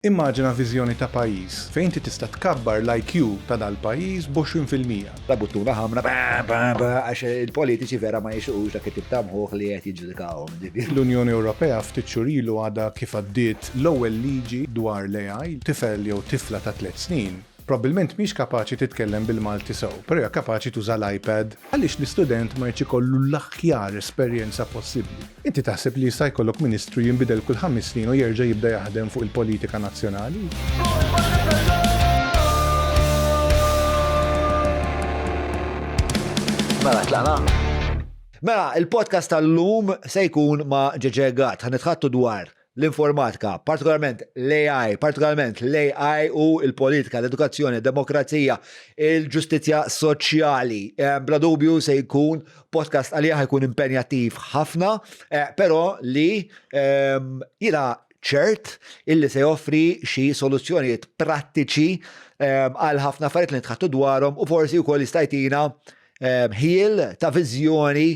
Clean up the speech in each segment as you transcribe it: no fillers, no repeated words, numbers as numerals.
Immaġina viżjoni ta' pajjiż fejn inti tista' tkabbar l-IQ ta' dal-pajjiż b'20%. La buttuna ħamra, ba, ba, ba, għax il-politiċi vera ma jixuqux dak it-tip ta' mħuħ li qed jiġġudikawhom. L-Unjoni Ewropea ftit xhur ilu għadha kif għaddiet l-ewwel liġi dwar l-AI, tifel jew tifla ta' tlett snin Probbilment mhix kapaċi titkellem bil-Malti sew, però hija kapaċi tuża l-iPad. Għaliex l-istudent ma jridx ikollu l-aħjar esperjenza possibbli? Inti taħseb li jista' jkollok Ministru jinbidel kull ħames snin u jerġa' jibda jaħdem fuq il-politika nazzjonali? Mela tlaqna? Mela, il-podcast tal-lum se jkun ma' Ġeġe Gatt. Ħa nitħaddtu dwar l-informatika, partikolarment l-AI, partikolarment l-AI u l-politika, l-edukazzjoni, demokrazija, il-ġustizzja soċjali. Eh, bla dubju se jkun podcast għalija jkun impenjattiv ħafna, eh, però li ehm, jina ċert illi se joffri xi soluzzjonijiet prattiċi ehm, għal ħafna affarijiet li nitħattu dwarhom u forsi wkoll jista' jtina ehm, ħiel ta' viżjoni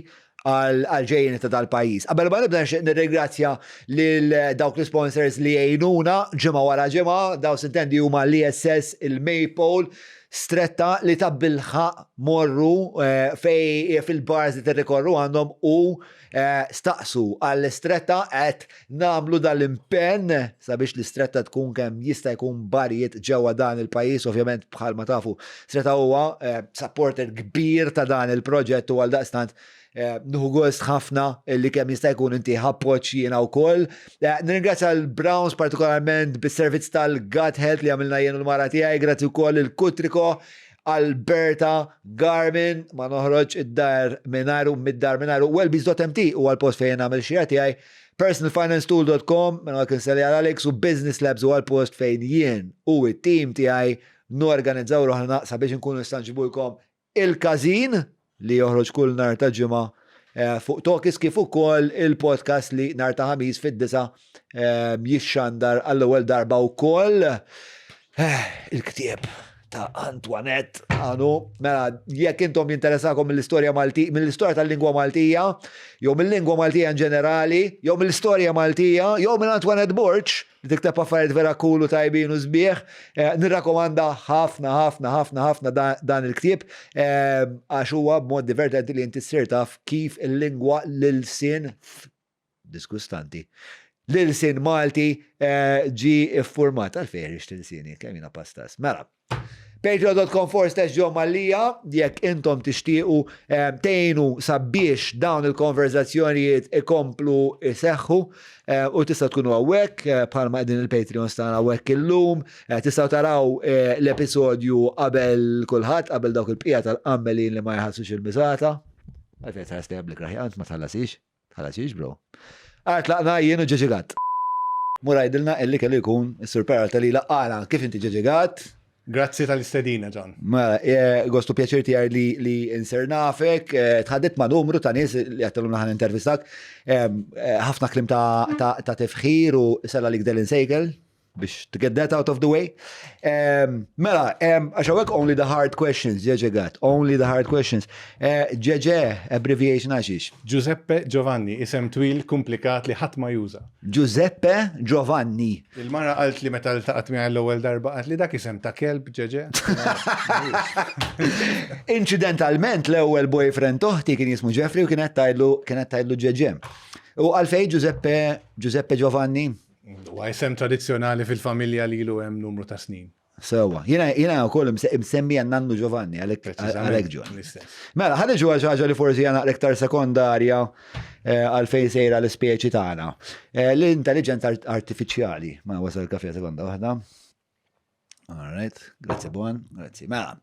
għal-ġejjeni ta' dal-pajjiż. Qabel ma nibda nixtieq nirringrazzja lil dawk l-sponsors li jgħinuna ġimgħa wara ġimgħa, daw sintendi huma l-ISS, il-Maypole, stretta li ta' bilħaq morru eh, fej fil-bars li tirrikorru għandhom u eh, staqsu għall-istretta qed nagħmlu dal-impenn sabiex l-istretta tkun kemm jista' jkun barijiet ġewwa dan il-pajjiż, ovvjament bħalma tafu, Stretta huwa eh, supporter kbir ta' dan il-proġett u għal daqstant eh, nuhu gost ħafna li kemm jista' jkun inti appoġġ jiena wkoll. Eh, nirringrazzja l-Browns partikolarment bis-servizz tal-Gut Health li għamilna jien u l-mara tiegħi, grazzi wkoll il-Kutriko Alberta Garmin, ma noħroġ id-dar mingħajru mid-dar mingħajru wellbees.mt huwa l-post fejn nagħmel xira tiegħi. Personalfinancetool.com minn għal kinselli għal Alex u Business Labs huwa l-post fejn jien u it-team tiegħi norganizzaw ruħna sabiex inkunu nistgħu nġibulkom il-każin li joħroġ kull nhar ta' ġimgħa eh, fuq Tokis kif ukoll il-podcast li nhar ta' ħamis fid-disa eh, jixxandar għall-ewwel darba wkoll eh, il-ktieb ta' Antoinette għanu, mela, jekk intom jinteressakom mill-istorja Malti, mill-istorja tal-lingwa Maltija, jew mill-lingwa Maltija in ġenerali, jew mill-istorja Maltija, jew minn Antoinette Borg, li tikteb affarijiet vera cool u tajbin u sbieħ, eh, nirrakkomanda ħafna ħafna ħafna ħafna dan il-ktieb eh, għax huwa b'mod divertenti li inti ssir taf kif il-lingwa l-ilsien diskustanti l-ilsien Malti eh, ġi iffurmat għalfejn rix tilsieni kemm jiena pastas. Mela, Patreon.com forward slash John Mallia, jekk intom tixtiequ eh, tgħinu sabiex dawn il-konverzazzjonijiet ikomplu iseħħu eh, u tista' tkunu hawnhekk eh, bħalma qegħdin il-Patreon tagħna hawnhekk illum, tistgħu taraw l-episodju qabel kulħadd qabel dawk il-bqija tal-qammelin li ma jħallsux il-miżata. Għalfejn tħares li għablik raħi ma tħallasix. Tħallas jiex, bro. Għar tlaqna jien u Ġeġi Gatt. Mur għidilna illi kellu jkun is-Sur Peralta li laqqana. Kif inti Ġeġi Gatt? Grazzi tal-istedina, John. Mela, eh, gostu pjaċir tiegħi li li insir nafek, eh, tħaddit ma' numru ta' nies li għattilhom naħan intervistak, eh, ħafna klim ta' tifħir u sella li gdelin sejkel. biex to get that out of the way. Um, mela, għax um, only the hard questions, ġeġe gat, only the hard questions. Eh, ġeġe, abbreviation għaxiex. Giuseppe Giovanni, isem twil komplikat li ħadd ma juża. Giuseppe Giovanni. Il-mara qalt li meta ltaqat miegħi l-ewwel darba qalt li dak isem ta' kelb ġeġe. Incidentalment l-ewwel boyfriend toħti kien jismu Jeffrey u kienet tajlu kienet tajlu ġeġe. U għalfej Giuseppe Giuseppe Giovanni? Huwa isem tradizzjonali fil-familja li ilu hemm numru ta' snin. Sewa. Jiena jiena wkoll imsemmi għan-nannu Giovanni għalhekk għalhekk Giovanni. Mela, ħa niġu għal xi ħaġa li forsi hija naqra iktar sekondarja eh, għal fejn sejra l-ispeċi tagħna. Eh, l-intelligenza artifiċjali. Ma wasal kafe sekonda waħda. All right, grazie buon, grazie. Mela,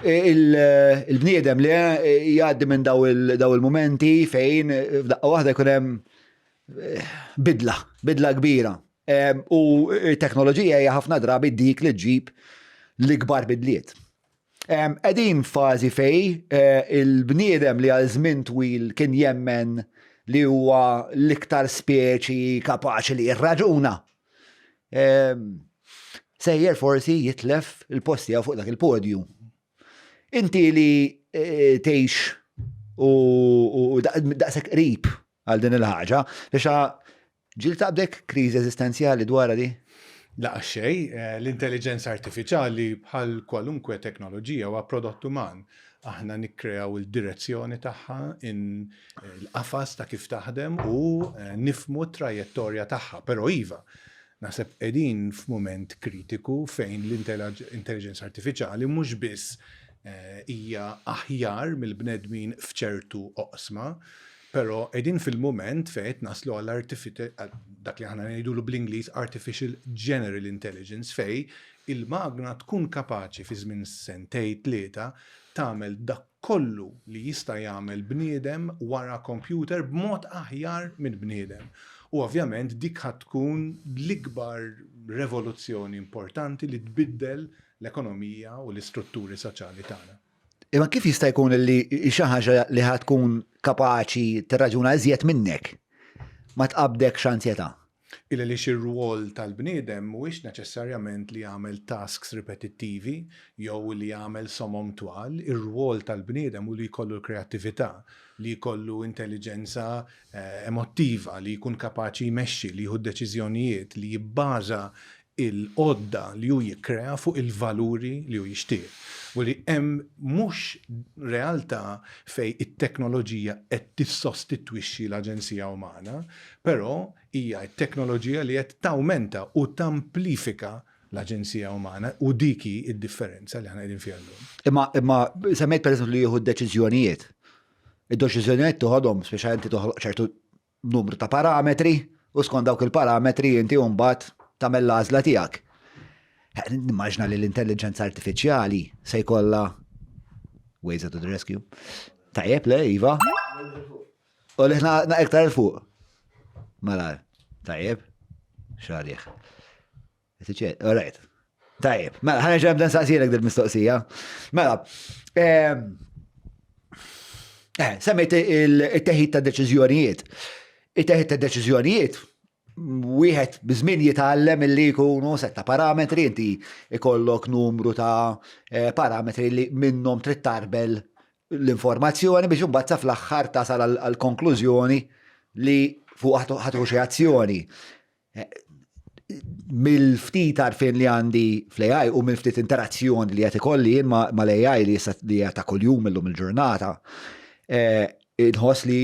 il-bniedem li eh, jgħaddi minn daw il-momenti fejn eh, f'daqqa waħda jkun hemm eh, bidla, bidla kbira. U teknoloġija hija ħafna drabi dik li ġġib l-ikbar bidliet. Qegħdin f'fażi fej eh, il-bniedem li għal żmien twil kien jemmen li huwa l-iktar speċi kapaċi li jirraġuna. Sejjer forsi jitlef il-post tiegħu fuq dak il-podju. Inti li eh, tgħix u daqshekk qrib għal din il-ħaġa, biex. Ġieli taqbdek kriżi eżistenzjali dwarha di? Laqas xejn. L-intelliġenza artifiċjali bħal kwalunkwe teknoloġija huwa prodott uman. Aħna nikkreaw il-direzzjoni tagħha, il-qafas ta' kif taħdem u nifhmu t-trajettorja tagħha. Però iva, naħseb qegħdin f'mument kritiku fejn l-intelliġenza artifiċjali mhux biss hija aħjar mill-bnedmin f'ċertu oqsma, Però qegħdin fil-mument fejn qed naslu għal dak li aħna ngħidulu bl-Ingliż artificial general intelligence fejn il-magna tkun kapaċi fi żmien sentejn tlieta tagħmel dak kollu li jista' jagħmel bniedem wara kompjuter b'mod aħjar minn bniedem. U ovvjament dik ħa tkun l-ikbar revoluzzjoni importanti li tbiddel l-ekonomija u l-istrutturi soċjali tagħna. Imma kif jista' jkun li xi ħaġa li ħa tkun kapaċi tirraġuna iżjed minnek ma tqabbdekx anzjetà? Il għaliex ir-rwol tal-bniedem mhuwiex neċessarjament li jagħmel tasks ripetittivi jew li jagħmel somom twal, ir-rwol tal-bniedem hu li jkollu l-kreattività, li jkollu intelliġenza emottiva, li jkun kapaċi jmexxi, li jieħu d-deċiżjonijiet, li jibbaża il-għodda li hu jikkrea fuq il-valuri li hu jixtieq. U li hemm mhux realtà fejn it-teknoloġija qed tissostitwixxi l-aġenzija umana, però hija t-teknoloġija li qed tawmenta u tamplifika l-aġenzija umana u dik hi d-differenza li aħna qegħdin fiha llum. Imma imma semmejt pereżempju li jieħu d-deċiżjonijiet. Id-deċiżjonijiet toħodhom speċa inti toħloq ċertu numru ta' parametri u skont dawk il-parametri inti mbagħad tagħmel l-għażla tiegħek. Nimmaġna li l-intelligenza artifiċjali se jkollha Ways to the rescue. Tajjeb, le, Iva? U li ħna iktar fuq. Mela, tajjeb, xalih. All right. Tajjeb, mela, ħana ġem dan saqsilek dil-mistoqsija. Mela, ehm, eh, semmejt il-teħid ta' deċiżjonijiet. Il-teħid ta' deċiżjonijiet wieħed biżmien jitgħallem illi jkunu setta parametri, inti ikollok numru ta' eh, parametri li minnhom trid tarbel l-informazzjoni biex imbagħad sa fl-aħħar tasal għal konklużjoni li fuq ħatru xi azzjoni. Mill-ftit għarfien li għandi fl-AI u mill-ftit interazzjoni li qed ikolli jien mal-AI li issa li hija ta' kuljum illum il-ġurnata, eh, inħoss li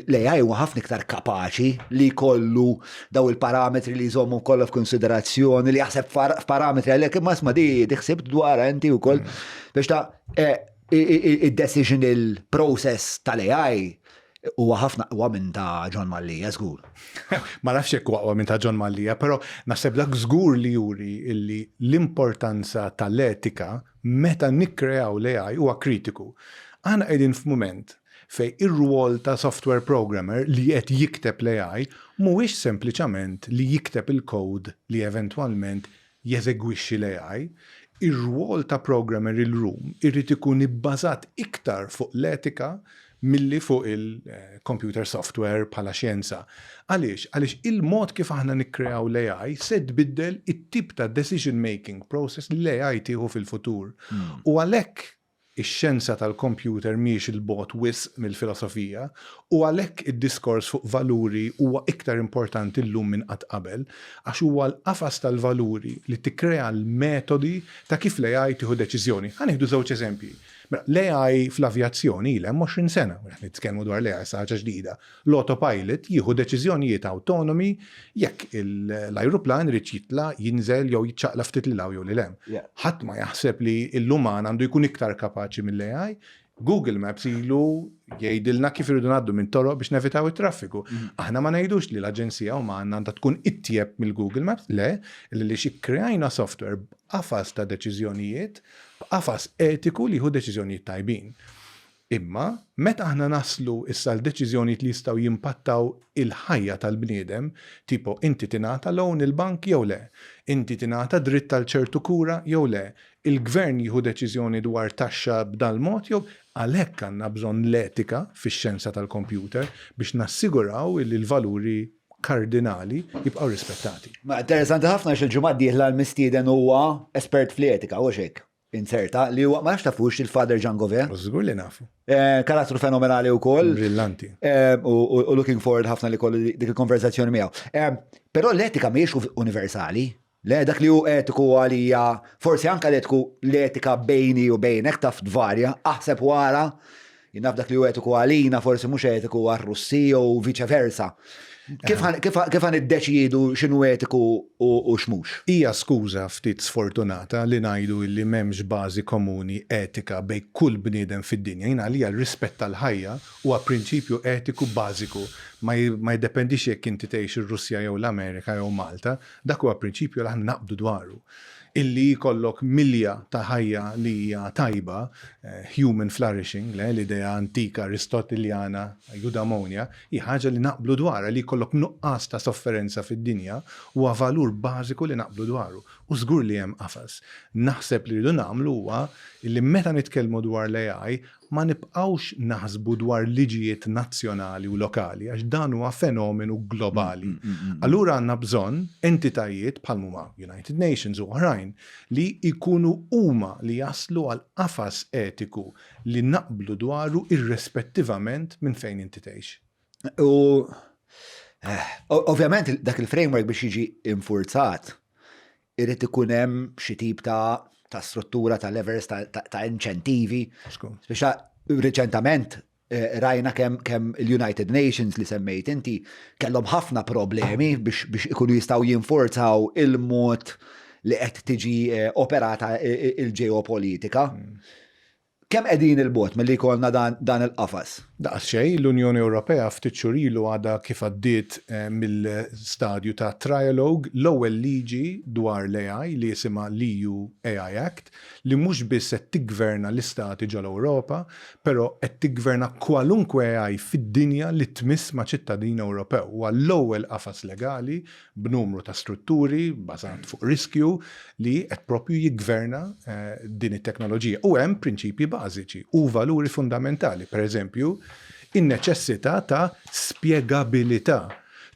l-AI huwa ħafna iktar kapaċi li jkollu daw il-parametri li jżommu kollha f'konsiderazzjoni li jaħseb f'parametri għalhekk imma isma' di ħsibt dwar inti wkoll mm. biex ta' eh, id-decisional process tal-AI Huwa ħafna aqwa minn ta' John Mallia, żgur. Ma nafx jekk huwa aqwa minn ta' John Mallia, però naħseb dak żgur li juri illi l-importanza tal-etika meta nikkreaw l-AI huwa kritiku. Aħna qegħdin f'mument fejn ir-rwol ta' software programmer li qed jikteb l-AI mhuwiex sempliċament li jikteb il-code li eventwalment jeżegwixxi l-AI, ir-rwol ta' programmer illum irid ikun ibbażat iktar fuq l-etika milli fuq il-computer software bħala xjenza. Għaliex? Għaliex il-mod kif aħna nikkreaw l-AI se tbiddel it-tip ta' decision making process li l-AI tieħu fil-futur. U għalhekk Ix-xjenza tal-kompjuter mhijiex 'il bogħod wisq mill-filosofija u għalhekk id-diskors fuq valuri huwa iktar importanti llum minn qatt qabel għax huwa l-qafas tal-valuri li tikkrea l-metodi ta' kif l-AI tieħu deċiżjoni. Ħa nieħdu żewġ eżempji. Mela, l-AI fl-avjazzjoni ilha hemm 20 sena, u qed nitkellmu dwar l-AI issa ħaġa ġdida. L-autopilot jieħu deċiżjonijiet awtonomi jekk l-ajruplan iridx jitla', jinżel jew jiċċaqlaq ftit lil hawn jew lil hemm. Ħadd ma jaħseb li l-uman għandu jkun iktar kapaċi mill-AI. Google Maps ilu jgħidilna kif irridu ngħaddu minn toroq biex nevitaw it-traffiku. Mm. Aħna ma ngħidux li l-aġenzija umana għandha tkun itjeb mill-Google Maps, le, li xi kreajna software b'qafas ta' deċiżjonijiet, b'qafas etiku li jieħu deċiżjonijiet tajbin. Imma, meta aħna naslu issa għal deċiżjonijiet li jistgħu jimpattaw il-ħajja tal-bniedem, tipo inti tingħata loan il-bank jew le, inti tingħata dritt għal ċertu kura jew le, il-gvern jieħu deċiżjoni dwar taxxa b'dal-mod jew, għalhekk għandna bżonn l-etika fix-xjenza tal-kompjuter biex nassiguraw illi l-valuri kardinali jibqgħu rispettati. Ma interessanti ħafna għax il-ġimgħa d-dieħla l-mistieden huwa espert fl-etika, hux hekk? inserta li huwa ma nafx tafux il-Father Jean Gouvet. Żgur li nafu. Eh, karattru fenomenali wkoll. Brillanti. Eh, u looking forward ħafna li kollu dik il-konverzazzjoni miegħu. Eh, però l-etika mhijiex universali. Le dak li hu etiku għalija, forsi anka l-etiku l-etika bejni u bejnek taf tvarja, aħseb wara, naf dak li hu etiku għalina forsi mhux etiku għar-Russi u viċe versa. Kif għan iddeċidu x'inhu etiku u x'mhux? Hija skuża ftit sfortunata li ngħidu illi m'hemmx bażi komuni etika bejn kull bniedem fid-dinja. Jien għalija r-rispett tal-ħajja huwa prinċipju etiku bażiku. Ma jiddependix jekk inti tgħix ir-Russja jew l-Amerika jew Malta. Dak huwa prinċipju li aħna naqbdu dwaru. Illi jkollok milja ta' ħajja li hija tajba, human flourishing, le, l-idea antika Aristotiljana, eudaimonia, hi ħaġa li naqblu dwarha, li jkollok nuqqas ta' sofferenza fid-dinja huwa valur bażiku li naqblu dwaru. U żgur li hemm qafas. Naħseb li rridu nagħmlu huwa li meta nitkellmu dwar l-AI ma nibqgħux naħsbu dwar liġijiet nazzjonali u lokali għax dan huwa fenomenu globali. Allura għandna bżonn entitajiet bħal m'huma United Nations u oħrajn li jkunu huma li jaslu għal qafas etiku li naqblu dwaru irrespettivament minn fejn inti tgħix. U eh, ovvjament dak il-framework biex jiġi infurzat irid ikun hemm xi tip ta' ta' struttura, ta' levers, ta', ta, ta inċentivi. Speċa reċentament eh, rajna kemm kem il-United Nations li semmejt inti kellhom ħafna problemi biex, biex ikunu jistgħu jinforzaw il-mod li qed tiġi eh, operata eh, il-ġeopolitika. Mm. Kemm qegħdin 'il bogħod milli jkollna dan il-qafas? Daqs xejn, l-Unjoni Ewropea ftit xhur ilu għadha kif għaddiet mill-stadju ta' trialogue l-ewwel liġi dwar l-AI li jisimha l-EU AI Act li mhux biss qed tiggverna l-istati ġol-Ewropa però qed tiggverna kwalunkwe AI fid-dinja li tmiss ma' ċittadin Ewropew. Huwa l-ewwel qafas legali b'numru ta' strutturi bbażat fuq riskju li qed proprju jiggverna din it-teknoloġija. U hemm prinċipji bażiċi u valuri fundamentali, pereżempju, in-neċessità ta' spjegabilità,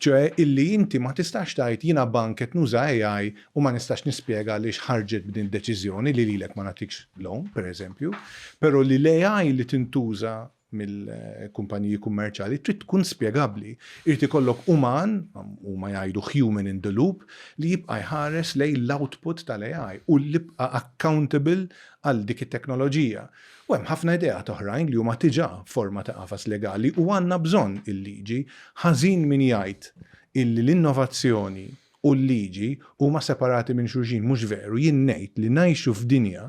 ċoe illi inti ma tistax tgħid jiena bank qed nuża AI u ma nistax nispjega għaliex ħarġet b'din id-deċiżjoni li lilek ma nagħtikx loan, pereżempju, però li l-AI li tintuża mill-kumpaniji kummerċjali trid tkun spjegabbli. Irid ikollok uman, huma jgħidu human in the loop, li jibqa' jħares lejn l-output tal-AI u li jibqa' accountable għal dik it-teknoloġija. U hemm ħafna ideat oħrajn li huma diġà forma ta' qafas legali u għandna bżonn il-liġi. Ħażin min jgħid illi l-innovazzjoni u l-liġi huma separati minn xulxin, mhux veru. Jien ngħid li ngħixu f'dinja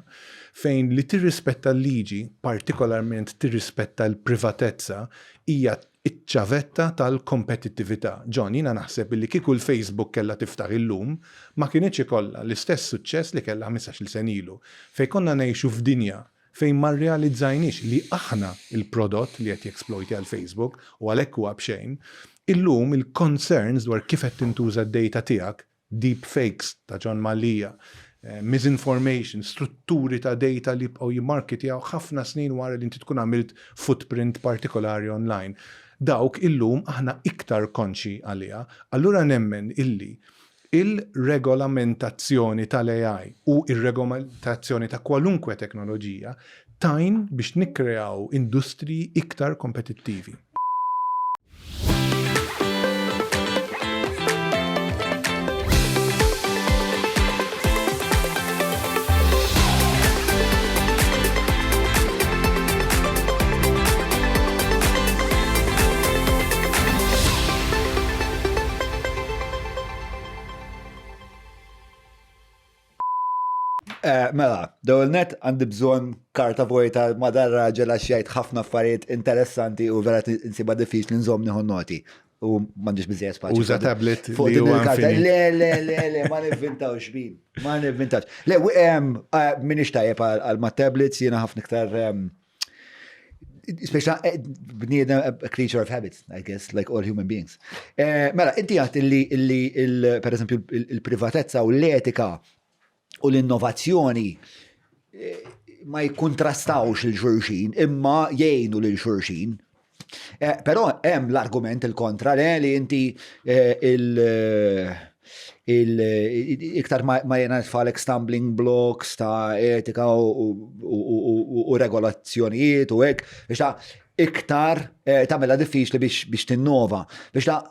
fejn li tirrispetta l-liġi, partikolarment tirrispetta l-privatezza, hija ċ-ċavetta tal-kompetittività. John, jiena naħseb illi kieku l-Facebook kellha tiftaħ illum, ma kinitx ikollha l-istess suċċess li kellha ħmistax-il sena ilu. Fejn konna ngħixu f'dinja fejn ma rrealizzajniex li aħna l-prodott li qed jeksplojtja l-Facebook u għalhekk huwa b'xejn, illum il-concerns dwar kif qed tintuża d-data tiegħek, deep fakes ta' John Mallia, misinformation, strutturi ta' data li jibqgħu jimmarketjaw ħafna snin wara li inti tkun għamilt footprint partikolari online. Dawk illum aħna iktar konxji għaliha. Allura nemmen illi Il-regolamentazzjoni tal-AI u r-regolamentazzjoni ta' kwalunkwe teknoloġija tgħin biex nikkreaw industriji iktar kompetittivi. Eh, mela, dawl net għandi bżon karta vojta ma dar raġel għax jgħid ħafna affarijiet interessanti u vera nsiba diffiċli nżomm nieħu noti. U m'għandix biżejjed spazju. Uża tablet fuq din il-karta. Le, le, le, le, ma nivvintawx bin. Ma nivvintawx. Le, eh, minix tajjeb għal ma tablets jiena ħafna iktar Speċa eh, bniedem a creature of habit, I guess, like all human beings. Eh, mela, inti għat illi, illi per eżempju, il-privatezza u l-etika u l-innovazzjoni eh, ma jikkontrastawx il-xurxin, imma jgħinu lil xurxin. Però hemm l-argument il-kontra le li inti il- Iktar ma jena tfalek stumbling blocks ta' etika u regolazzjonijiet u hekk, biex ta' iktar eh, tagħmilha diffiċli biex tinnova. Biex ta'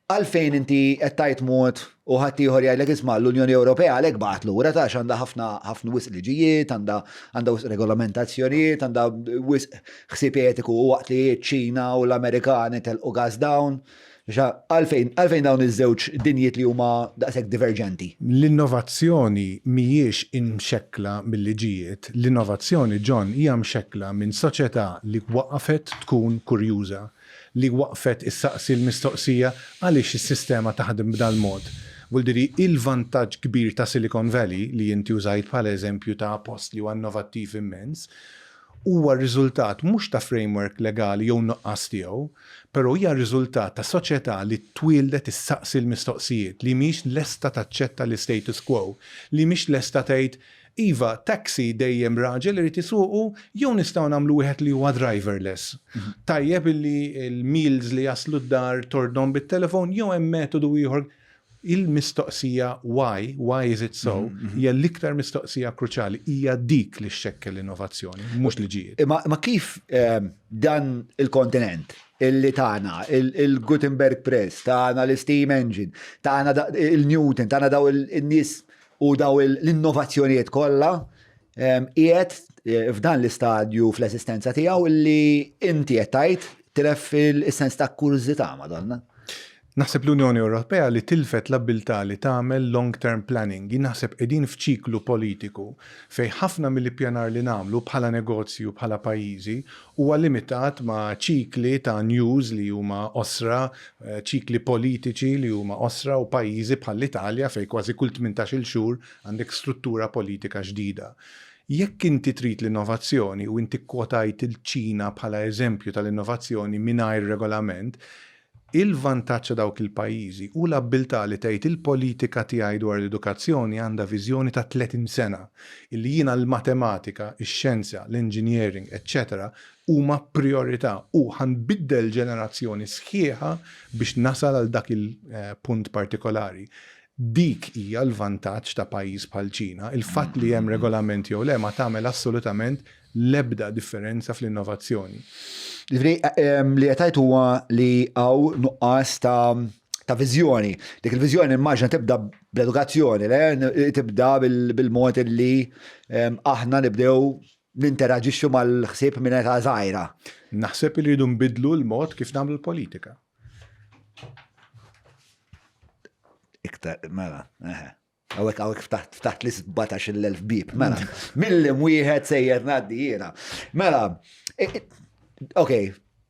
għalfejn inti qed tgħid mod u ħadd ieħor jgħidlek isma' l-Unjoni Ewropea għalhekk bagħat lura ta' għandha ħafna ħafna wisq liġijiet, għandha għandha wisq regolamentazzjonijiet, għandha wisq ħsieb etiku u waqt li ċ-Ċina u l-Amerikani telqu gas down. Għalfejn, għalfejn dawn iż-żewġ dinjiet li huma daqshekk diverġenti? L-innovazzjoni mhijiex imxekkla mil-liġijiet, l-innovazzjoni, John, hija mxekkla minn soċjetà li waqfet tkun kurjuża, li waqfet issaqsi l-mistoqsija għaliex is-sistema taħdem b'dal-mod. Vuldiri, il-vantaġġ kbir ta' Silicon Valley, li inti użajt bħala eżempju ta' post li huwa innovattiv immens, huwa r-riżultat mhux ta' framework legali jew nuqqas tiegħu, però hija r-riżultat ta' soċjetà li twieldet issaqsi l-mistoqsijiet, li mhijiex lesta taċċetta l-istatus quo, li mhix lesta tgħid, iva, taxi dejjem raġel irid isuqu jew nistgħu nagħmlu wieħed li huwa driverless. Tajjeb illi l-meals li jaslu d-dar tordnhom bit-telefon jew hemm metodu ieħor. Il-mistoqsija why, why is it so, hija l-iktar mistoqsija kruċjali, hija dik li xxekkel l-innovazzjoni, mhux liġijiet. Imma kif dan il-kontinent illi tana il-Gutenberg Press, tana l-Steam Engine, tana il-Newton, tana daw il-nies u daw l-innovazzjonijiet kollha, qiegħed f'dan l-istadju fl-eżistenza tiegħu illi inti qed tgħid tilef il-sens ta' kurżità, Madonna. Naħseb l-Unjoni Ewropea li tilfet l-abbiltà li tagħmel long term planning. Jien naħseb qegħdin f'ċiklu politiku fejn ħafna mill-ippjanar li nagħmlu bħala negozji u bħala pajjiżi huwa limitat ma' ċikli ta' news li huma qosra, ċikli politiċi li huma qosra u pajjiżi bħall-Italja fejn kważi kull tmintax-il xhur għandek struttura politika ġdida. Jekk inti trid l-innovazzjoni u inti kkwotajt il-Ċina bħala eżempju tal-innovazzjoni mingħajr regolament, Il-vantaġġ ta' dawk il-pajjiżi hu l-abbiltà li tgħid il-politika tiegħi dwar l-edukazzjoni għandha viżjoni ta' 30 sena, illi jiena l-matematika, ix-xjenza, l-engineering, eċċetera huma prijorità u ħa nbiddel ġenerazzjoni sħiħa biex nasal għal dak il-punt partikolari. Dik hija l-vantaġġ ta' pajjiż bħal Ċina. Il-fatt li hemm regolament jew le ma tagħmel assolutament l-ebda differenza fl-innovazzjoni. Jiġifieri li qed tgħid huwa li hawn nuqqas ta' ta' viżjoni. Dik il-viżjoni immaġina tibda bl-edukazzjoni, le? Tibda bil-mod li aħna nibdew ninteraġixxu mal-ħsieb minn età żgħira. Naħseb li rridu nbiddlu l-mod kif nagħmlu l-politika. Iktar, mela, eħe. Għawek għawek ftaħt li 17.000 bib, mela. Millim wieħed sejjer ngħaddi jiena. Mela, ok,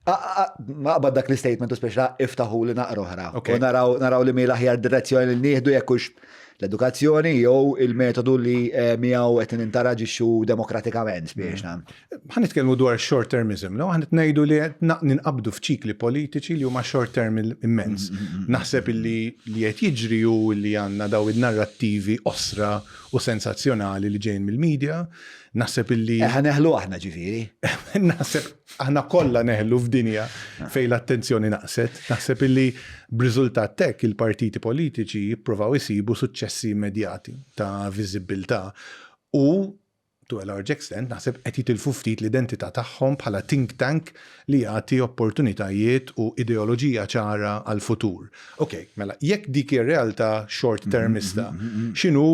naqbad dak l-statement u speċa iftaħu li naqra oħra. U naraw li mi l-aħjar direzzjoni li nieħdu jekk hux l-edukazzjoni jew il-metodu li eh, miegħu qed ninteraġixxu demokratikament biex mm. Ħa nitkellmu dwar short termism, no? Ħa ngħidu li ninqabdu f'ċikli politiċi li huma short term immens. Mm, mm, mm, Naħseb illi li qed jiġri hu li għandna daw in-narrattivi qosra u sensazzjonali li ġejjin mill-media. Naħseb illi. Eh, ħa neħlu aħna ġifieri. Naħseb aħna kollha neħlu f'dinja ah. fejn l-attenzjoni naqset. Naħseb illi b'riżultat tek il-partiti politiċi jippruvaw isibu suċċessi immedjati ta' viżibbiltà u to a large extent, naħseb qed jitilfu ftit l-identità tagħhom bħala think tank li jagħti opportunitajiet u ideoloġija ċara għall-futur. Ok, mela, jekk dik hija realtà short termista, x'inhu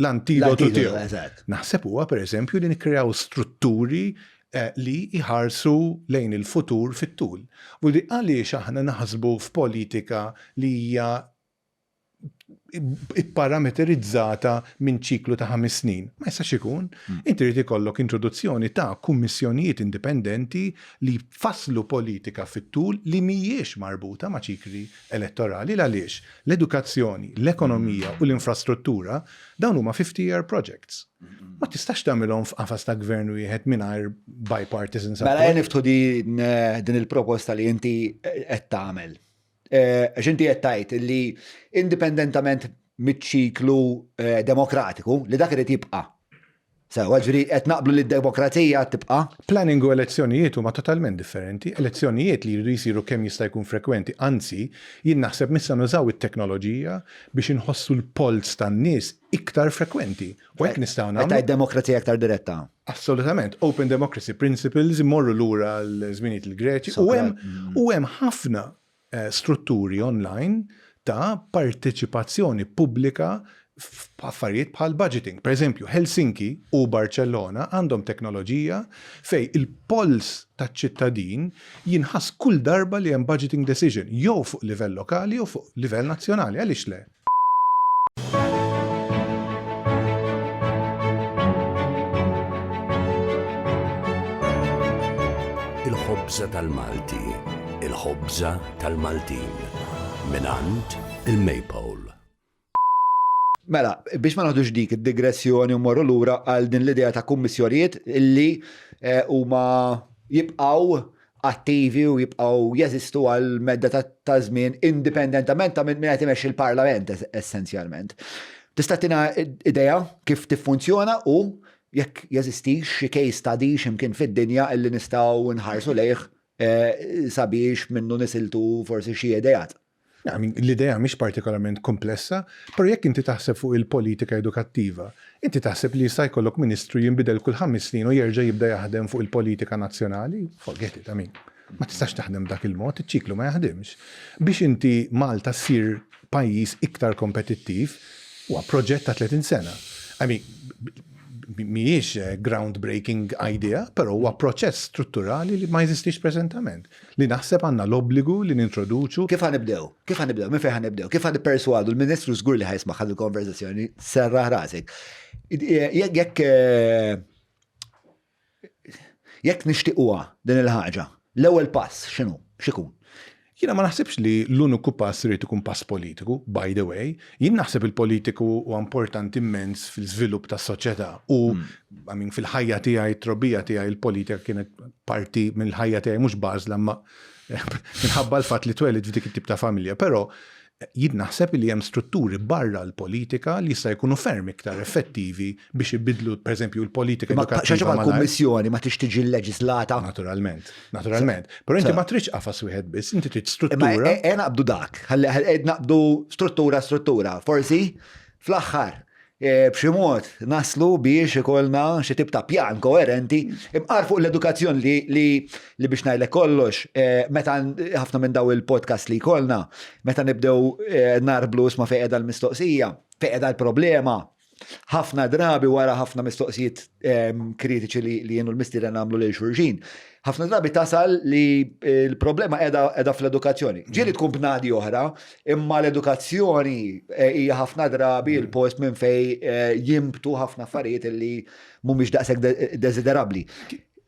l-antidotu tiegħu? Naħseb huwa pereżempju li nikkreaw strutturi eh, li jħarsu lejn il-futur fit-tul. Vuol għaliex aħna naħsbu f'politika li hija ipparameterizzata minn ċiklu ta' ħames snin. Ma jistax ikun. Hmm. Inti trid ikollok introduzzjoni ta' kummissjonijiet indipendenti li jfasslu politika fit-tul li mhijiex marbuta ma' ċikli elettorali għaliex l-edukazzjoni, l-ekonomija u l-infrastruttura dawn huma 50 year projects. Ma tistax tagħmilhom f'qafas ta' gvern wieħed mingħajr bipartisan support. Mela niftħu din il-proposta li inti qed tagħmel. Eh, għax inti qed tgħid li indipendentament miċ-ċiklu eh, demokratiku li dak irid jibqa'. Sewa, ġifieri qed naqblu li d-demokrazija tibqa'? Planning u elezzjonijiet huma totalment differenti. Elezzjonijiet li jridu jsiru kemm jista' jkun frekwenti, anzi, jien naħseb missa nużaw it-teknoloġija biex inħossu l-polz tan-nies iktar frekwenti. U hekk nistgħu nagħmlu. Qed tgħid demokrazija iktar diretta. Assolutament. Open democracy principles imorru lura għal żminijiet il-Greċi u hemm u hemm ħafna strutturi online ta' parteċipazzjoni pubblika f'affarijiet bħal budgeting. Per eżempju, Helsinki u Barċellona għandhom teknoloġija fejn il-polz taċ-ċittadin jinħass kull darba li hemm budgeting decision, jew fuq livell lokali jew fuq livell nazzjonali. Għaliex le? Il-ħobża tal-Malti, il-ħobża tal-Maltin, mingħand il-Maypole. Mela, biex ma naħdux dik id-digressjoni u morru lura għal din l-idea ta' kummissjonijiet illi eh, huma jibqgħu attivi u jibqgħu jeżistu għal medda ta' żmien indipendentament ta' min qed imexxi l-Parlament essenzjalment. Tista' tina idea kif tiffunzjona u jekk jeżistix xi case study x'imkien fid-dinja illi nistgħu nħarsu lejh eh, sabiex minnu nisiltu forsi xi ideat. L-idea mhix partikolarment komplessa, però jekk inti taħseb fuq il-politika edukattiva, inti taħseb li jista' jkollok ministru jinbidel kull ħames snin u jerġa' jibda jaħdem fuq il-politika nazzjonali? Forget it, I mean, ma tistax taħdem b'dak il-mod, iċ-ċiklu ma jaħdimx. Biex inti Malta ssir pajjiż iktar kompetittiv, huwa proġett ta' 30 sena. I mean, mhijiex ground-breaking idea, però huwa proċess strutturali li ma jeżistix preżentament. Li naħseb għandna l-obbligu li nintroduċu. Kif ħa nibdew? Kif ħa nibdew? Minn fejn ħa nibdew? Kif ħa nipperswadu l-Ministru żgur li ħa jisma' ħa il-konverżazzjoni, serraħ rasek. Jekk eh, jekk nixtiequha din il-ħaġa, l-ewwel pass x'inhu? X'ikun? Jiena ma naħsibx li l-uniku pass irid ikun pass politiku, by the way. Jien naħseb il-politiku huwa importanti immens fil-żvilupp tas-soċjetà u I mean, fil-ħajja tiegħi, it-trobbija tiegħi, il-politika kienet parti mill-ħajja tiegħi mhux b'għażla imma minħabba l-fatt li twelidt f'dik it-tip ta' familja. Però jien naħseb li hemm strutturi barra l-politika li jista' jkunu ferm iktar effettivi biex ibiddlu pereżempju l-politika edukattiva. Xi ħaġa bħall-kummissjoni ma tix tiġi lleġislata? Naturalment, naturalment. Però inti ma tridx qafas wieħed biss, inti trid struttura. Imma e, e naqbdu dak, ħalli naqbdu struttura struttura. Forsi fl-aħħar E, b'xi mod naslu biex ikollna xi tip ta' pjan koerenti imqar fuq l-edukazzjoni li li li biex ngħidlek kollox e, meta ħafna minn daw il-podcast li jkollna meta nibdew e, narblu isma' fejn qiegħda l-mistoqsija, fejn qiegħda l-problema, ħafna drabi wara ħafna mistoqsijiet kritiċi li li jien u l-mistieden nagħmlu lil xulxin, ħafna drabi tasal li l-problema qiegħda fl-edukazzjoni. Ġieli tkun bnadi oħra, imma l-edukazzjoni eh, hija ħafna drabi mm. il-post minn fej eh, jimbtu ħafna affarijiet li mhumiex daqshekk desiderabbli.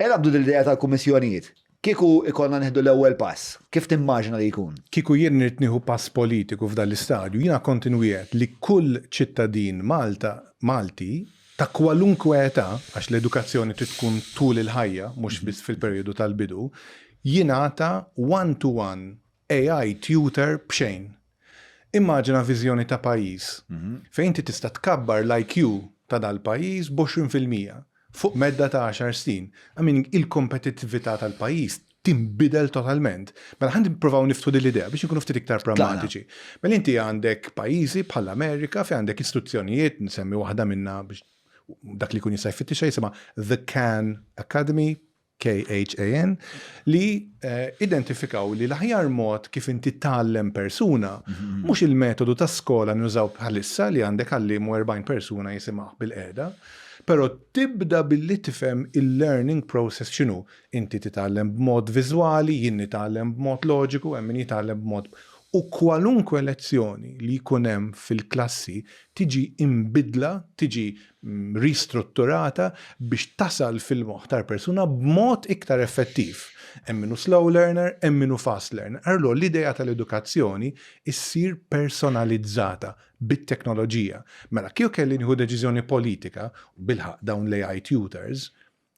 Ela bdu l-idea tal-kummissjonijiet. Kieku ikollna nieħdu l-ewwel pass, kif timmaġina li jkun? Kieku jien irrid nieħu pass politiku f'dan l-istadju, jiena kont inwiegħed li kull ċittadin Malta, Malti, ta' kwalunkwe età, għax l-edukazzjoni trid tkun tul il-ħajja, mhux biss fil-perjodu tal-bidu, jingħata one-to-one AI tutor b'xejn. Immaġina viżjoni ta' pajjiż fejn inti tista' tkabbar l-IQ ta' dal-pajjiż b'20% fuq medda ta' għaxar snin. I mean, il-kompetittività tal-pajjiż tinbidel totalment. Mela ħa nippruvaw niftħu din l-idea biex inkunu ftit iktar prammatiċi. Mela inti għandek pajjiżi bħall-Amerika fejn għandek istituzzjonijiet, nsemmi waħda minnha biex dak li jkun jista' jfittixha jisimha The Khan Academy, KHAN, li eh, identifikaw li l-aħjar mod kif inti tgħallem persuna mhm. mhux il-metodu ta' skola nużaw bħalissa li għandek għalliem u 40 persuna jisimgħu bil-qeda, però tibda billi tifhem il-learning process x'inhu. Inti titgħallem b'mod viżwali, jien nitgħallem b'mod loġiku, hemm min jitgħallem b'mod u kwalunkwe lezzjoni li jkun hemm fil-klassi tiġi imbidla, tiġi ristrutturata biex tasal fil-moħħ tal-persuna b'mod iktar effettiv. Hemm min hu slow learner, hemm min hu fast learner. Allura l-idea tal-edukazzjoni ssir personalizzata bit-teknoloġija. Mela kieku kelli nieħu deċiżjoni politika, bilħaqq dawn l-AI tutors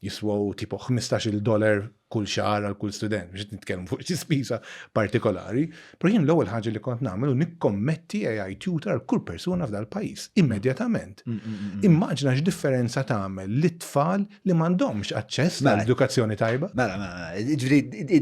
jiswew tipo 15-il dollar kull xahar għal kull student, biex nitkellmu fuq xi spiża partikolari, però jien l-ewwel ħaġa li kont nagħmel u nikkommetti AI tutor għal kull persuna f'dal-pajjiż, immedjatament. Mm, mm, mm, Immaġina x'differenza tagħmel lit-tfal li m'għandhomx aċċess mela. għal edukazzjoni tajba. Mela, mela, mela, ġifieri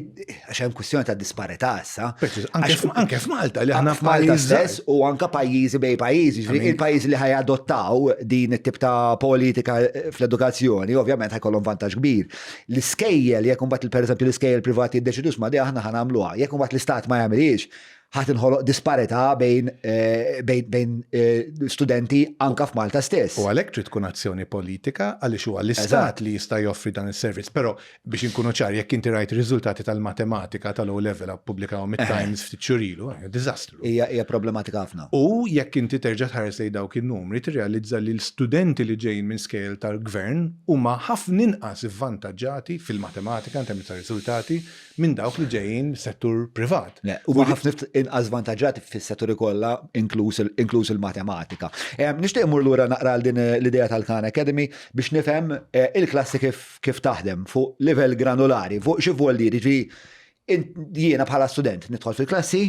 għax hemm kwistjoni ta' disparità issa. Anke f'Malta li aħna f'Malta stess u anke pajjiżi bej pajjiżi, ġifieri il-pajjiżi li ħajadottaw din it-tip ta' politika fl-edukazzjoni, ovvjament ħajkollhom vantaġġ kbir. L-iskejjel, jekk imbagħad pereżempju l-iskejjel privati jiddeċidu sma' di aħna ħa nagħmluha, jekk imbagħad l-istat ma jagħmilhiex, ħa tinħoloq disparità bejn eh, bejn, bejn eh, studenti anka f'Malta stess. U għalhekk trid tkun azzjoni politika għaliex huwa l-istat li jista' joffri dan is-servizz. Però biex inkunu ċar, jekk inti rajt ir-riżultati tal-matematika tal-O level ppubblikawhom it-Times ftit xhur ilu, eh, diżastru. Hija hija problematika ħafna. U jekk inti terġa' tħares lejn dawk in-numri tirrealizza li l-studenti li ġejjin minn skejjel tal-gvern huma ħafna inqas ivvantaġġati fil-matematika in termini ta' riżultati minn dawk li ġejjin mis-settur privat. Le, huma ħafna inqas vantaġġati fis-setturi kollha inkluż inkluż il-matematika. Nixtieq immur lura naqra għal din l-idea tal-Khan Academy biex nifhem eh, il-klassi kif kif taħdem fuq livell granulari, fuq xi vuol dire, jiġifieri jiena bħala student nidħol fil-klassi,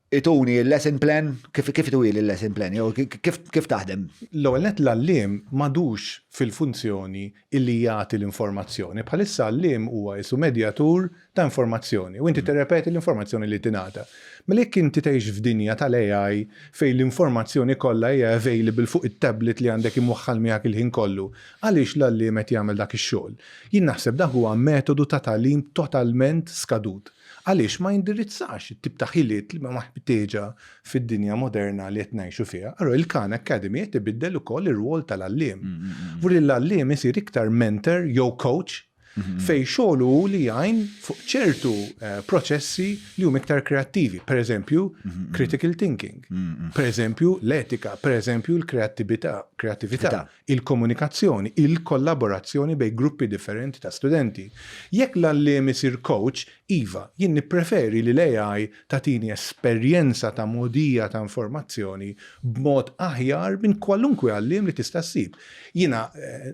ituni l-lesson plan, kif kif ituli l-lesson plan, jew kif kif taħdem? L-ewwel nett l-għalliem m'għadux fil-funzjoni illi jagħti l-informazzjoni. Bħalissa għalliem huwa qisu medjatur ta' informazzjoni u inti tirrepeti l-informazzjoni li tingħata. Mela jekk inti tgħix f'dinja tal-AI fejn l-informazzjoni kollha hija available fuq it-tablet li għandek imwaħħal miegħek il-ħin kollu, għaliex l-għalliem qed jagħmel dak ix-xogħol? Jien naħseb dak huwa metodu ta' tagħlim totalment skadut. Għaliex ma jindirizzax it-tip ta' ħiliet li huma meħtieġa fid-dinja moderna li qed ngħixu fiha. Allura il-Khan Academy qed ibiddel ukoll ir-rwol tal-għalliem. Vuol l-għalliem isir iktar mentor jew coach fejn xogħlu hu li jgħin fuq ċertu eh, proċessi li huma iktar kreattivi. Per eżempju, critical thinking. Per eżempju, l-etika. Per eżempju, l-kreattività, kreattività, il-komunikazzjoni, il-kollaborazzjoni bejn gruppi differenti ta' studenti. Jekk l-għalliem isir coach, iva, jien nippreferi li l-AI tagħtini esperjenza ta' mogħdija ta' informazzjoni b'mod aħjar minn kwalunkwe għalliem li tista' ssib. Jiena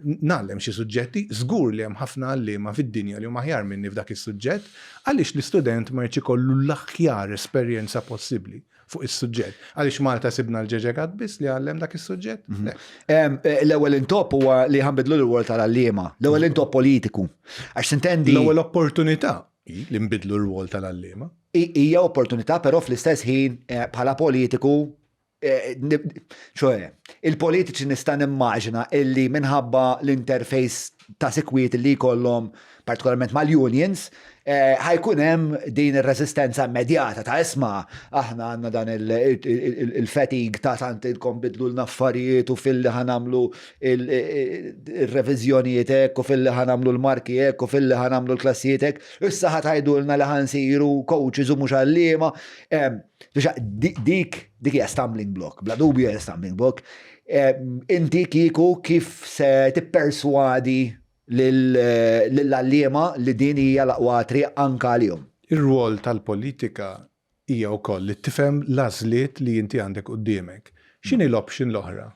ngħallem xi suġġetti, żgur li hemm ħafna għalliema fid-dinja li huma aħjar minni f'dak is-suġġett, għaliex l-istudent ma jridx ikollu l-aħjar esperjenza possibbli fuq is-suġġett. Għaliex Malta sibna l-ġeġegat biss li għallem dak is-suġġett? Mhm. Eh, l-ewwel intopp huwa li ħanbidlu l-rwol tal-għalliema. L-ewwel intopp politiku. Għax sintendi. L-ewwel opportunità li nbidlu r-rwol tal-għalliema. Hija opportunità, però fl-istess ħin eh, bħala politiku eh, ċoħe, il-politiċi nista' nimmaġina illi minħabba l-interface ta' sikwiet li jkollhom partikolarment mal-unions, eh, ħajkun hemm din ir-reżistenza immedjata ta' isma' aħna għandna dan il-fatigue ta' tant ilkom bidlu l-affarijiet u fil-li ħanamlu il-reviżjonijiet hekk u fil-li ħanamlu l-marki hekk u fil-li ħanamlu l-klassijiet hekk, issa ħa tgħidulna li ħansiru coaches u mhux għalliema. Dik dik hija stumbling block, bla dubju hija stumbling block. Inti kieku kif se tipperswadi lill-għalliema li din hija l-aqwa triq anke għalihom? Ir-rwol tal-politika hija wkoll li tifhem l-għażliet li inti għandek quddiemek. X'inhi l-option l-oħra?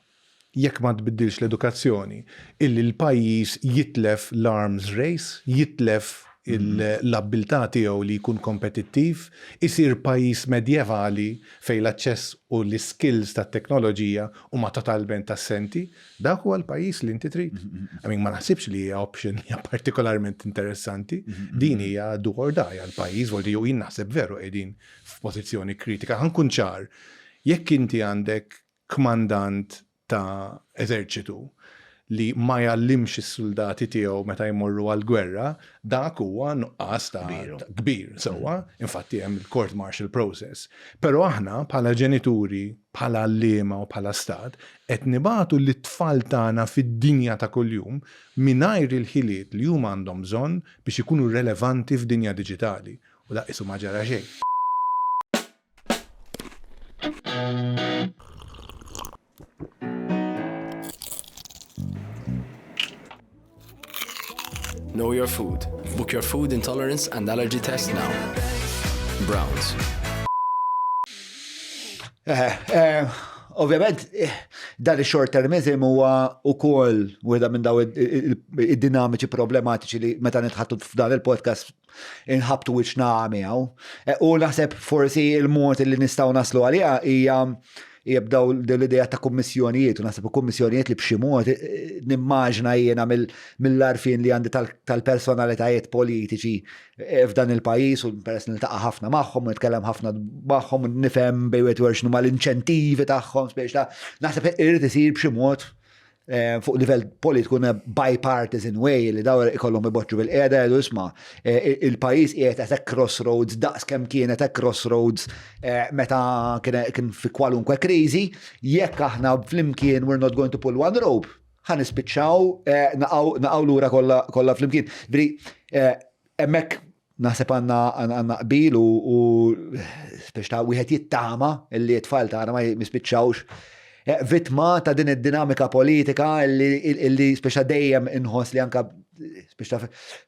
Jekk ma tbiddilx l-edukazzjoni, illi l-pajjiż jitlef l-arms race, jitlef l-abbiltà tiegħu li jkun kompetittiv, isir pajjiż medjevali fejn l-aċċess u l-iskills tat-teknoloġija huma totalment assenti, dak huwa l-pajjiż li inti trid. I mean, ma naħsibx li hija option li hija partikolarment interessanti. Din hija do or die għall-pajjiż, voldiri jew jien naħseb veru qegħdin f'pożizzjoni kritika. Ħa nkun ċar, jekk inti għandek kmandant ta' eżerċitu li ma jgħallimx is-suldati tiegħu meta jmorru għall-gwerra, dak huwa nuqqas ta' kbir sewwa, infatti hemm il-court martial process. Però aħna bħala ġenituri, bħala għalliema u bħala stat qed nibagħtu lit-tfal tagħna fid-dinja ta' kuljum mingħajr il-ħiliet li huma għandhom bżonn biex ikunu relevanti f'dinja diġitali. U dak qisu ma ġara xejn. Know your food. Book your food intolerance and allergy test now. Browns. Eh, eh, Ovvjament, eh, dan il-short termism huwa ukoll wieħda minn daw id-dinamiċi problematiċi li meta nitħattu f'dan il-podcast inħabtu wiċċna miegħu. Eh, u naħseb forsi il-mod li nistgħu naslu għaliha hija jibdaw l-idea ta' kummissjonijiet, u naħseb kummissjonijiet li b'xi mod eh, nimmaġna jiena mill-arfin li għandi tal-personalitajiet politiċi eh, f'dan il-pajjiż u peress niltaqa' ħafna magħhom u nitkellem ħafna magħhom u nifhem bejn wieħed x'inhuma l-inċentivi tagħhom speċi ta' naħseb irid isir b'xi mod eh, fuq livell politiku in a bipartisan way li daw ikollhom iboċċu bil-qiegħda jgħidu isma' eh, il-pajjiż qiegħed at a crossroads daqs kemm kienet a crossroads meta kien fi kwalunkwe kriżi, jekk aħna flimkien we're not going to pull one rope, ħa nispiċċaw eh, naqgħu lura kollha flimkien. Bri, eh, hemmhekk naħseb għandna għandna qbil u biex ta' wieħed jittama illi t-tfal tagħna ma jispiċċawx eh, vittma ta' din id-dinamika politika illi speċa dejjem inħoss li anka speċa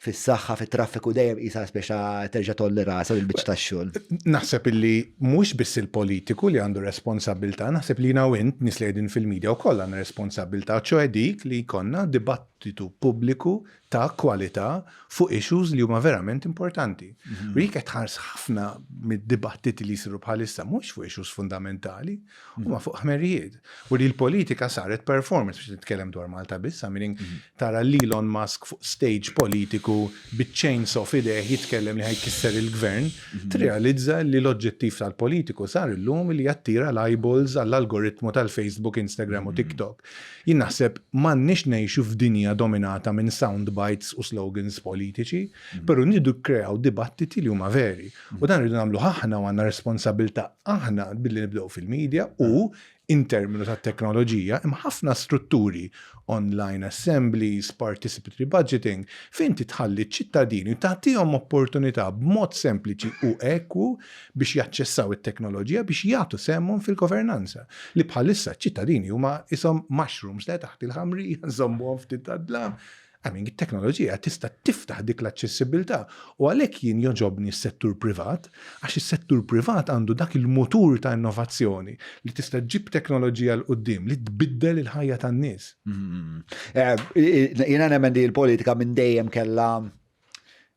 fis-saħħa fit-traffiku dejjem isa speċa terġa' tolli rasa bil-biċċ tax-xogħol. Naħseb illi mhux biss il-politiku li għandu responsabbiltà, naħseb li jiena u int nies li qegħdin fil-media wkoll għandna responsabbiltà, ċoe dik li jkollna dibattitu pubbliku ta' kwalità fuq issues li huma verament importanti. Mhm. U jekk qed tħares ħafna mid-dibattiti li jsiru bħalissa mhux fuq issues fundamentali, mhm. huma fuq ħmerijiet. U li l-politika saret performance biex nitkellem dwar Malta biss, meaning mhm. tara l-Elon Musk fuq stage politiku biċ-chainsaw f'idejh jitkellem li ħa jkisser il-gvern, tirrealizza li l-oġġettiv tal-politiku sar illum li jattira l-eyeballs għall-algoritmu tal-Facebook, Instagram u TikTok. Jien naħseb m'għandniex ngħixu f'dinja dominata minn sound bites u slogans politiċi, però nridu kkreaw dibattiti li huma veri. U dan rridu nagħmluh aħna u għandna responsabilità aħna billi nibdew fil-media u in terminu ta' teknoloġija, hemm ħafna strutturi, online assemblies, participatory budgeting, fejn inti tħalli ċ-ċittadini u tagħtihom opportunità b'mod sempliċi u ekwu biex jaċċessaw it-teknoloġija biex jagħtu sehemhom fil-governanza, li bħalissa ċ-ċittadini huma qishom mushrooms le taħt il-ħamrija nżommuhom ftit tad-dlam. I mean, it-teknoloġija tista' tiftaħ dik l-aċċessibilità u għalhekk jien jogħġobni s-settur privat, għax is-settur privat għandu dak il-mutur ta' innovazzjoni li tista' ġġib teknoloġija 'l quddiem li tbiddel il-ħajja tan-nies. Eh, jiena nemmen li l-politika minn dejjem kellha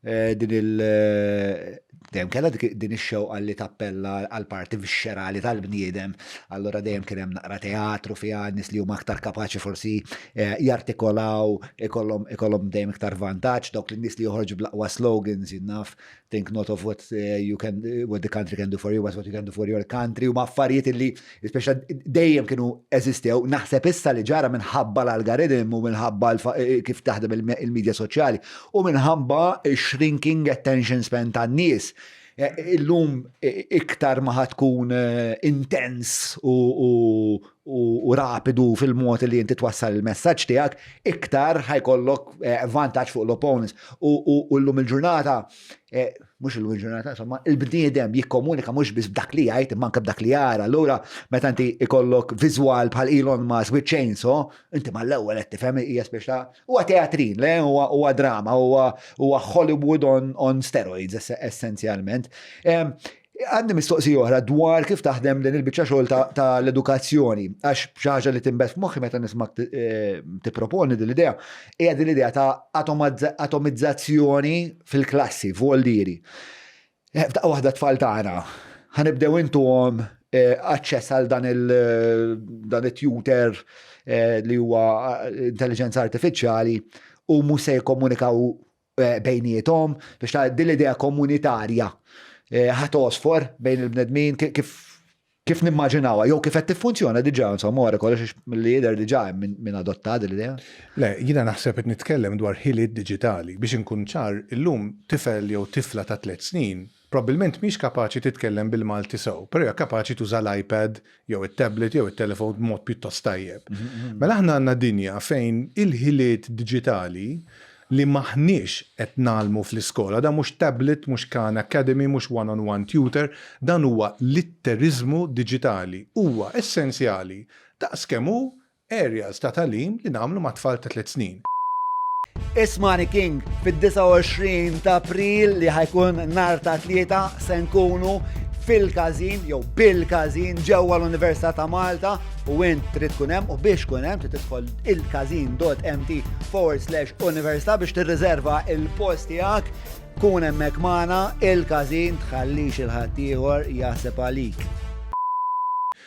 Eh, din il- eh, dejjem kellha din ix-xewqa li tappella għal parti viscerali tal-bniedem, allura dejjem kien hemm naqra teatru fiha nies li huma aktar kapaċi forsi eh, jartikolaw, ikollhom ikollhom dejjem iktar vantaġġ, dawk li nies li joħorġu bl-aqwa slogans jinnaf, think not of what you can what the country can do for you, but what you can do for your country, huma affarijiet li Speċa dejjem kienu eżistew, naħseb issa li ġara minħabba l-algoritm u minħabba eh, kif taħdem il-medja soċjali u minħabba shrinking attention span tan-nies. Eh, illum eh, iktar ma tkun intens u, u rapidu fil-mod li inti twassal il-messaġġ tiegħek, iktar ħa jkollok vantaġġ fuq l-opponents. U llum il-ġurnata Eh, mhux illum il-ġurnata, insomma, il-bniedem jikkomunika mhux biss b'dak li jgħid, imma anke b'dak li jara. Allura, meta inti ikollok viżwal bħal Elon Musk with chainsaw, inti mal-ewwel qed tifhem hija speċa huwa teatrin, le huwa drama, huwa Hollywood on, on steroids essenzjalment. Għandi mistoqsija oħra dwar kif taħdem din il-biċċa xogħol tal-edukazzjoni, għax xi ħaġa li tinbet f'moħħi meta nismak eh, tipproponi din l-idea, hija din l-idea ta' atomizzazzjoni fil-klassi, voldiri. Eh, f'daqqa waħda tfal tagħna, ħa nibdew intuhom eh, aċċess għal dan il dan it-tutor li huwa intelligenza artifiċjali u mhux se jikkomunikaw Eh, bejniethom, biex ta' din l-idea komunitarja eh, ħa tosfor bejn il-bnedmin kif kif nimmaġinawha jew kif qed tiffunzjona diġà insomma wara kollox milli jidher diġà hemm min adotta din l-idea. Le, jiena naħseb qed nitkellem dwar ħiliet diġitali. Biex inkun ċar, illum tifel jew tifla ta' tliet snin probbilment mhix kapaċi titkellem bil-Malti sew, però hija kapaċi tuża l-iPad jew it-tablet jew it-telefon b'mod pjuttost tajjeb. Mela aħna għandna dinja fejn il-ħiliet diġitali li m'aħniex qed ngħallmu fl-iskola, dan mhux tablet, mhux Khan Academy, mhux one-on-one tutor, dan huwa litteriżmu diġitali. Huwa essenzjali daqs kemm hu Areas ta' tagħlim li nagħmlu ma' tfal ta' tlett snin. Ismani King, fid-29 ta' April li ħa jkun nhar ta' Tlieta se nkunu fil-każin jew bil-każin ġewwa l-Università ta' Malta u int trid tkun hemm u biex tkun hemm trid tidħol il-każin.mt forward slash università biex tirriserva il-post tiegħek. Kun hemmhekk magħna il-każin tħallix il-ħaddieħor jaħseb għalik.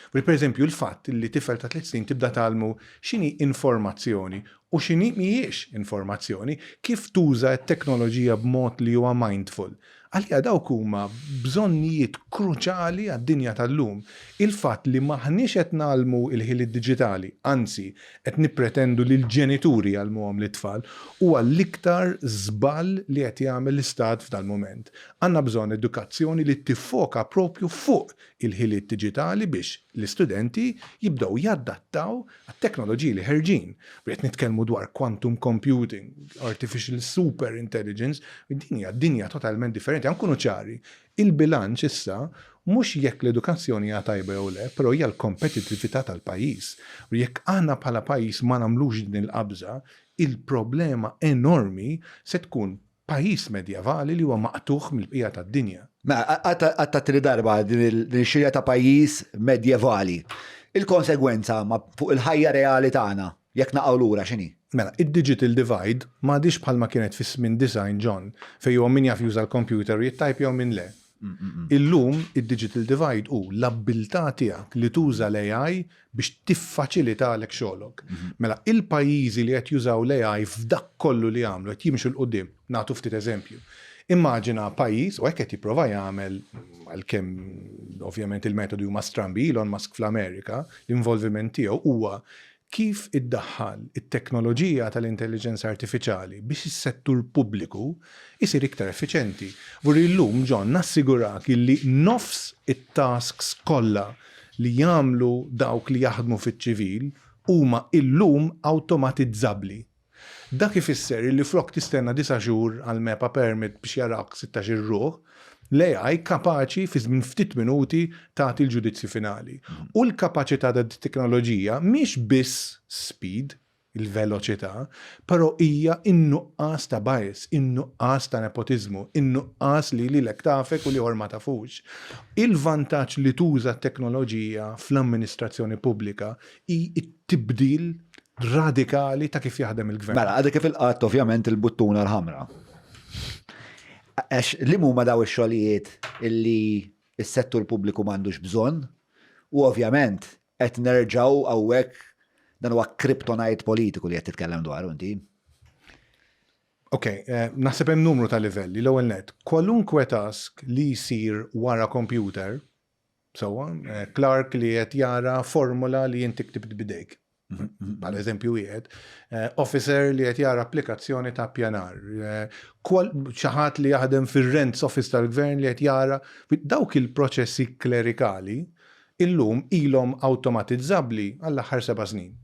Per eżempju, il-fatt li tifel ta' 3 snin tibda tgħallmu x'inhi informazzjoni u x'inhi mhijiex informazzjoni, kif tuża t-teknoloġija b'mod li huwa mindful. Għalija dawk huma bżonnijiet kruċali għad-dinja tal-lum. Il-fatt li m'aħniex qed ngħallmu l-ħiliet diġitali, anzi qed nippretendu li l-ġenituri jgħallmuhom lit-tfal, huwa l-iktar żball li qed jagħmel l-Istat f'dal-mument. Għandna bżonn edukazzjoni li tiffoka proprju fuq il-ħiliet diġitali biex l-istudenti jibdew jadattaw għat-teknoloġiji li ħerġin. Qed nitkellmu dwar quantum computing, artificial super intelligence, din hija dinja totalment differenti. Ħa nkunu ċari, il-bilanċ issa mhux jekk l-edukazzjoni hija tajba jew le, però hija l-kompetittività tal-pajjiż. U jekk aħna bħala pajjiż ma nagħmlux din il-qabża, il-problema enormi se tkun pajjiż medjevali li huwa maqtugħ mill-bqija tad-dinja. Mela, għadtha t-tieni darba din ix-xirja ta' pajjiż medjevali. Il-konsegwenza fuq il-ħajja reali tagħna, jekk naqgħu lura x'inhi? Mela, id-digital divide m'għadhiex bħalma kienet fis-smin 90, John, fejn huwa min jaf juża l-computer u jittajpja u min le. Illum id-digital divide hu l-abbiltà tiegħek li tuża l-AI biex tiffaċilitalek xogħlok. Mela, il-pajjiżi li qed jużaw l-AI f'dak kollu li jagħmlu qed jimxu 'l quddiem. Nagħtu ftit eżempju. Immaġina pajjiż, u hekk qed jipprova jagħmel, għalkemm ovvjament il-metodi huma strambi, Elon Musk fl-Amerika, l-involviment tiegħu huwa kif iddaħħal it-teknoloġija tal-intelliġenza artifiċjali biex is-settur pubbliku jsir iktar effiċjenti. Vuri llum, John, nassigurak illi nofs it-tasks kollha li jagħmlu dawk li jaħdmu fiċ-ċivil huma illum awtomatizzabbli. Dak ifisser illi flok tistenna 9 xhur għal MEPA permit biex jarak 16 ruħ, l-AI kapaċi fi żmien ftit minuti tagħti l-ġudizzju finali. U l-kapaċità ta' teknoloġija mhix biss speed, il-veloċità, però hija in-nuqqas ta' bias, in-nuqqas ta' nepotiżmu, in-nuqqas li lilek tafek u l-ieħor ma tafux. Il-vantaġġ li tuża t-teknoloġija fl-amministrazzjoni pubblika hi t-tibdil radikali ta' kif jaħdem il-gvern. Mela, għadek kif ilqatt ovvjament il-buttuna l-ħamra. Għax li huma daw ix-xogħlijiet illi s-settur pubbliku m'għandux bżonn u ovvjament qed nerġgħu hawnhekk dan huwa kryptonite politiku li qed titkellem dwaru inti. Ok, naħseb hemm numru ta' livelli. L-ewwel net, kwalunkwe task li jsir wara computer, sewwa, clerk li qed jara formula li inti ktibt bidejk. Bħal eżempju wieħed, officer li qed jara applikazzjoni ta' pjanar, xi ħadd li jaħdem fir-rents office tal-gvern li qed jara dawk il-proċessi klerikali illum ilhom awtomatizzabbli għall-aħħar 7 snin.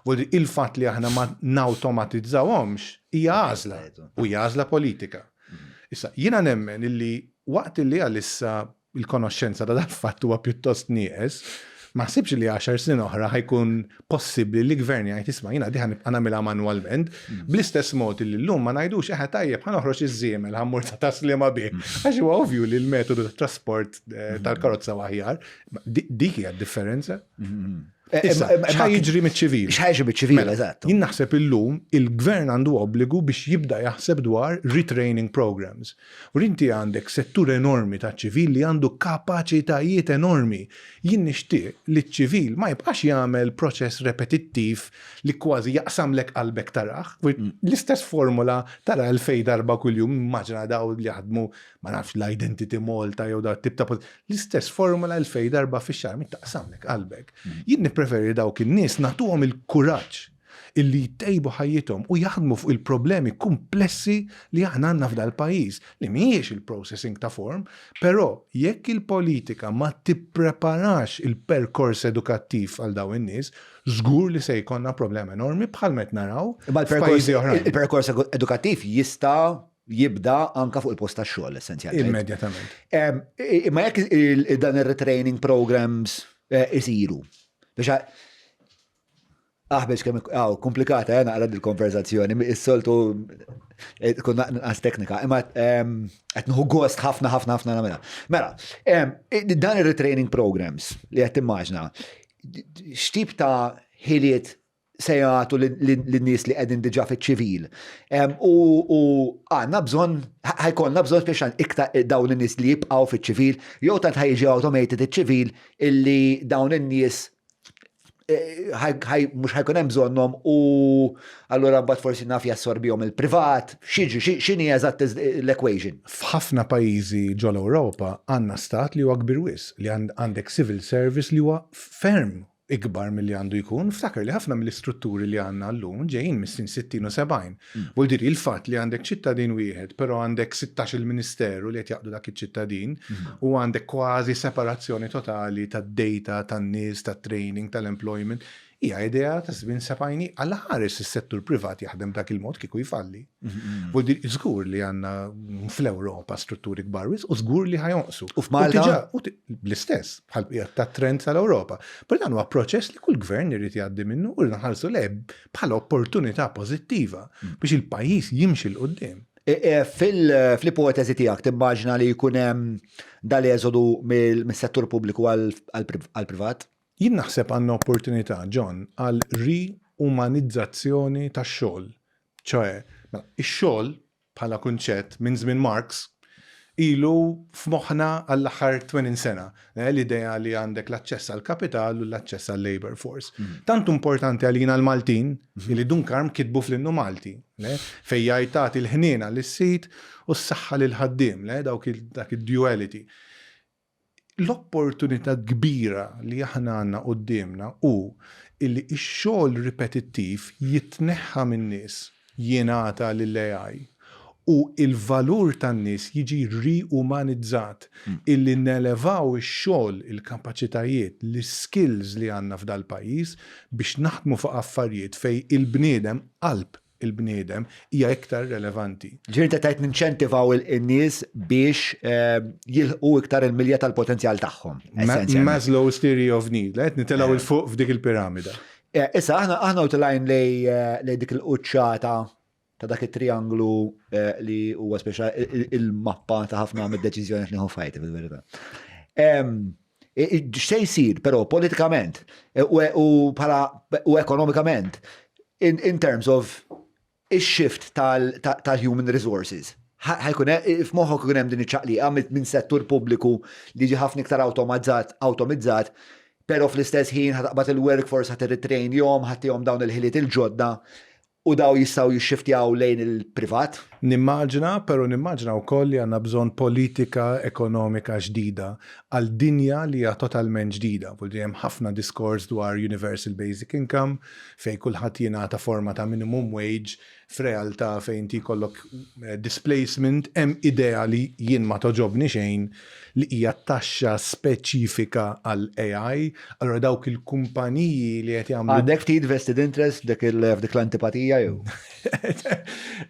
Vuol il-fatt li aħna ma nawtomatizzawhomx hija għażla u hija għażla politika. Issa, jiena nemmen illi waqt illi għalissa il-konoxxenza ta' dal-fatt huwa pjuttost nieqes, ma ħsibx li 10 snin oħra ħa jkun possibbli li gvern jgħid, "Isma', jiena di ħa nibqa' nagħmilha manwalment," bl-istess mod li llum ma ngħidux, "Eħe tajjeb, ħa noħroġ iż-żiemel, ħa mmur ta' Tas-Sliema bih." Għax huwa ovvju li l-metodu ta' trasport tal-karozza aħjar. Dik hija d-differenza. Issa, x'ħa jiġri miċ-ċivil? X'ħa jiġri miċ-ċivil, Mela, eżatt. Jien naħseb illum il-gvern għandu obbligu biex jibda jaħseb dwar retraining programs. U inti għandek settur enormi ta' ċivil li għandu kapaċitajiet enormi. Jien nixtieq li ċ-ċivil ma jibqax jagħmel proċess repetittiv li kważi jaqsamlek qalbek tarah. L-istess formula tara 2000 darba kuljum, immaġina daw li jaħdmu, ma nafx, l-Identity Malta jew da tip ta' l-istess formula 2000 darba fix-xahar, mit taqsamlek qalbek. Jien nippreferi dawk in-nies nagħtuhom il-kuraġġ illi jtejbu ħajjithom u jaħdmu fuq il-problemi komplessi li aħna għandna f'dal pajjiż li mhijiex il-processing ta' form, però jekk il-politika ma tippreparax il-perkors edukattiv għal daw in-nies, żgur li se jkollna problema enormi bħal met naraw Imma f'pajjiżi oħrajn. il-perkors edukattiv jista' jibda anka fuq il-post tax-xogħol essenzjalment. Immedjatament. Imma jekk dan ir-retraining programs isiru, biex Aħbeġ kemm aw komplikata eh naqra dil-konverzazzjoni, is-soltu eh, tkun naqas teknika, imma ehm, qed nieħu gost ħafna ħafna ħafna nagħmilha. Mela, ehm, dan ir-retraining programs li qed timmaġna, x'tip ta' ħiliet se jagħtu lin-nies li qegħdin diġà fiċ-ċivil. Ehm, u għandna bżonn, ħajkollna bżonn speċjal iktar dawn in-nies li jibqgħu fiċ-ċivil, jew tant ħajġi automated iċ-ċivil illi dawn in-nies eh, mhux ħajkun hemm bżonnhom u allura mbagħad forsi naf jassorbihom il-privat, x'jiġri, x'inhi eżatt l-equation? F'ħafna pajjiżi ġol-Ewropa għandna stat li huwa kbir wisq, li għandek civil service li huwa ferm ikbar milli għandu jkun. Ftakar li ħafna mill-istrutturi li għandna llum ġejjin mis-snin 60 u 70. Vuol dire il-fatt li għandek ċittadin wieħed però għandek 16-il ministeru li qed jaqdu dak iċ-ċittadin u għandek kważi separazzjoni totali tad-data, tan-nies, tat-training, tal-employment, hija idea ta' żmien sebgħini. Alla ħares is-settur privat jaħdem b'dak il-mod kieku jfalli. Vuol dire żgur li għandna fl-Ewropa strutturi kbar wisq u żgur li ħa jonqsu. U f'Malta? Bl-istess, bħal bqija tat-trend tal-Ewropa. Però dan huwa proċess li kull gvern irid jgħaddi minnu u rridu nħarsu lejh bħala opportunità pożittiva biex il-pajjiż jimxi 'l quddiem. Fl-ipoteżi tiegħek timmaġina li jkun hemm dal-eżodu mis-settur pubbliku għall-privat? Jien naħseb għandna opportunità, John, għal riumanizzazzjoni tax-xogħol. Ċoe, mela, ix-xogħol bħala kunċett minn żmien Marx ilu f'moħħna għall-aħħar 80 sena, l-idea li għandek l-aċċess għall-kapital u l-aċċess għal-labor force. Tant importanti għalina l-Maltin li Dun Karm kitbu fl-innu Malti, fejn jgħid tagħti l-ħniena lis-sid u s-saħħa lill-ħaddiem, dawk dak id-duality. L-opportunità kbira li aħna għandna quddiemna hu illi x-xogħol ripetittiv jitneħħa min-nies, jingħata lill-AI u l-valur tan-nies jiġi riumanizzat, illi nelevaw ix-xogħol, il-kapaċitajiet, l-iskills li għandna f'dal-pajjiż biex naħdmu fuq affarijiet fejn il-bniedem qalb il-bniedem hija iktar relevanti. Ġifieri inti tgħid ninċentivaw in-nies biex ehm, jilħqu iktar il-milja tal-potenzjal tagħhom. Maslow's theory of need, qed nitilgħu il fuq f'dik il-piramida. Eh, issa aħna aħna u tilgħin lej eh, dik il-quċċata ta' dak it-trianglu eh, li huwa speċa il-mappa ta' ħafna mid-deċiżjoni li nieħu fajti fil-verità. Ehm, x'se jsir però politikament u bħala u ekonomikament in, in terms of ix-shift tal-human resources. Ħajkun f'moħħok ikun hemm din iċ-ċaqliqa minn settur pubbliku li ġi ħafna iktar awtomatizzat, awtomizzat, però fl-istess ħin ħataqbad il-workforce ħadd irritrainjhom, ħattihom dawn il-ħiliet il-ġodda U daw jistgħu jixxiftjaw lejn il-privat? Nimmaġina, però nimmaġina wkoll li għandna bżonn politika ekonomika ġdida għal dinja li hija totalment ġdida. Vuol dire hemm ħafna diskors dwar universal basic income fejn kulħadd jingħata forma ta' minimum wage f'realtà fejn inti jkollok displacement, hemm idea li jien ma togħġobni xejn li hija taxxa speċifika għal AI, allura dawk il-kumpaniji li qed jagħmlu. Għandek ftit vested interest f'dik l-antipatija jew?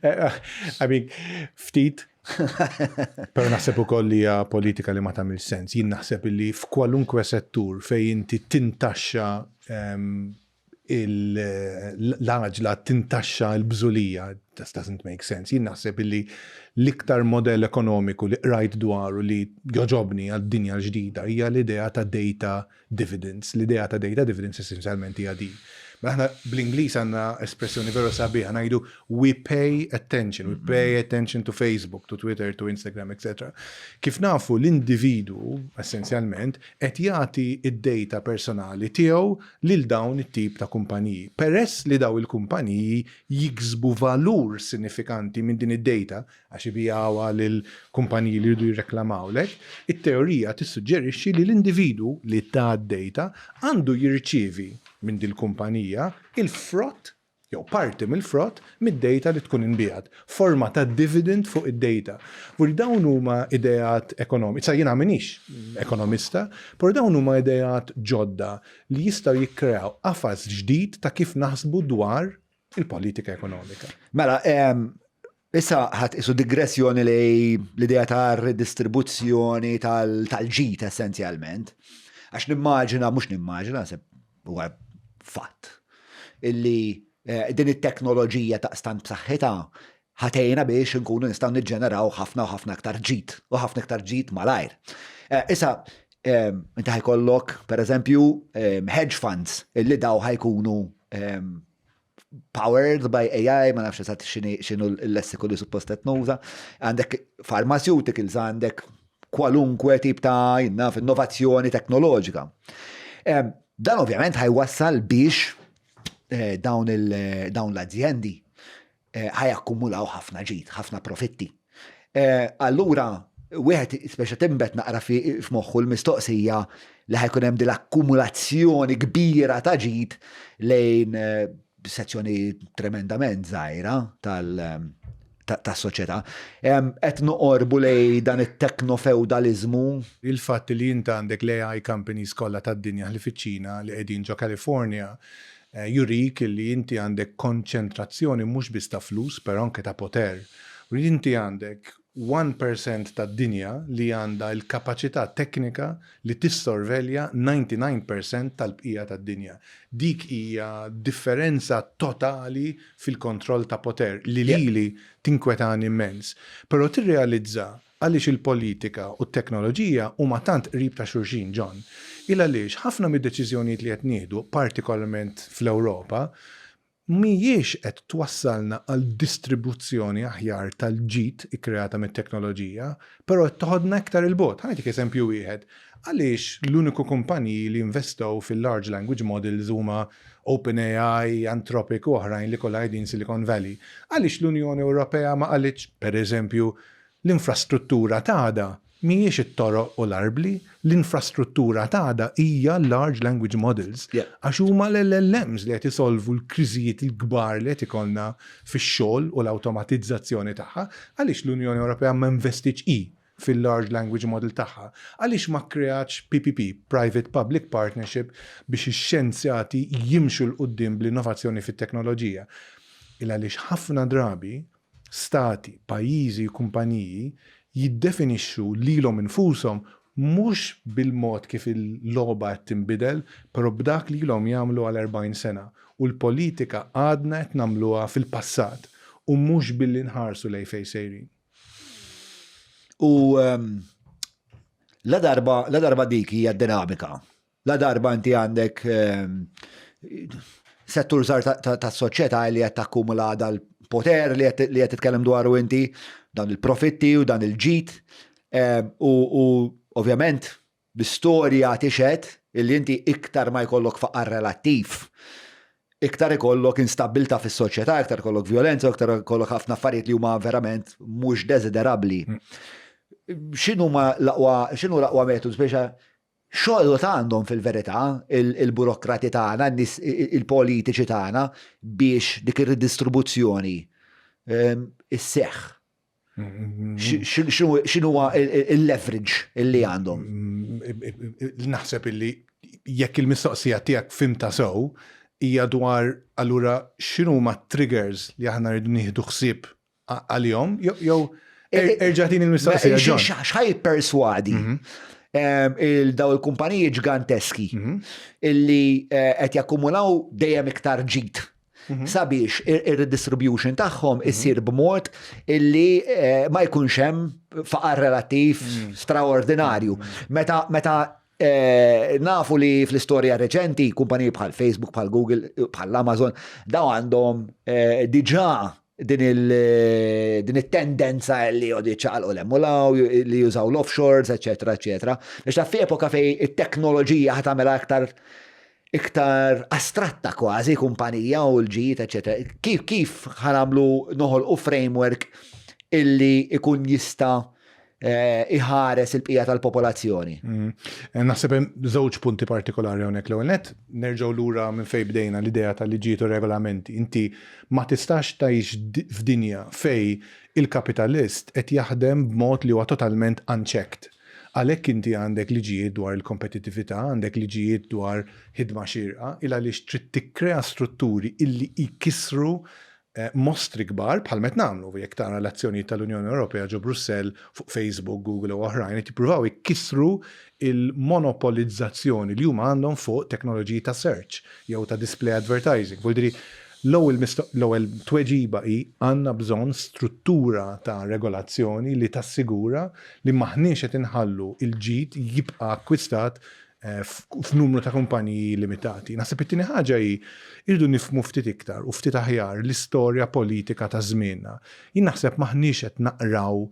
I mean, ftit. Però naħseb ukoll li hija politika li ma tagħmilx sens. Jien naħseb li f'kwalunkwe settur fejn inti tintaxxa ehm, l-għaġla tintaxxa l-bżulija, just doesn't make sense. Jien naħseb illi l-iktar modell ekonomiku li qrajt dwaru li jogħġobni għad-dinja l-ġdida hija l-idea ta' data dividends. L-idea ta' data dividends essenzjalment hija din. Mela aħna bl-Ingliż għandna espressjoni veru sabiħa ngħidu we pay attention, we pay attention to Facebook, to Twitter, to Instagram, etc. Kif nafu l-individu essenzjalment qed jagħti d-data personali tiegħu lil dawn it-tip ta' kumpaniji. Peress li dawn il-kumpaniji jiksbu valur sinifikanti minn din id-data, għax ibigħuha lil kumpaniji li jridu jirreklamawlek, it-teorija tissuġġerixxi li l-individwu li ta d-data għandu jirċievi minn dil-kumpanija il-frott jew parti mill-frott mid-data li tkun inbiegħet, forma ta' dividend fuq id-data. Vuol dawn huma ideat ekonomiċi, sa jiena m'iniex ekonomista, però dawn huma ideat ġodda li jistgħu jikkreaw qafas ġdid ta' kif naħsbu dwar il-politika ekonomika. Mela, issa ħadd isu digressjoni li l-idea ta' redistribuzzjoni tal-ġid essenzjalment. Għax nimmaġina, mhux nimmaġina, huwa fatt. illi din it-teknoloġija taqstant b'saħħitha ħa tgħinna biex inkunu nistgħu niġġeneraw ħafna u ħafna aktar ġid u ħafna iktar ġid malajr. Issa, inti ħa jkollok, per eżempju, hedge funds illi daw ħa jkunu powered by AI, ma nafx eżatt x'inhu l-lessiku li suppost qed nuża, għandek pharmaceuticals, għandek kwalunkwe tip ta' jinnaf innovazzjoni teknoloġika. Dan ovvjament ħa jwassal biex dawn l-azjendi ħa jakkumulaw ħafna ġid, ħafna profitti. Allura, wieħed speċa timbet naqra f'moħħu l-mistoqsija li ħa jkun hemm din l-akkumulazzjoni kbira ta' ġid lejn sezzjoni tremendament żgħira tas-soċjetà. Qed noqorbu lejn dan it-teknofeudalizmu. Il-fatt li inta għandek l-AI companies kollha tad-dinja li fiċ-Ċina li qegħdin ġo California jurik li inti għandek konċentrazzjoni mhux biss ta' flus, però anke ta' poter. U li inti għandek 1% tad-dinja li għandha l-kapaċità teknika li tissorvelja 99% tal-bqija tad-dinja. Dik hija differenza totali fil-kontroll ta' poter li lili tinkwetani immens. Però tirrealizza għaliex il-politika u t-teknoloġija huma tant qrib ta' xulxin, John. Il għaliex ħafna mid-deċiżjonijiet li qed nieħdu, partikolarment fl-Ewropa, mhijiex qed twassalna għal distribuzzjoni aħjar tal-ġid ikkreata mit-teknoloġija, però qed toħodna iktar 'il bogħod. Ħa nagħtik eżempju wieħed. Għaliex l-uniku kumpaniji li investew fil-large language models huma OpenAI, Anthropic u oħrajn li kollha qegħdin Silicon Valley? Għaliex l-Unjoni Ewropea ma qalitx, per eżempju, l-infrastruttura tagħna mhijiex it-toroq u l-arbli, l-infrastruttura tagħna hija large language models. Għax huma l-LLMs li qed isolvu l-kriżijiet il-kbar li qed ikollna fix-xogħol u l-awtomatizzazzjoni tagħha. Għaliex l-Unjoni Ewropea ma investitx i fil-large language model tagħha? Għaliex ma kreatx PPP, Private Public Partnership, biex ix-xjenzjati jimxu 'l quddiem bl-innovazzjoni fit-teknoloġija? Il għaliex ħafna drabi stati, pajjiżi u kumpaniji jiddefinixxu lilhom infushom mhux bil-mod kif il-logħba qed tinbidel, però b'dak li ilhom jagħmlu għal 40 sena. U l-politika għadna qed nagħmluha fil-passat u mhux billi nħarsu lejn fejn sejrin. U la darba dik hija dinamika. La darba inti għandek settur żgħar tas-soċjetà li qed takkumula dal-poter li qed titkellem dwaru inti, dan il-profitti u dan il-ġid. U ovvjament l-istorja tixhed illi inti iktar ma jkollok faqar relattiv, iktar ikollok instabbiltà fis-soċjetà, iktar ikollok violenza, iktar ikollok ħafna affarijiet li huma verament mhux desiderabbli. X'inhu ma l-aqwa x'inhu l-aqwa metodu speċa xogħol għandhom fil-verità il-burokrati tagħna, il-politiċi tagħna biex dik ir-redistribuzzjoni isseħħ? X'inhu il-leverage illi għandhom? Naħseb illi jekk il-mistoqsija tiegħek fhimtha sew hija dwar allura x'inhuma triggers li aħna rridu nieħdu ħsieb għalihom jew erġa' tini il-mistoqsija. X'ħa jipperswadi il-daw il-kumpaniji ġganteski illi qed jakkumulaw dejjem iktar ġid sabiex ir-redistribution tagħhom issir b'mod illi ma jkunx hemm faqar relattiv straordinarju? Meta nafu li fl-istorja reċenti kumpaniji bħal Facebook, bħal Google, bħal Amazon, daw għandhom diġà din il-tendenza li jgħodu ċaqalqu l-emulaw, li jużaw l-offshores, eccetera, eccetera. Biex ta' fi epoka fej it-teknoloġija ħa tagħmel aktar iktar astratta kważi kumpanija u l-ġid, eccetera. Kif ħa nagħmlu noħolqu framework illi ikun jista' iħares il-bqija tal-popolazzjoni? Naħseb hemm żewġ punti partikolari hawnhekk. L-ewwel nett, nerġgħu lura minn fejn bdejna, l-idea tal-liġijiet u regolamenti. Inti ma tistax tgħix f'dinja fej il-kapitalist qed jaħdem b'mod li huwa totalment unchecked. Għalhekk inti għandek liġijiet dwar il-kompetittività, għandek liġijiet dwar ħidma xirqa, il għaliex trid tikkrea strutturi illi jkissru mostri kbar bħal met nagħmlu jekk tara l-azzjonijiet tal-Unjoni Ewropea ġo Brussell fuq Facebook, Google u oħrajn qed jippruvaw ikissru il-monopolizzazzjoni li huma għandhom fuq teknoloġiji ta' search jew ta' display advertising. Vuol l-ewwel l-ewwel tweġiba hi għandna bżonn struttura ta' regolazzjoni li tassigura li m'aħniex qed inħallu l-ġid jibqa' akkwistat f'numru ta' kumpaniji limitati. Naħseb it-tieni ħaġa hi irridu nifhmu ftit iktar u ftit aħjar l-istorja politika ta' żmienna. Jien naħseb m'aħniex qed naqraw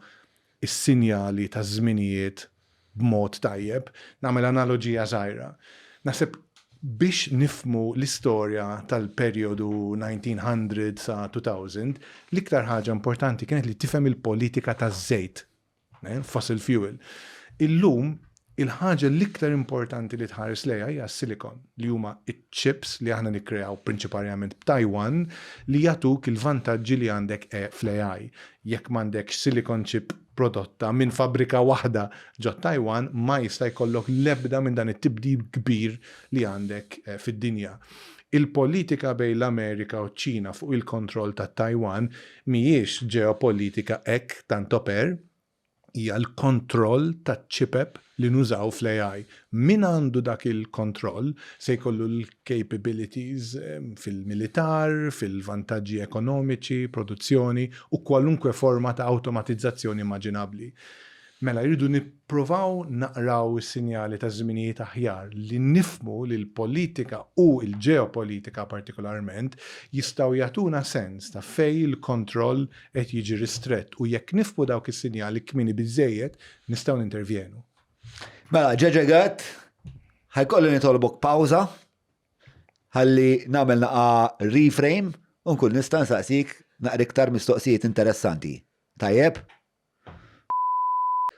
is-sinjali taż-żminijiet b'mod tajjeb. Nagħmel analoġija żgħira. Naħseb biex nifhmu l-istorja tal-perjodu 1900 sa 2000, l-iktar ħaġa importanti kienet li tifhem il-politika taż-żejt, fossil fuel. Illum, il-ħaġa l-iktar importanti li tħares lejha hija s-silicon, li huma ċ-chips li aħna nikkreaw prinċiparjament b'Taiwan li jagħtuk il-vantaġġi li għandek fl-AI. Jekk m'għandekx silicon chip prodotta minn fabbrika waħda ġo Taiwan ma jista' jkollok l-ebda minn dan it-tibdil kbir li għandek fid-dinja. Il-politika bejn l-Amerika u ċ-Ċina fuq il-kontroll ta' Taiwan mhijiex ġeopolitika hekk tanto per, hija l-kontroll taċ-ċipep li nużaw fl-AI. Min għandu dak il-kontroll se jkollu l-capabilities fil-militar, fil-vantaġġi ekonomiċi, produzzjoni u kwalunkwe forma ta' awtomatizzazzjoni immaġinabbli. Mela jridu nippruvaw naqraw is-sinjali taż-żminijiet aħjar li nifhmu li l-politika u l-ġeopolitika partikolarment jistgħu jagħtuna sens ta' fejn il-kontroll qed jiġi ristrett u jekk nifhmu dawk is-sinjali kmieni biżżejjed nistgħu nintervjenu. Mela, Ġeġe Gatt, ħa jkolli nitolbok pawża ħalli nagħmel naqa reframe u nkun nista' nsaqsik naqra iktar mistoqsijiet interessanti. Tajjeb?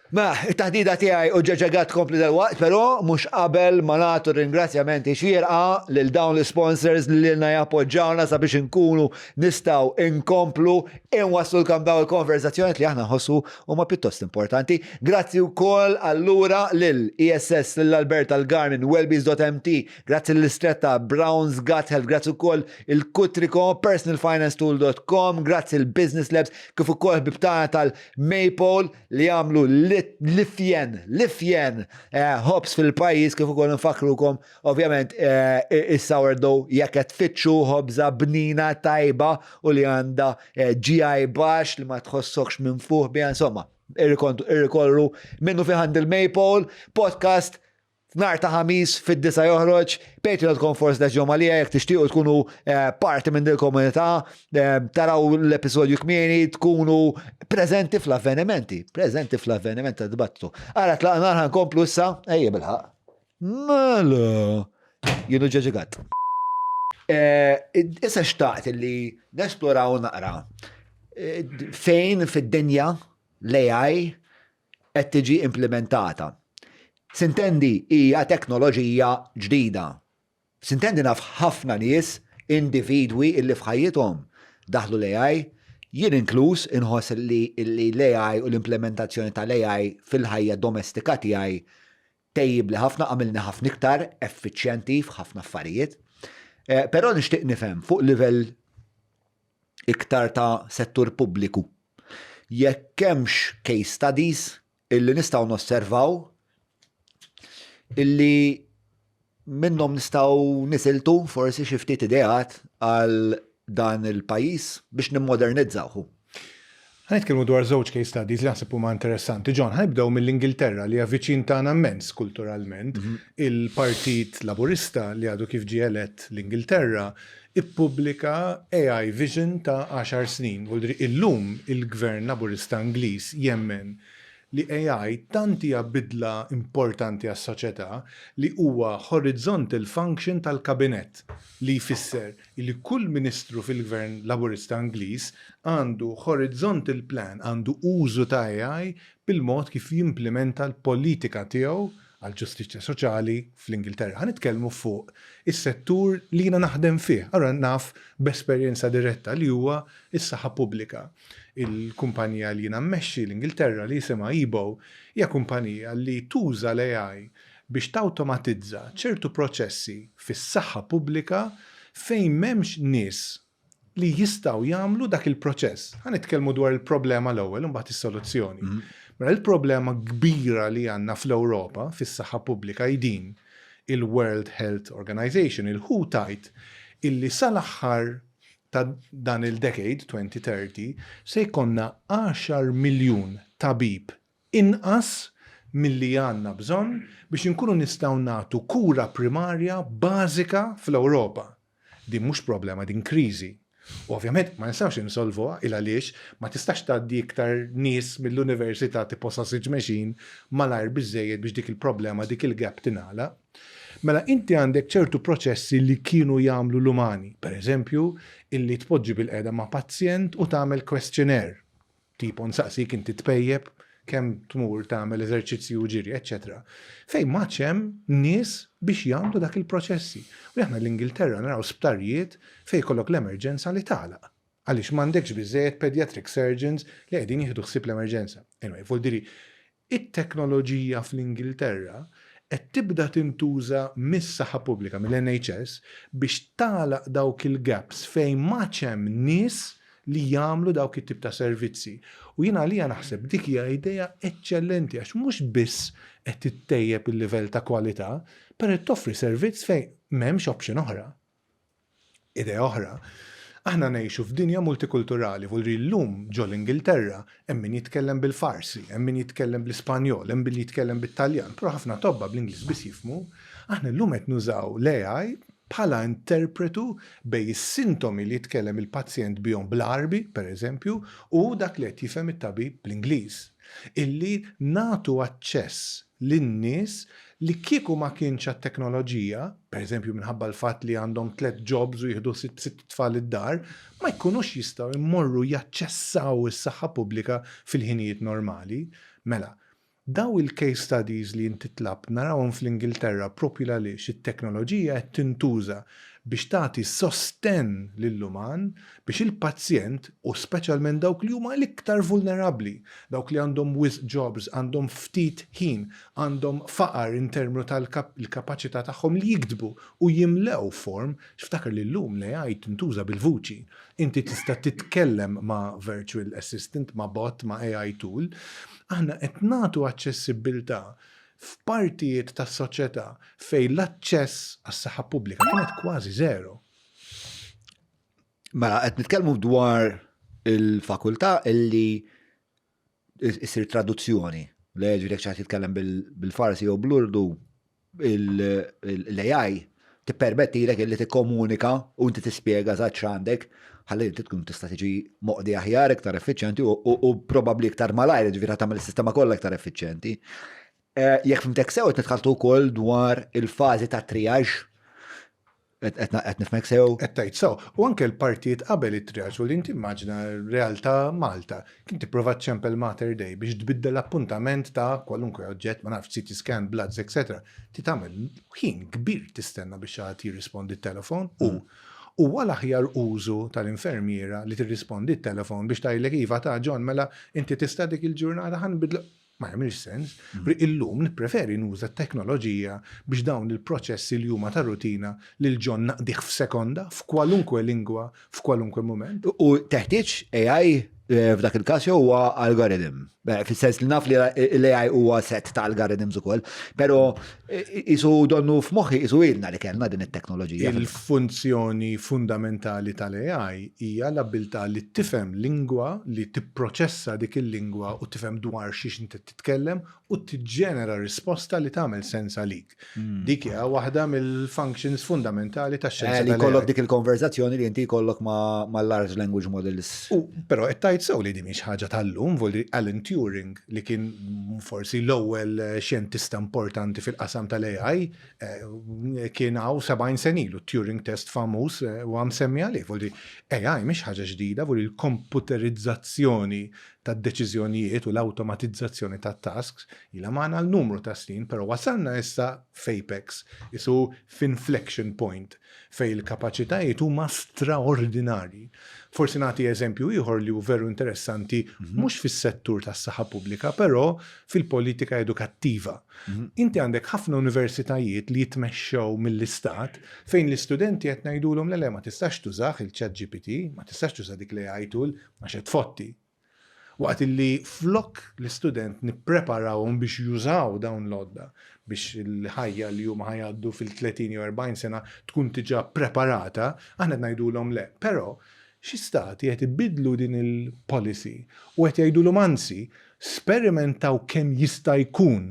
Mela, it-taħdida tiegħi u Ġeġe Gatt tkompli dalwaqt, però mhux qabel ma nagħtu ringrazzjamenti xierqa lil dawn l-isponsors li lilna jappoġġawna sabiex inkunu nistgħu inkomplu inwasslulkom dawn il-konverzazzjonijiet li aħna nħossu huma pjuttost importanti. Grazzi wkoll allura lil ESS, lil Alberta, l-Garmin, Wellbees.mt, grazzi lil Istretta, Browns Gut Health, grazzi wkoll il-Kutriko, personalfinancetool.com, grazzi l-Business Labs, kif ukoll ħbieb tagħna tal-Maypole li jagħmlu l-ifjen, l-ifjen eh, ħobż fil-pajjiż kif ukoll nfakrukom ovvjament eh, is-sourdough jekk qed tfittxu ħobża bnina tajba u li għandha eh, GI baxx li ma tħossokx minn fuq biha insomma irrikorru minnu fi il Maypole podcast Nhar ta' Ħamis fid-disgħa joħroġ, patreon.com forward slash Joe Mallia jekk tixtiequ tkunu eh, parti minn din komunità, eh, taraw l-episodju kmieni, tkunu preżenti fl-avvenimenti, preżenti fl-avveniment ta' dibattitu. Ara tlaqna ħa nkomplu issa, ejja bilħaq. Mela, jienu ġeġigat. Eh, issa xtaqt li nesploraw naqra fejn fid-dinja l-AI qed tiġi implimentata. Sintendi hija teknoloġija ġdida. Sintendi naf ħafna nies, individwi illi f'ħajjithom daħlu l-AI, jien inkluż inħoss li l-AI u l-implementazzjoni tal-AI fil-ħajja domestika tiegħi tejjibli ħafna, għamilni ħafna iktar effiċjenti f'ħafna affarijiet. Eh, però nixtieq nifhem fuq livell iktar ta' settur pubbliku. Jekk hemmx case studies illi nistgħu nosservaw illi minnhom nistgħu nisiltu forsi xi ftit ideat għal dan il-pajjiż biex nimmodernizzawh. Ħa nitkellmu dwar żewġ case studies li naħseb huma interessanti. John, ħa nibdew mill-Ingilterra li hija viċin tagħna immens kulturalment. Il-Partit Laburista li għadu kif ġie elett l-Ingilterra ippubblika AI Vision ta' għaxar snin. Vuol dire illum il-Gvern Laburista Ingliż jemmen li AI tant hija bidla importanti għas-soċjetà li huwa horizontal function tal-kabinett li jfisser li kull ministru fil-Gvern Laburista Ingliż għandu horizontal plan, għandu użu ta' AI bil-mod kif jimplimenta l-politika tiegħu għall-ġustizzja soċjali fl-Ingilterra. Ħa nitkellmu fuq is-settur li jiena naħdem fih, allura naf b'esperjenza diretta li huwa s-saħħa pubblika. Il-kumpanija li jiena mmexxi l-Ingilterra li jisimha EBO hija kumpanija li tuża l-AI biex tawtomatizza ċertu proċessi fis-saħħa pubblika fejn m'hemmx nies. li jistgħu jagħmlu dak il-proċess. Ħa nitkellmu dwar il-problema l-ewwel u mbagħad is-soluzzjoni. Mela il-problema kbira li għandna fl-Ewropa fis-saħħa pubblika hi din. Il-World Health Organization, il-WHO tgħid illi sal-aħħar ta' dan il-decade, 2030, se jkollna 10 miljun tabib inqas milli għandna bżonn biex inkunu nistgħu nagħtu kura primarja bażika fl-Ewropa. Din mhux problema, din kriżi. U ovvjament ma nistgħux insolvuha il għaliex ma tistax tgħaddi iktar nies mill-università tipo sausage machine malajr biżżejjed biex dik il-problema, dik il-gap tingħalaq. Mela inti għandek ċertu proċessi li kienu jagħmlu l-umani, per eżempju, illi tpoġġi bilqiegħda ma' pazjent u tagħmel questionnaire. Tipo nsaqsik inti tpejjep, kemm tmur tagħmel eżerċizzju u ġiri, eċċetera. Fejn m'għadx hemm nies biex jagħmlu dak il-proċessi. U aħna l-Ingilterra naraw sptarijiet fejn jkollok l-emerġenza li tagħlaq. Għaliex m'għandekx biżżejjed pediatric surgeons li qegħdin jieħdu ħsieb l-emerġenza. Anyway, vuol dire it-teknoloġija fl-Ingilterra qed tibda tintuża mis-saħħa pubblika, mill-NHS, biex tagħlaq dawk il-gaps fejn m'għadx hemm nies li jagħmlu dawk it-tip ta' servizzi. U jiena għalija naħseb dik hija idea eċċellenti għax mhux biss qed ittejjeb il-livell ta' kwalità, però qed toffri servizz fejn m'hemmx option oħra. Idea oħra, aħna ngħixu f'dinja multikulturali, vuol dire llum ġol-Ingilterra hemm min jitkellem bil-Farsi, hemm min jitkellem bl-Ispanjol, hemm min jitkellem bit-Taljan, però ħafna tobba bl-Ingliż biss jifhmu. Aħna llum qed nużaw l-AI bħala interpretu bejn is-sintomi li jitkellem il-pazjent bihom bl-Għarbi, per eżempju, u dak li qed jifhem it-tabib bl-Ingliż. Illi nagħtu aċċess lin-nies li kieku ma kienx għat-teknoloġija, per eżempju minħabba l-fatt li għandhom tlett jobs u jieħdu sitt tfal id-dar, ma jkunux jistgħu jmorru jaċċessaw is-saħħa pubblika fil-ħinijiet normali. Mela, daw il-case studies li inti tlabt narawhom fl-Ingilterra proprju l-għaliex it-teknoloġija qed tintuża biex tagħti sostenn lill-uman biex il-pazjent u speċjalment dawk li huma l-iktar vulnerabbli, dawk li għandhom wisq jobs, għandhom ftit ħin, għandhom faqar in terminu tal-kapaċità tagħhom li jiktbu u jimlew form, x'ftakar li llum l-AI tintuża bil-vuċi. Inti tista' titkellem ma' virtual assistant, ma' bot, ma' AI tool. Aħna qed nagħtu aċċessibbiltà f'partijiet tas-soċjetà fejn l-aċċess għas-saħħa pubblika kienet kważi zero. Mela, qed nitkellmu dwar il-fakultà illi issir traduzzjoni. Le ġifieri xi jitkellem bil-Farsi jew bl-Urdu, l-AI tippermettilek illi tikkomunika u inti tispjega eżatt x'għandek ħalli inti tkun tista' tiġi moqdi aħjar, iktar effiċjenti u probabbli iktar malajr, ġifieri tagħmel is-sistema kollha iktar effiċjenti. Jekk fhimtek sew qed nitħalltu wkoll dwar il-fażi ta' triage. Qed nifhmek sew? Qed tgħid sew. U anke l-partijiet qabel it-triage u li inti immaġina realtà Malta. Kien tipprova ċempel Mater Dei biex tbiddel appuntament ta' kwalunkwe oġġett, ma nafx CT scan, bloods, etc. Ti tagħmel ħin kbir tistenna biex xi ħadd jirrispondi t-telefon u huwa l-aħjar użu tal-infermiera li tirrispondi t-telefon biex tgħidlek iva ta' John mela inti tista' dik il-ġurnata ħa nbidlu. Ma jagħmilx sens. Illum nippreferi nuża t-teknoloġija biex dawn il-proċessi li huma ta' rutina lil John naqdih f'sekonda, f'kwalunkwe lingwa, f'kwalunkwe mument. U teħtieġ AI f'dak il-każ jew huwa algorithm? Fis-sens li naf li l-AI huwa set ta' algorithms ukoll, però isu donnu f'moħħi isu ilna li kellna din it-teknoloġija. Il-funzjoni fundamentali tal-AI hija l-abilità li tifhem lingwa, li tipproċessa dik il-lingwa u tifhem dwar xiex inti titkellem u tiġġenera risposta li tagħmel sens għalik. Dik hija waħda mill-functions fundamentali tax-xjenza. Li jkollok dik il-konverzazzjoni li inti jkollok ma' large language models. U però qed tgħid sew li di mhix ħaġa tal-lum, vuol dire Alan Turing li kien forsi l-ewwel xjentista importanti fil-qasam tal-AI kien hawn 70 sena ilu, Turing test famuż u għam semmi għalih. Vuol dire AI mhix ħaġa ġdida, vuol dire il-komputerizzazzjoni tad-deċiżjonijiet u l-awtomatizzazzjoni tat-tasks ilha magħna għal numru ta' snin, però wasalna issa f'apex, isu f'inflection point, fejn il-kapaċitajiet huma straordinarji. Forsi nagħti eżempju ieħor li hu veru interessanti mhux fis-settur tas-saħħa pubblika, però fil-politika edukattiva. Inti għandek ħafna universitajiet li jitmexxew mill-istat fejn l-istudenti qed ngħidulhom le le ma tistax tużah il-ChatGPT, ma tistax tuża dik l-AI tool għax qed tfotti. Waqt illi flok l-istudent nippreparawhom biex jużaw dawn l-għodda biex il-ħajja li huma ħa jgħaddu fil-30 jew 40 sena tkun diġà preparata, aħna qed ngħidulhom le. Però xi stati qed ibiddlu din il-policy u qed jgħidulhom anzi, sperimentaw kemm jista' jkun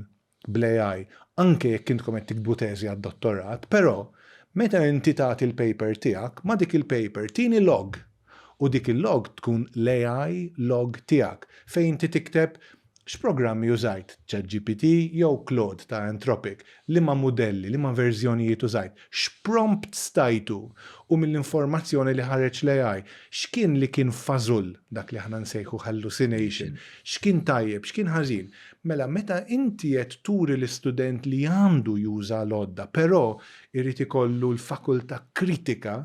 bl-AI anke jekk intkom qed tiktbu teżi għad-dottorat, però meta inti tagħti l-paper tiegħek, ma' dik il-paper tini log u dik il-log tkun l-AI log tiegħek fejn inti tikteb x'programmi użajt, ChatGPT jew Claude ta' Anthropic, liema mudelli, liema verżjonijiet użajt, x'prompts tajtu u mill-informazzjoni li ħareġ l-AI, x'kien li kien fażull, dak li aħna nsejħu hallucination, x'kien tajjeb, x'kien ħażin. Mela meta inti qed turi l-istudent li għandu juża l-għodda, però jrid ikollu l-fakultà kritika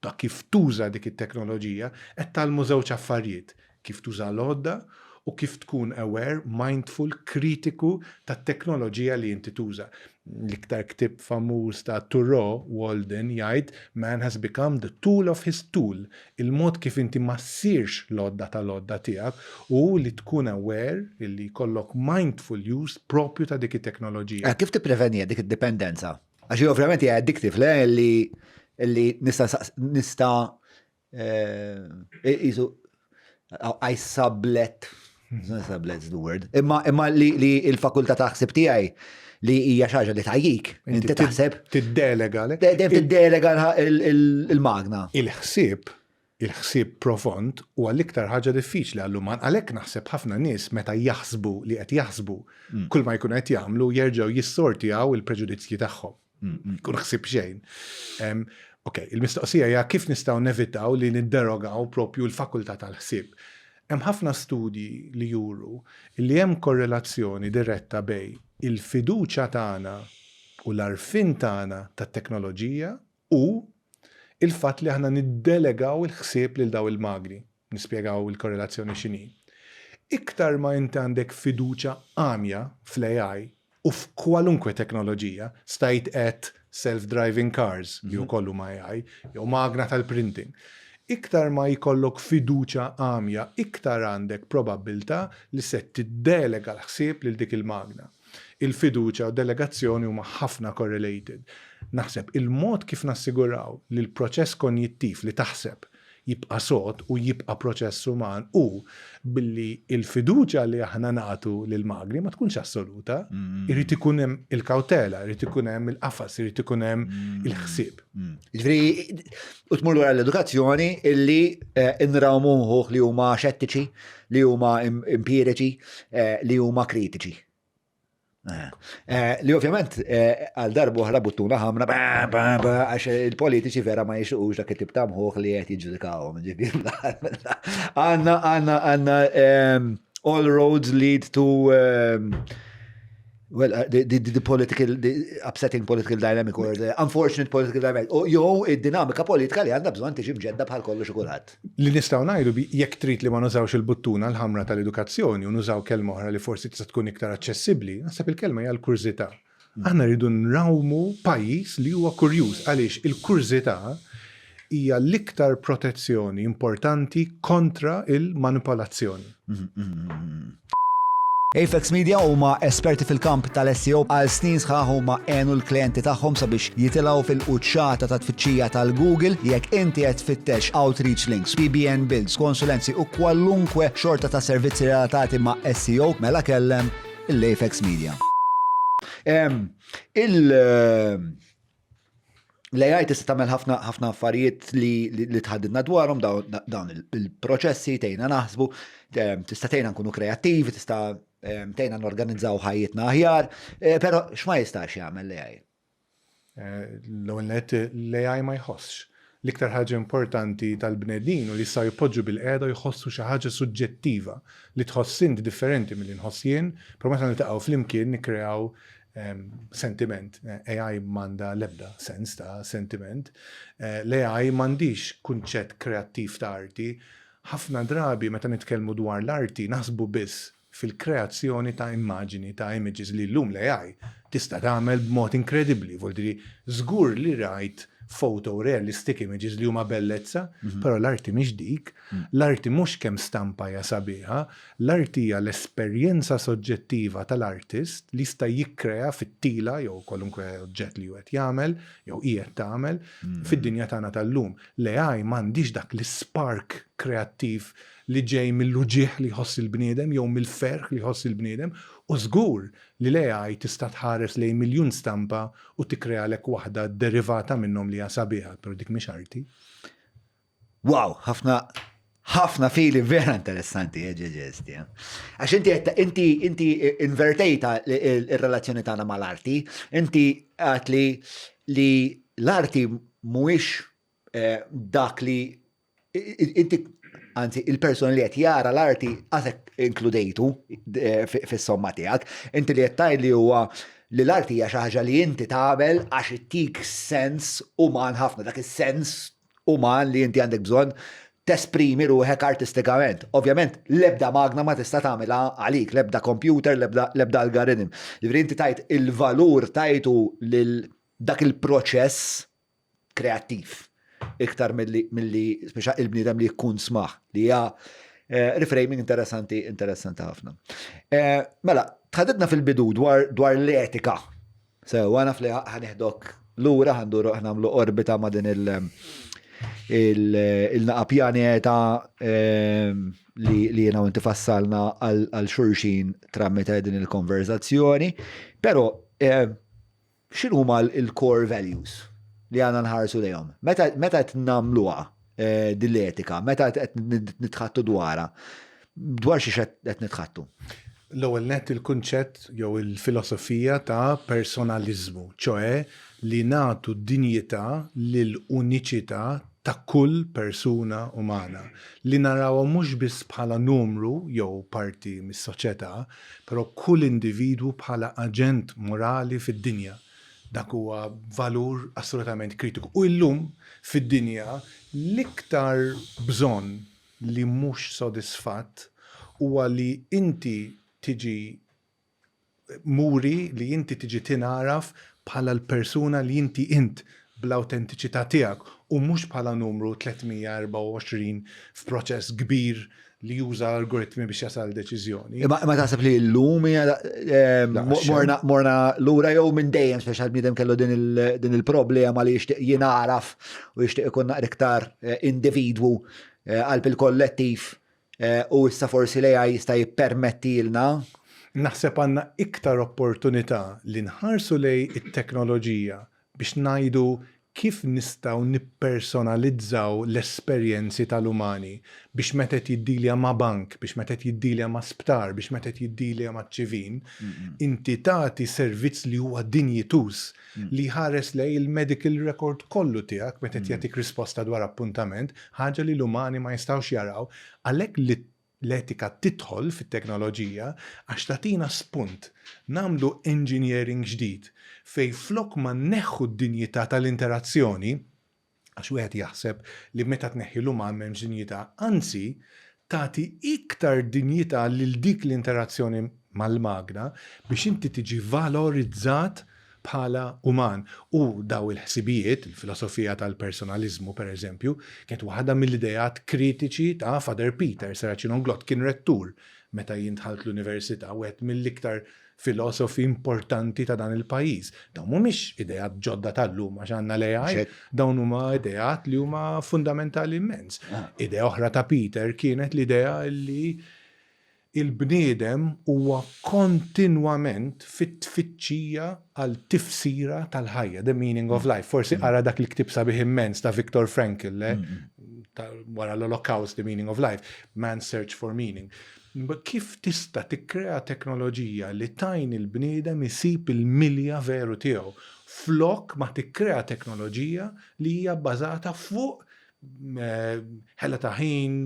ta' kif tuża dik it-teknoloġija, qed tgħallmu żewġ affarjiet, kif tuża l-għodda u kif tkun aware, mindful, kritiku tat-teknoloġija li inti tuża. L-iktar ktieb famuż ta' Thoreau, Walden, jgħid Man has become the tool of his tool. Il-mod kif inti ma ssirx l-għodda tal-għodda tiegħek hu li tkun aware, illi jkollok mindful use propju ta' dik it-teknoloġija. Kif tippreveniha dik id-dipendenza? Għax hi ovvjament hija addictive, le? Illi illi nista' nista' Isu, I sublet, sublet's the word, imma imma li, li il-fakultà ta' ħsib tiegħi li hija xi ħaġa li tgħajjik, inti taħseb. Tiddelega. Dejjem tiddelega il-magna. Il-ħsieb, il-ħsieb profond huwa l-iktar ħaġa diffiċli għall-uman, għalhekk naħseb ħafna nies meta jaħsbu li qed jaħsbu, kull ma jkunu qed jagħmlu jerġgħu jissortjaw il-preġudizzji tagħhom. Kun ħsib xejn. Ok, il-mistoqsija hija kif nistgħu nevitaw li nidderogaw propju l-fakultà tal-ħsieb. Hemm ħafna studji li juru li hemm korrelazzjoni diretta bejn il-fiduċa tagħna u l-għarfien tagħna tat-teknoloġija u il-fatt li aħna niddelegaw il-ħsieb lil daw il-magni. Nispjegaw il-korrelazzjoni x'inhi. Iktar ma inti għandek fiduċa għamja fl-AI u f'kwalunkwe teknoloġija, stajt għedt self-driving cars li wkoll huma AI, jew magna tal-printing. Iktar ma jkollok fiduċa għamja, iktar għandek probabbiltà li se tiddelega l-ħsieb lil dik il-magna. Il-fiduċa u delegazzjoni huma ħafna correlated. Naħseb il-mod kif nassiguraw li l-proċess konjittiv li taħseb jibqa' sod u jibqa' proċess uman hu billi l-fiduċja li aħna nagħtu lill-magni ma tkunx assoluta. Irid ikun hemm il-kawtela, irid ikun hemm il-qafas, irid ikun hemm il-ħsieb. Jiġifieri, u tmur lura l-edukazzjoni illi nrawmu mħuħ li huma xettiċi, li huma empiriċi, li huma kritiċi. Li ovvjament għal darba oħra buttuna ħamra għax il-politiċi vera ma jixuqux dak it-tip ta' mħuħ li qed jiġġudikawhom. Għandna għandna għandna all roads lead to well, the, the, the political, the upsetting political dynamic or the unfortunate political dynamic, u jew id-dinamika politika li għandha bżonn tiġi mġedda bħal kollox u kulħadd. Li nistgħu ngħidu bi jekk trid li ma nużawx il-buttuna l-ħamra tal-edukazzjoni u nużaw kelma oħra li forsi tista' tkun iktar aċċessibbli, naħseb il-kelma hija l-kurżità. Aħna rridu nrawmu pajjiż li huwa kurjuż għaliex il-kurżità hija l-iktar protezzjoni importanti kontra il-manipolazzjoni. Apex Media huma esperti fil-kamp tal-SEO għal snin sħaħ huma għenu l-klijenti tagħhom sabiex jitilgħu fil-quċċata ta' tfittxija tal-Google jekk inti qed tfittex outreach links, PBN builds, konsulenzi u kwalunkwe xorta ta' servizzi relatati ma' SEO mela kellem l-Apex Media. Il L-AI tista' tagħmel ħafna ħafna affarijiet li, li tħaddidna dwarhom dawn il-proċessi tgħinna naħsbu, tista' tgħinna nkunu kreattivi, tista' tgħinna norganizzaw ħajjitna aħjar, eh, però x'ma jistax jagħmel l-AI? Eh, l-ewwel nett l-AI ma jħossx. L-iktar ħaġa importanti tal-bnedmin hu li jistgħu jpoġġu bilqiegħda u jħossu xi ħaġa suġġettiva li tħoss int differenti milli nħoss jien, però meta niltaqgħu flimkien nikkreaw sentiment. AI m'għandha l-ebda sens ta' sentiment. L-AI m'għandhiex kunċett kreattiv ta' arti. Ħafna drabi meta nitkellmu dwar l-arti naħsbu biss fil-kreazzjoni ta' immaġini, ta' images li llum l-AI tista' tagħmel b'mod inkredibbli. Vuol dire żgur li rajt photo realistic images li huma bellezza, però l-arti mhix dik. L-arti mhux kemm stampa hija sabiħa, l-arti hija l-esperjenza soġġettiva tal-artist li jista' jikkrea fit-tila jew kwalunkwe oġġett li hu qed jagħmel jew qiegħed tagħmel fid-dinja tagħna tal-lum. L-AI m'għandhiex dak l-ispark kreattiv li ġej mill-uġigħ li jħoss il-bniedem jew mill-ferħ li jħoss il-bniedem u żgur li l-AI tista' tħares lejn miljun stampa u tikkrealek waħda derivata minnhom li hija sabiħa, però dik mhix arti. Wow, ħafna ħafna fili vera interessanti, eh, ġeġesti. Eh. Għax inti inti inti invertejta il-relazzjoni tagħna mal-arti, inti għat li li l-arti mhuwiex eh, dak li inti anzi il-persuna li qed jara l-arti għasek inkludejtu eh, fis-somma tiegħek, inti li qed tgħid li huwa li l-arti hija xi ħaġa li inti tagħmel għax ittik sens uman ħafna, dak is-sens uman li inti għandek bżonn tesprimi ruħek artistikament. Ovvjament, l-ebda magna ma tista' tagħmilha għalik, l-ebda computer, l-ebda algoritm. Ġifieri inti tajt il-valur tajtu lil dak il-proċess kreattiv iktar milli speċa il-bniedem li jkun smaħ li hija eh, reframing interessanti interessanti ħafna. Eh, mela, tħaddidna fil-bidu dwar, dwar l-etika. Sew, naf li ħaneħdok lura ħanduru ħnamlu orbita ma' din il- il-naqa pjaneta eh, li li jena u inti fassalna għal xurxin tramite din il-konverzazzjoni, pero X'inhuma l-core values li għandna nħarsu lejhom? Meta meta qed nagħmluha eh, din l-etika, meta qed nitħattu dwarha, dwar xiex qed nitħattu? L-ewwel nett il-kunċett jew il-filosofija ta' personaliżmu, ċoe li nagħtu dinjità lill-uniċità ta' kull persuna umana, li narawhom mhux biss bħala numru jew parti mis-soċjetà, però kull individwu bħala aġent morali fid-dinja. Dak huwa valur assolutament kritiku. U illum fid-dinja l-iktar bżonn li mhux sodisfatt huwa li inti tiġi muri li inti tiġi tingħaraf bħala l-persuna li inti int bl-awtentiċità tiegħek u mhux bħala numru 324 f'proċess kbir li juża algoritmi biex jasal deċiżjoni. Imma taħseb li llum hija eh, morna lura jew minn dejjem speċa l-bniedem kellu din il-problema li jixtieq jingħaraf u jixtieq ikun naqra iktar eh, individwu eh, qalb il-kollettiv U issa forsi l-AI jista' jippermettilna. Naħseb għandna iktar opportunità li nħarsu lejn it-teknoloġija biex ngħidu kif nistgħu nippersonalizzaw l-esperjenzi tal-umani biex meta qed jiddilja ma' bank, biex meta qed jiddilja ma' sptar, biex meta qed jiddilja maċ-ċivin, inti tagħti servizz li huwa dinjituż, li jħares lejn il-medical record kollu tiegħek meta qed jagħtik risposta dwar appuntament, ħaġa li l-umani ma jistgħux jaraw, għalhekk li l-etika tidħol fit-teknoloġija għax tagħtina spunt nagħmlu engineering ġdid fejn flok ma nneħħu d-dinjità tal-interazzjoni, għax wieħed jaħseb li meta tneħħi l-uman m'hemmx dinjità, anzi tagħti iktar dinjità lil dik l-interazzjoni mal-magna biex inti tiġi valorizzat bħala uman. U daw il-ħsibijiet, il-filosofija tal-personaliżmu per eżempju, kienet waħda mill-ideat kritiċi ta' Father Peter Serracino Inglott, kien rettur meta jien dħalt l-università, wieħed mill-iktar filosofi importanti ta' dan il-pajjiż. Dawn mhumiex ideat ġodda tal-lum għax għandna l-AI, dawn huma ideat li huma fundamentali immens. Ah. Idea oħra ta' Peter kienet l-idea li Il-bniedem huwa kontinwament fit-tfittxija għal tifsira tal-ħajja, the meaning of life. Forsi qara dak il-ktieb sabiħ immens ta' Viktor Frankl, le? Wara l-Olokawst, The Meaning of Life, Man's Search for Meaning. Kif tista' tikkrea teknoloġija li tgħin il-bniedem isib il-milja veru tiegħu? Flok ma tikkrea teknoloġija li hija bbażata fuq ħela ta' ħin,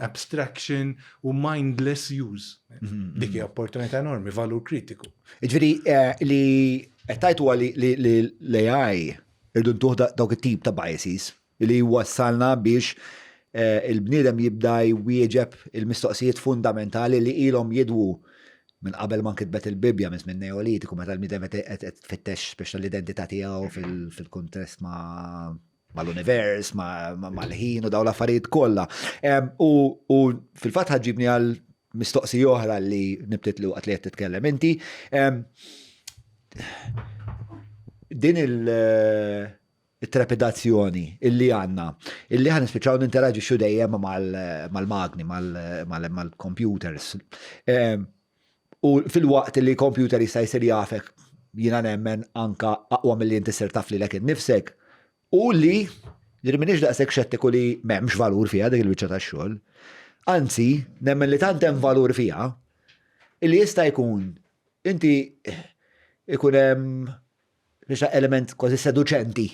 abstraction u mindless use. Mhm, Dik hija mhm. opportunità enormi, valur kritiku. Ġifieri eh, li qed tajt huwa li l-AI irdu ntuh dawk it-tip ta' biases li wassalna biex eh, il-bniedem jibda jwieġeb il-mistoqsijiet fundamentali li ilhom jidwu minn qabel ma nkitbet il-Bibbja minn żmien Neolitiku meta l-bniedem qed tfittex biex l-identità tiegħu fil-kuntest ma' mal-univers, mal-ħin u daw l-affarijiet kollha. U fil-fatt ħaġibni għal mistoqsija oħra li nibtit li waqt li qed titkellem inti. Din il-trepidazzjoni illi għandna, illi ħan nispiċċaw ninteraġixxu dejjem mal-magni, mal-computers. U filwaqt li computer jista' jsir jafek, jiena nemmen anka aqwa milli inti ssir taf lilek innifsek, u li jiġifieri m'iniex daqshekk xettiku li m'hemmx valur fiha dik il-biċċa tax-xogħol. Anzi, nemmen li tant hemm valur fiha illi jista' jkun inti ikun hemm biex element kważi seduċenti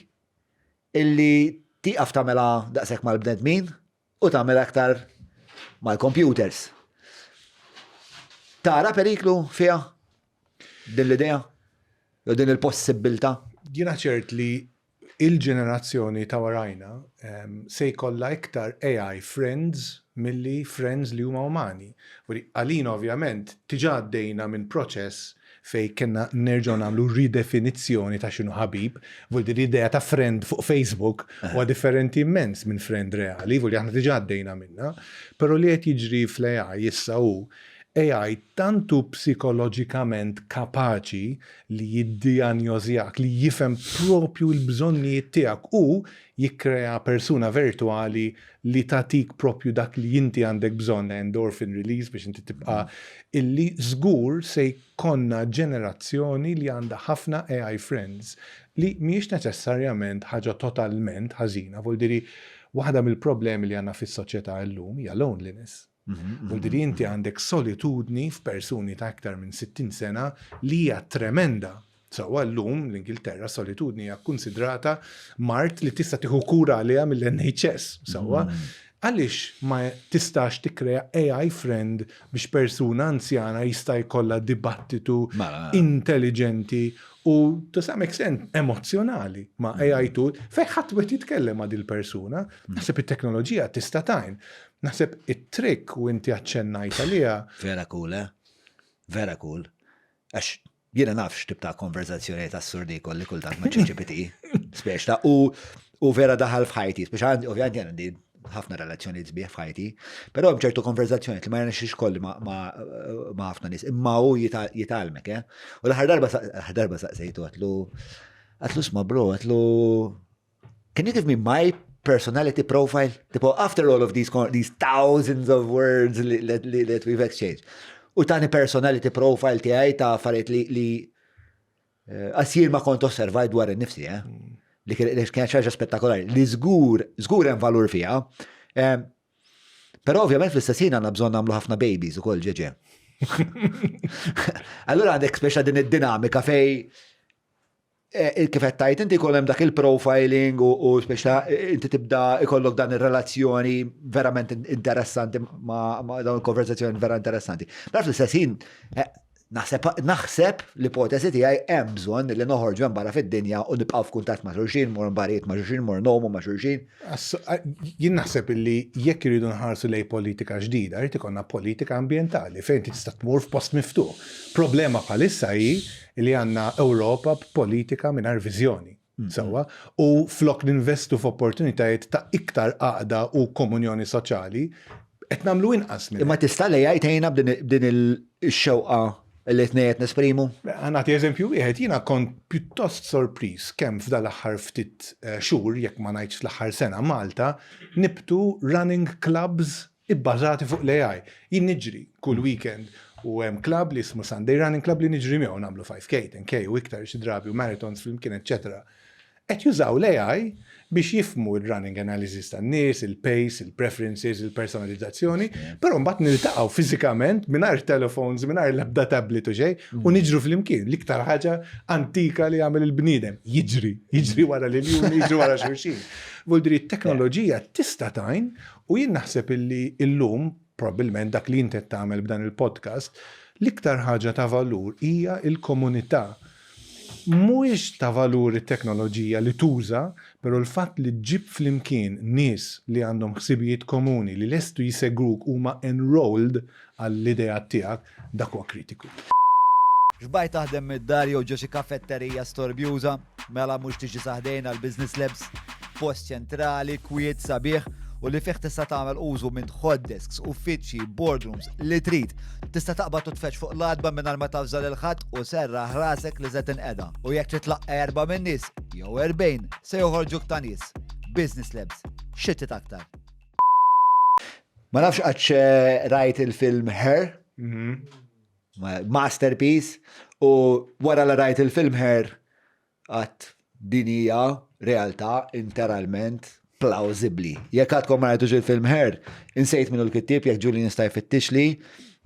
illi tieqaf tagħmilha daqshekk mal-bnedmin u tagħmel aktar mal-computers. Tara periklu fiha din l-idea? Jew din il-possibbiltà? Jiena ċert li il-ġenerazzjoni ta' warajna se jkollha iktar AI friends milli friends li huma umani. Għalina ovvjament diġà għaddejna minn proċess fejn kellna nerġgħu nagħmlu ridefinizzjoni ta' x'inhu ħabib, vuol dire l-idea ta' friend fuq Facebook huwa differenti immens minn friend reali, vuol dire aħna diġà għaddejna minnha. Però li qed jiġri fl-AI issa hu AI tant hu psikoloġikament kapaċi li jiddijanjożjak, li jifhem propju l-bżonnijiet tiegħek u jikkrea persuna virtwali li tagħtik propju dak li inti għandek bżonn, endorphin release biex inti tibqa' illi żgur se jkollna ġenerazzjoni li għandha ħafna AI friends li mhijiex neċessarjament ħaġa totalment ħażina. Vuol dire waħda mill-problemi li għandna fis-soċjetà llum hija loneliness. Vuol dire inti għandek solitudni f'persuni ta' iktar minn 60 sena li hija tremenda. Sewwa llum l-Ingilterra solitudni hija kkunsidrata mard li tista' tieħu kura għaliha mill-NHS. Sewwa għaliex ma tistax tikkrea AI friend biex persuna anzjana jista' jkollha dibattitu intelligenti u to some extent emozzjonali ma' AI tool fejn ħadd wieħed jitkellem ma' dil-persuna. Naħseb it-teknoloġija tista' tgħin. Naħseb it-trick u inti aċċennajt għaliha. Vera cool, eh? Vera cool. Għax jiena naf x'tip ta' konverzazzjonijiet assurdi jkolli kultant ma' ChatGPT. Speċ ta' u u vera daħal f'ħajti, speċ għandi ovvjament jien għandi ħafna relazzjonijiet sbieħ f'ħajti, però hemm ċertu konverzazzjonijiet li ma jirnexxix kolli ma' ħafna nies, imma hu jitgħallmek, eh? U l-aħħar darba l-aħħar darba saqsejtu għatlu għatlu sma bro, għatlu Can you give me my personality profile? Tipo, after all of these, these thousands of words li, li, that we've exchanged. U tani personality profile tiegħi ta' affarijiet li, li eh, għasir ma kont osservajt dwar innifsi, eh? Li kienet xaġa spettakolari. Li żgur, żgur hemm valur fiha. Eh, però ovvjament fl-istess ħin għandna bżonn nagħmlu ħafna babies ukoll ġeġe. Allura għandek speċa din id-dinamika fej Eh, kif qed tgħid inti jkun hemm dak il-profiling u speċa eh, inti tibda ikollok dan ir-relazzjoni verament interessanti ma' dawn il-konversazzjoni vera interessanti. Però fl-istess ħin eh, naħseb naħseb l-ipotesi tiegħi hemm bżonn li noħorġu hemm barra fid-dinja u nibqgħu f'kuntatt ma' xulxin, mor barijiet ma' xulxin, mor nomu ma' xulxin. Jien naħseb illi jekk iridu nħarsu lejn politika ġdida, jrid ikollna politika ambjentali fejn inti tista' tmur f'post miftuħ. Problema bħalissa hi li għandna Ewropa b'politika mingħajr viżjoni. Sewwa? U flok ninvestu f'opportunitajiet ta' iktar għaqda u komunjoni soċjali, qed nagħmlu inqas minn. Imma tista' l-AI tgħinna b'din ix-xewqa li tnejn qed nesprimu? Ħa nagħti eżempju wieħed, jiena kont pjuttost sorpriż kemm f'dal-aħħar ftit xhur, jekk ma ngħidx fl-aħħar sena, Malta nibtu running clubs ibbażati fuq l-AI. Jien niġri kull weekend u hemm club li jismu Sunday Running Club li niġri miegħu nagħmlu 5K, 10K u iktar xi drabi u marathons flimkien, eċċetera. Qed jużaw l-AI biex jifhmu l-running analysis tan-nies, il-pace, il-preferences, il-personalizzazzjoni, però mbagħad niltaqgħu fiżikament mingħajr telephones, mingħajr l-ebda tablet u xejn, u niġru flimkien. L-iktar ħaġa antika li jagħmel il-bniedem, jiġri, jiġri wara l-iljuni, jiġri wara xulxin. Vuol dire t-teknoloġija tista' tgħin u jien naħseb illi illum, probabbilment dak li inti qed tagħmel b'dan il-podcast, l-iktar ħaġa ta' valur hija l-komunità. Mhuwiex ta' valur it-teknoloġija li tuża, però l-fatt li ġġib flimkien nies li għandhom ħsibijiet komuni li lestu jsegwuk huma enrolled għall-ideat tiegħek, dak huwa kritiku. Xbajt taħdem mid-dar jew ġo xi kafetterija storbjuża? Mela mhux tiġi sa ħdejna l-Business Labs? Post ċentrali, kwiet, sabiħ u li fih tista' tagħmel użu minn hot desks, uffiċċji, boardrooms, li trid. Tista' taqbad u tfeġġ fuq l-għatba mingħajr ma tavża lil ħadd u serraħ rasek li se tinqeda. U jekk trid tlaqqa' erba' min-nies, jew 40, se joħorġuk ta' nies. Business Labs. Xi trid aktar? Ma nafx qattx eh, rajt il-film Her, mhm. masterpiece, u wara li rajt il-film Her, għat din hija realtà interalment plawzibli. Jekk għadkom ma rajtux il-film Her, insejt minnu l-kittib jekk Julian jista' jfittixli,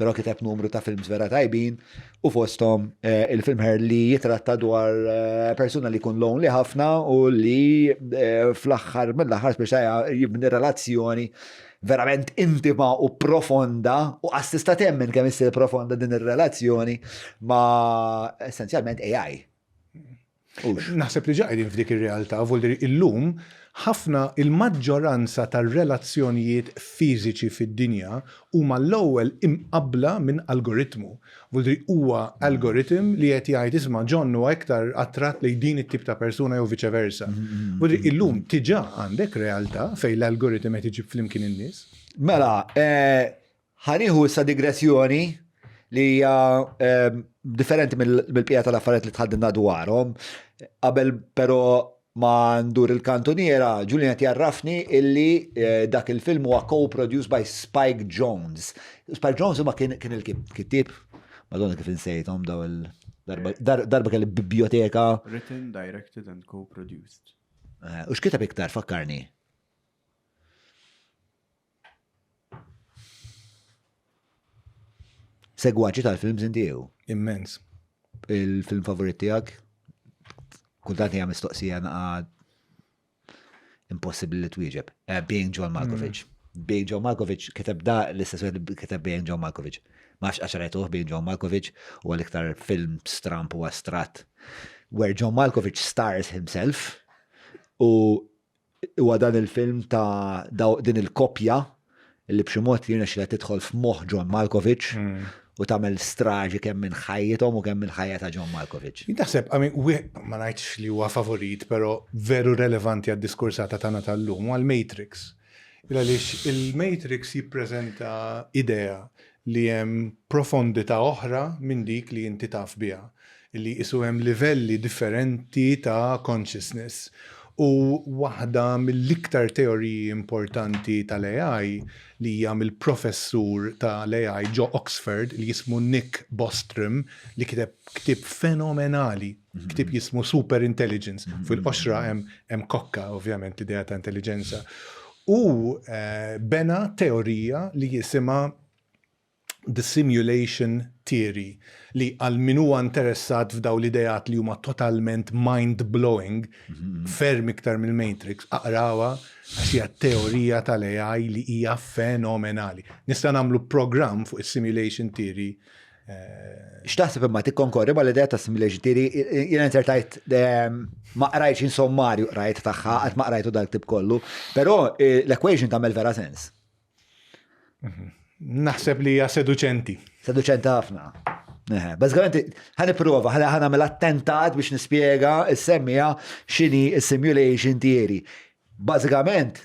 però kiteb numru ta' films vera tajbin u fosthom eh, il-film Her li jitratta dwar eh, persuna li jkun lonely ħafna u li eh, fl-aħħar mill-aħħar speċa jibni relazzjoni verament intima u profonda u qas tista' temmen kemm issir profonda din ir-relazzjoni ma' essenzjalment AI. Naħseb li ġa qegħdin f'dik ir-realtà, vuol dire illum ħafna il-maġġoranza tar-relazzjonijiet fiżiċi fid-dinja huma l-ewwel imqabbla minn algoritmu. Vuol dire huwa algoritm li qed jgħid isma' John huwa iktar attratt lejn din it-tip ta' persuna jew viċe versa. Vuol dire illum diġà għandek realtà fejn l-algoritm qed iġib flimkien in-nies. Mela, eh, Ħa nieħu issa digressjoni li hija ehm, differenti mill-bqija tal-affarijiet li tħaddimna dwarhom. Qabel però ma ndur il-kantuniera, Julian qed jarrafni illi eh, dak il-film huwa co-produced by Spike Jones. Spike Jones huma kien il-kittieb, Madonna kif insejthom daw il darba kelli biblioteka. Written, directed and co-produced. Eh, u x'kitab iktar fakkarni? Segwaċi tal-films inti jew? Immens. Il-film favorit tiegħek? Kultant hija mistoqsija naqa' impossibbli li twieġeb. Eh, Being John Malkovich. Mm. Being John Malkovich kiteb da l-istess wieħed kiteb Being John Malkovich. Ma nafx għax rajtuh Being John Malkovich u l-iktar film stramp u astratt where John Malkovich stars himself u Huwa dan il-film ta' din il-koppja li b'xi mod jirnexxilha tidħol f'moħħ John Malkovich hmm. u tagħmel straġi kemm minn ħajjithom u kemm minn ħajja ta' John Malkovich. Naħseb, ma ngħidx li huwa favorit, però veru relevanti għad-diskursata tagħna tal-lum huwa l-Matrix. Għaliex il-Matrix jippreżenta idea li hemm profondità oħra minn dik li inti taf biha, li qisu hemm livelli differenti ta' consciousness. U waħda mill-iktar teoriji importanti tal-AI li hija mill-professur tal-AI ġo Oxford li jismu Nick Bostrom li kiteb ktieb fenomenali, ktieb jismu Superintelligence, fuq il-qoxra hemm kokka ovvjament l-idea ta' intelliġenza. Hu bena teorija li jisimha The Simulation Theory li għal min huwa interessat f'daw l-ideat li huma totalment mind-blowing, ferm iktar mill-Matrix, aqrawha għax hija teorija tal-AI li hija fenomenali. Nista' nagħmlu programm fuq is-Simulation Theory X'taħseb imma tikkonkorri mal-idea ta' simulation theory? Jiena insertajt ehm, ma qrajtx insommarju qrajt tagħha, qatt ma qrajtu dal-ktib kollu, però eh, l-equation tagħmel vera sens. Mhm. Naħseb li hija seduċenti. Seduċenti ħafna. Bażikament ħa nipprova, ħa nagħmel attentat biex nispjega s-semmija x'inhi s-simulation theory. Bażikament,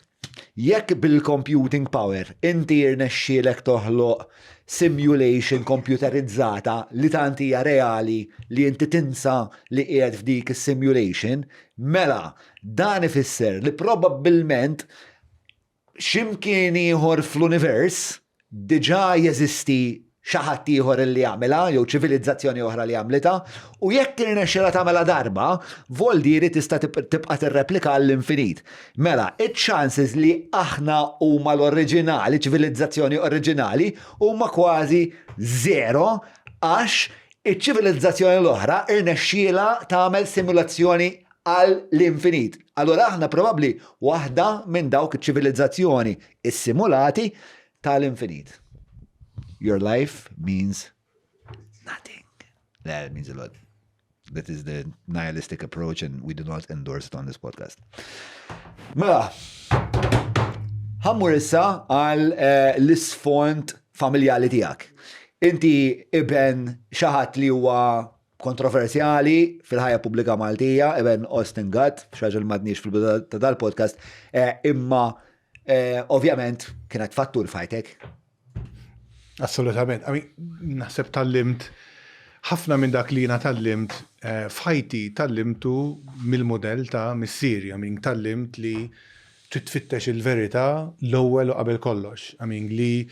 jekk bil-computing power inti jirnexxielek toħloq simulation kompjuterizzata li tant hija reali li inti tinsa li qiegħed f'dik is-simulation, mela dan ifisser li probabbilment x'imkien ieħor fl-univers diġà jeżisti xi ħadd ieħor li għamilha jew ċivilizzazzjoni oħra li għamlitha u jekk tirnexxilha tagħmilha darba, voldieri tista' tibqa' tirreplika għall-infinit. Mela, iċ-chances li aħna huma l-oriġinali, ċivilizzazzjoni oriġinali, huma kważi zero għax iċ-ċivilizzazzjoni l-oħra irnexxielha tagħmel simulazzjoni għall-infinit. Allura aħna probabbli waħda minn dawk iċ-ċivilizzazzjoni issimulati tal-infinit. Your life means nothing. That means a lot. That is the nihilistic approach and we do not endorse it on this podcast. Mela, ħa mmur issa għal l-isfond familjali tiegħek. Inti iben xi ħadd li huwa kontroversjali fil-ħajja pubblika Maltija, iben Austin Gatt, xi ħaġa li m'għadniex fil-bidu ta' dal-podcast, imma ovvjament kienet fattur f'ħajtek. Assolutament. I mean, naħseb tgħallimt ħafna minn dak li jiena tgħallimt f'ħajti tgħallimtu mill-modell ta' missieri. I mean, tgħallimt li trid tfittex il-verità l-ewwel u qabel kollox. I mean, li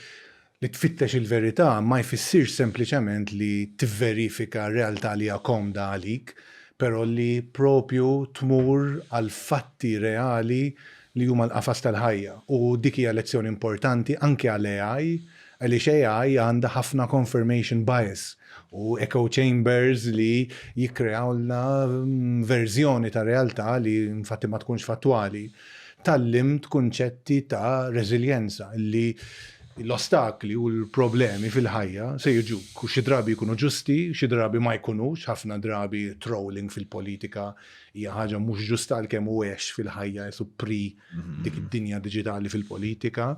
tfittex il-verità ma jfissirx sempliċement li tivverifika r-realtà li hija komda għalik, però li propju tmur għal fatti reali li huma l-qafas tal-ħajja. U dik hija lezzjoni importanti anke għal AI, għaliex AI għandha ħafna confirmation bias u echo chambers li jikkreawlna verżjoni ta' realtà li infatti ma tkunx fattwali. Tgħallimt kunċetti ta' reżiljenza li l-ostakli u l-problemi fil-ħajja se jiġuk u xi drabi jkunu ġusti, xi drabi ma jkunux, ħafna drabi trolling fil-politika hija ħaġa mhux ġusta għalkemm hu għex fil-ħajja jesu pre dik id-dinja diġitali fil-politika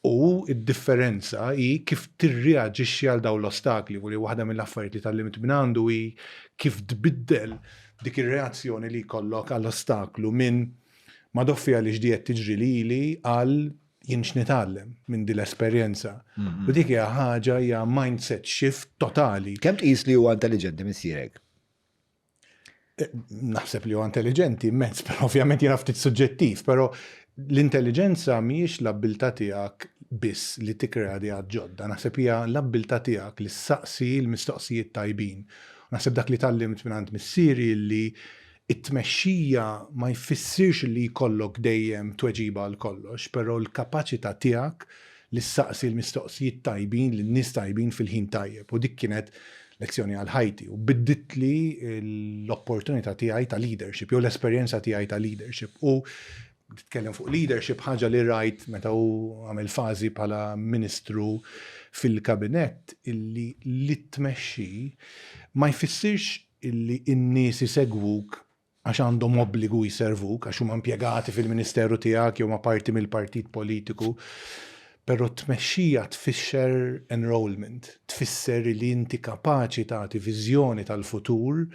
u d-differenza hi kif tirreaġixxi għal dawn l-ostakli u li waħda mill-affarijiet li tgħallimt minn għandu hi kif tbiddel dik ir-reazzjoni li jkollok għall-ostaklu minn madoffi għaliex di qed tiġri lili għal jien x'nitgħallem minn din l-esperjenza. U dik hija ħaġa hija mindset shift totali. Kemm tqis li huwa intelligenti missierek? Naħseb li huwa intelligenti immens, però ovvjament jiena ftit suġġettiv, però l-intelligenza mhijiex l-abbiltà tiegħek biss li tikkrea ideat ġodda, naħseb hija l-abbiltà tiegħek li ssaqsi l-mistoqsijiet tajbin. Naħseb dak li tgħallimt mingħand missieri li it-tmexxija ma jfissirx li jkollok dejjem tweġiba għal kollox, però l-kapaċità tiegħek li ssaqsi l-mistoqsijiet tajbin lin-nies tajbin fil-ħin tajjeb. U dik kienet lezzjoni għal ħajti u bidditli l-opportunità tiegħi ta' leadership jew l-esperjenza tiegħi ta' leadership. U titkellem fuq leadership ħaġa li rajt meta hu għamel fażi bħala ministru fil-kabinett illi li tmexxi ma jfissirx illi n-nies isegwuk għax għandhom obbligu jservuk, għax huma impjegati fil-ministeru tiegħek jew ma parti mill-partit politiku. Però t-tmexxija tfisser enrollment, tfisser li inti kapaċi tagħti viżjoni tal-futur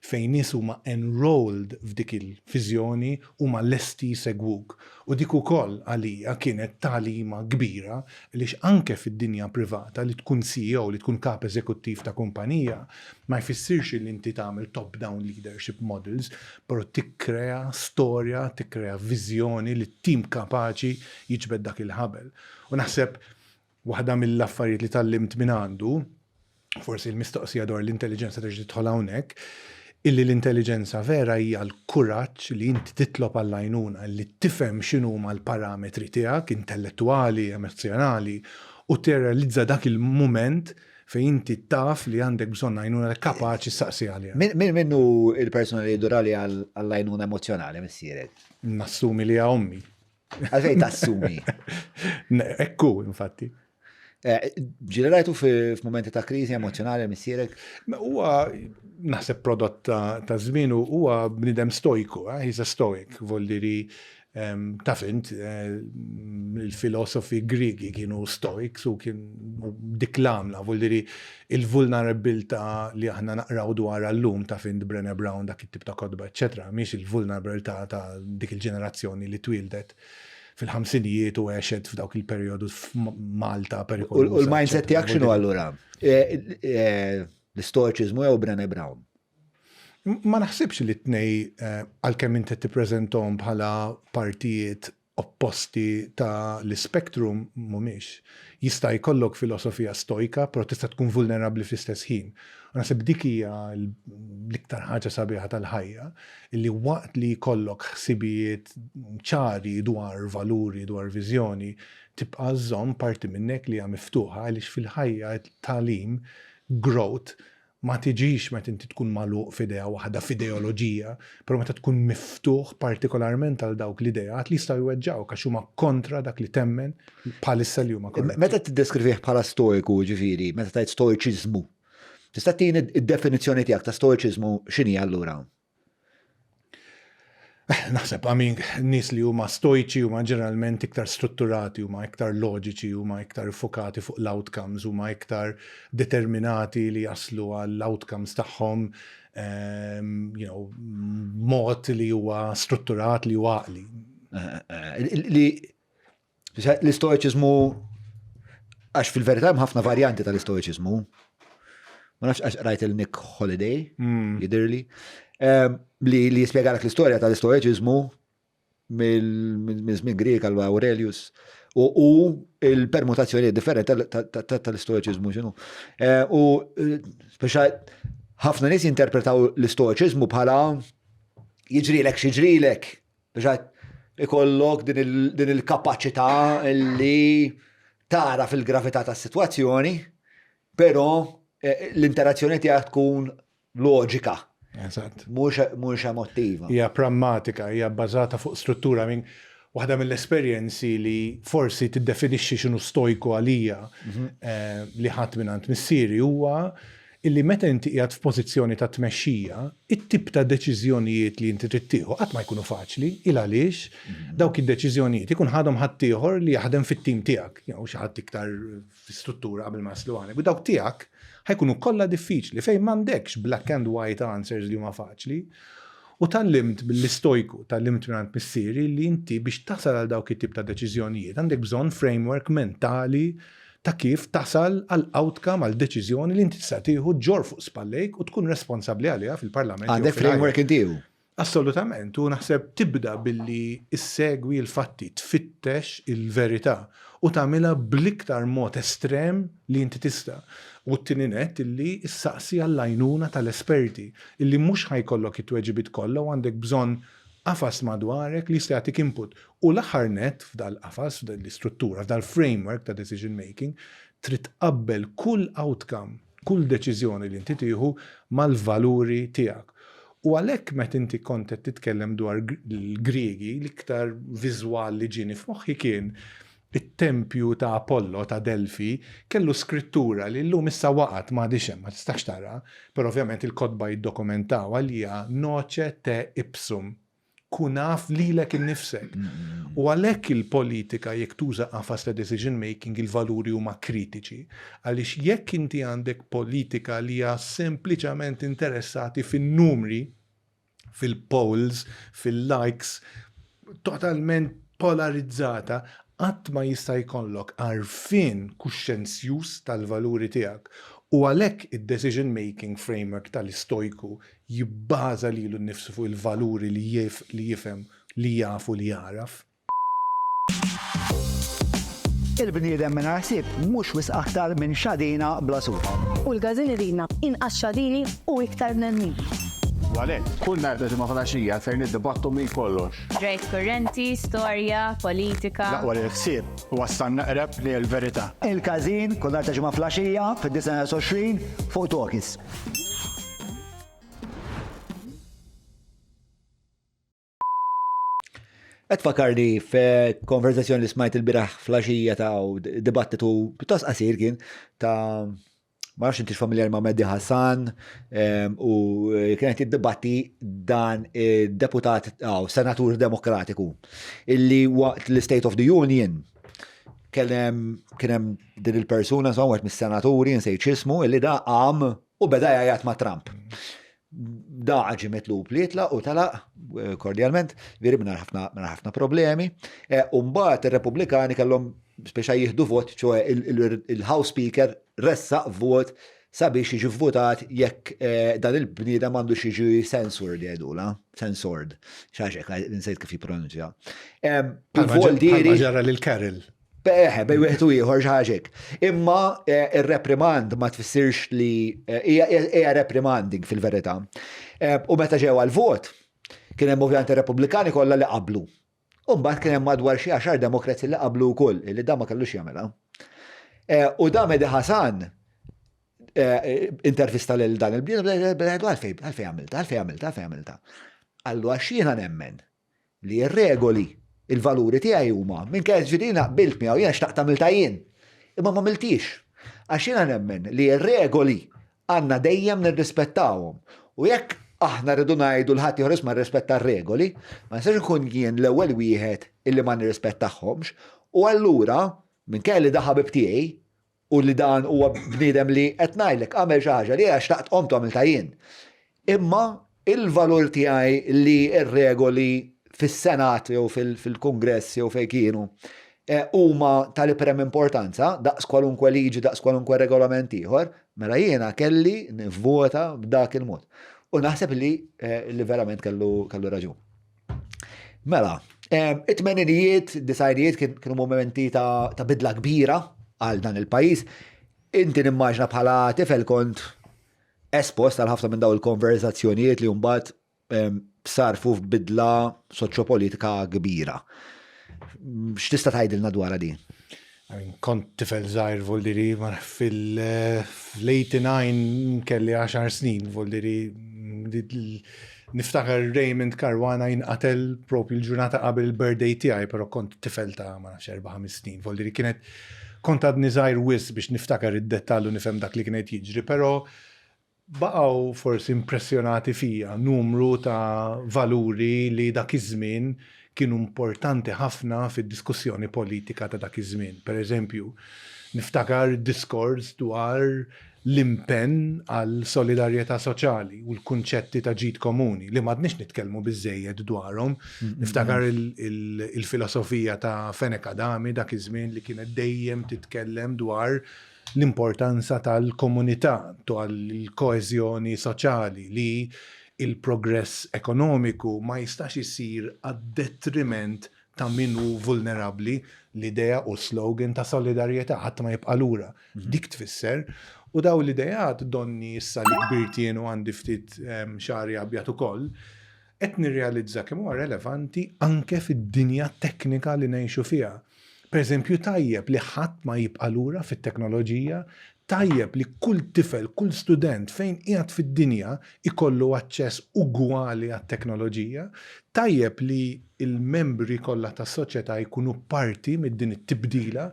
fejn nies huma enrolled f'dik il-viżjoni huma lesti jsegwuk. U dik ukoll għalija kienet tagħlima kbira għaliex anke fid-dinja privata li tkun CEO, li tkun kap eżekuttiv ta' kumpanija, ma jfissirx li inti tagħmel top-down leadership models, però tikkrea storja, tikkrea viżjoni li t-tim kapaċi jiġbed dak il-ħabel. U naħseb waħda mill-affarijiet li tgħallimt minn għandu, forsi l-mistoqsija dwar l-intelligenza terġa' tidħol hawnhekk, illi l-intelligenza vera hija l-kuraġġ li inti titlob għall-għajnuna, li tifhem x'inhuma l-parametri tiegħek intellettwali, emozjonali, u tirrealizza dak il-mument fejn inti taf li għandek bżonn għajnuna li kapaċi ssaqsi għaliha. Min minnu il-persuna li jdur għaliha għall-għajnuna emozjonali missierek? Nassumi li hija ommi. Għalfejn tassumi? Ekku, infatti. Ġieli rajtu f'momenti ta' kriżi emozjonali missierek? Huwa naħseb prodott ta' żmienu huwa bniedem stojku, he's a stoic, voldiri taf int il-filosofi Griegi kienu stoics u kien dik l-għamla, voldiri il-vulnerabilità li aħna naqraw dwar llum taf int Brené Brown dak it-tip ta' kotba, eċċetera, mhix il-vulnerabilità ta' dik il-ġenerazzjoni li twildet fil-ħamsinijiet u għexet f'dawk il-perjodu f'Malta perikoluża. U l-mindset tiegħek x'inhu allura? L-istoiċiżmu jew Brené Brown? Ma naħsibx li t-tnej għalkemm inti tippreżentahom bħala partijiet opposti ta' l-ispektrum mhumiex. Jista' jkollok filosofija stojka, però tista' tkun vulnerabbli fl-istess ħin. U naħseb dik hija l-iktar ħaġa sabiħa tal-ħajja, illi waqt li jkollok ħsibijiet ċari dwar valuri, dwar viżjoni, tibqa' żżomm parti minnek li hija miftuħa għaliex fil-ħajja tagħlim, growth, ma tiġix meta inti tkun magħluq f'idea waħda, f'ideoloġija, però meta tkun miftuħ partikolarment għal dawk l-ideat li jistgħu jweġġgħuk għax huma kontra dak li temmen bħalissa li huma korretti. Meta tiddeskrivih bħala stoiku, ġifieri, meta tgħid stoiċiżmu, tista' tini d-definizzjoni tiegħek ta' stoiċiżmu x'inhi allura? Naħseb, I mean, nies li huma stoiċi huma ġeneralment iktar strutturati, huma iktar loġiċi, huma iktar iffokati fuq l-outcomes, huma iktar determinati li jaslu għall-outcomes tagħhom ehm, you know, mod li huwa strutturat li huwa għaqli. Eh, eh, eh, li L-istoiċiżmu għax fil-verità hemm ħafna varjanti tal-istoiċiżmu. Ma nafx għax rajt il-Nick Holiday, hmm. jidirli, ehm, li li jispjegalek l-istorja tal-istoiċiżmu minn żmien Grieg għal Aurelius u il-permutazzjoni differenti tal-istoiċiżmu x'inhu. Eh, u eh, speċa ħafna nies jinterpretaw l-istoiċiżmu bħala jiġrilek x'jiġrilek Biex ikollok din il-kapaċità li tara fil-gravità tas-sitwazzjoni, però eh, l-interazzjoni tiegħek tkun loġika. Eżatt. Mhux emottiva. Hija prammatika, hija bbażata fuq struttura minn waħda mill-esperjenzi li forsi tiddefinixxi x'inhu stojku għalija mhm. eh, li ħadd minn missieri huwa illi meta inti qiegħed f'pożizzjoni ta' tmexxija, it-tip ta' deċiżjonijiet li inti trid tieħu qatt ma jkunu faċli, il għaliex dawk id-deċiżjonijiet ikun ħadhom ħaddieħor li jaħdem fit-tim tiegħek, jew xi ħadd iktar fi struttura qabel ma jaslu għandek. U dawk tiegħek ħa jkunu kollha diffiċli fejn m'għandekx black and white answers li huma faċli. U tgħallimt mill-istojku, tgħallimt mingħand missieri li inti biex tasal għal dawk it-tip ta' deċiżjonijiet għandek bżonn framework mentali ta' kif tasal għal outcome, għal deċiżjoni li inti tista' tieħu ġġorr fuq spallejk u tkun responsabbli għaliha fil-Parlament jew Għandek fil-ħajja. framework inti u. Assolutament, u naħseb tibda billi issegwi l-fatti, tfittex il-verità u tagħmilha bl-iktar mod estrem li inti tista'. U t-tieni nett illi ssaqsi għall-għajnuna tal-esperti, illi mhux ħa jkollok it-tweġibiet kollha u għandek bżonn qafas madwarek li jista' jagħtik input. U l-aħħar nett f'dal-qafas, f'dal-istruttura, f'dal-framework ta' decision making, trid tqabbel kull outcome, kull deċiżjoni li inti tieħu mal-valuri tiegħek. U għalhekk meta inti kont qed titkellem dwar l-Griegi, l-iktar viżwal li ġieni f'moħħi kien it-tempju ta' Apollo ta' Delfi kellu skrittura li llum issa waqgħet m'għadhiex hemm, ma tistax taraha, però ovvjament il-kotba jiddokumentawha li hija Noce te ipsum, kun af lilek innifsek. U għalhekk il-politika jekk tuża qafas ta' decision making il-valuri huma kritiċi. Għaliex jekk inti għandek politika li hija sempliċement interessati fin-numri, fil-polls, fil-likes, totalment polarizzata, qatt ma jista' jkollok għarfien kuxjenzjuż tal-valuri tiegħek. U għalhekk id-decision making framework tal-istojku jibbaża lilu nnifsu fuq il-valuri li jifhem, li jaf u li jagħraf. Il-bniedem mingħajr ħsieb mhux wisq aktar minn xadina bla suf. U l-każin iridna inqas xadini u iktar bnedmin. U għalhekk, kull nhar ta' Ġimgħa filgħaxija ser niddibattu minn kollox. Ġrajjiet kurrenti, storja, politika. L-aqwa li l-ħsieb iwassalna eqreb lejn il-verità. Il-Każin, kull nhar ta' Ġimgħa filgħaxija, fid-9:20 fuq Talkies. Qed tfakkarni f'konverzazzjoni li smajt il-biraħ flaxija ta' dibattitu pjuttost qasir kien ta' ma nafx intix familjari ma' Mehdi Hassan u kienet jiddibatti dan deputat aw senatur demokratiku illi waqt l-State of the Union kien hemm din il-persuna, insomma, wieħed mis-senaturi nsejt x'ismu, illi da qam u beda jgħajjat ma' Trump. Da ġie mitlub li jitlaq u telaq eh, kordjalment, veri mingħajr ħafna ħafna problemi. Eh, u mbagħad ir-Repubblikani kellhom speċa jieħdu vot, ċoe il-House Speaker ressaq vot sabiex jiġi vvutat jekk dan il-bniedem għandux jiġi censored jgħidulha, censored, xi ħaġa hekk, insejt kif jippronunzja. Bħalma ġara lil Carol. Eħe, bej wieħed u ieħor xi ħaġa hekk. Imma ir-reprimand ma tfissirx li hija reprimanding fil-verità. U meta ġew għall-vot, kien hemm ovvjament ir-Repubblikani kollha li qablu. U mbagħad kien hemm madwar xi għaxar Demokrats li qablu wkoll, li dan ma kellux jagħmilha. U da Mehdi Hasan intervista lil dan il-bniedem, għalfejn għamilta, għalfejn għamilta, għalfejn għamilta. Qallu għax jiena nemmen li r-regoli, il-valuri tiegħi huma, minkejja ġifieri jiena qbilt miegħu, jiena xtaqt għamiltha jien. Imma ma għamiltix. Għax jiena nemmen li r-regoli għandna dejjem nirrispettawhom. U jekk aħna rridu ngħidu l ħadd ieħor isma' rrispetta r-regoli, ma nistax inkun jien l-ewwel wieħed illi ma nirrispettahomx. U allura, minkejja li da ħabib tiegħi, u li dan huwa bniedem li qed ngħidlek għamel xi ħaġa li jiena xtaqt qomt u għamiltha jien. Imma il-valur tiegħi li r-regoli fis-Senat jew fil-Kungress jew fejn kienu eh, huma tal-iprem importanza daqs kwalunkwe liġi, daqs kwalunkwe regolament ieħor, mela jiena kelli nivvota b'dak il-mod. U naħseb li, eh, li verament kellu, kellu raġun. Mela, it-tmeninijiet, disajnijiet kienu momenti ta' bidla kbira għal dan il-pajjiż. Inti nimmaġna bħala tifel kont espost għal ħafna minn daw il-konverzazzjonijiet li mbagħad sarfu f'bidla soċjopolitika kbira. X'tista' tgħidilna dwarha din? Kont tifel żgħir voldiri fil-89 kelli 10 snin voldiri niftakar Raymond Caruana jinqatel propju l-ġurnata qabel il-birthday tiegħi, però kont tifel ta' ma nafx erba' ħames snin, voldiri kienet kont għadni żgħir wisq biex niftakar id-dettall u nifhem dak li kien qed jiġri, però Baqgħu forsi impressjonati fija numru ta' valuri li dak iż-żmien kienu importanti ħafna fid-diskussjoni politika ta' dak iż-żmien. Per eżempju, niftakar diskors dwar l-impenn għal solidarjetà soċjali u l-kunċetti ta' ġid komuni li m'għadniex nitkellmu biżżejjed dwarhom. Niftakar il-filosofija ta' Fenech Adami dak iż-żmien li kienet dejjem titkellem dwar l-importanza tal-komunità, tal-koeżjoni soċjali li l-progress ekonomiku ma jistax isir għad-detriment ta' min hu vulnerabbli, l-idea u s-slogan ta' solidarjetà, ħadd ma jibqa' lura. Dik tfisser. U dawn l-ideat donni issa li kbirt jien u għandi ftit xagħri abjad ukoll, qed nirrealizza kemm huwa relevanti anke fid-dinja teknika li ngħixu fiha. Pereżempju, tajjeb li ħadd ma jibqa' lura fit-teknoloġija, tajjeb li kull tifel, kull student fejn qiegħed fid-dinja jkollu aċċess ugwali għat-teknoloġija, tajjeb li l-membri kollha tas-soċjetà jkunu parti minn din it-tibdila,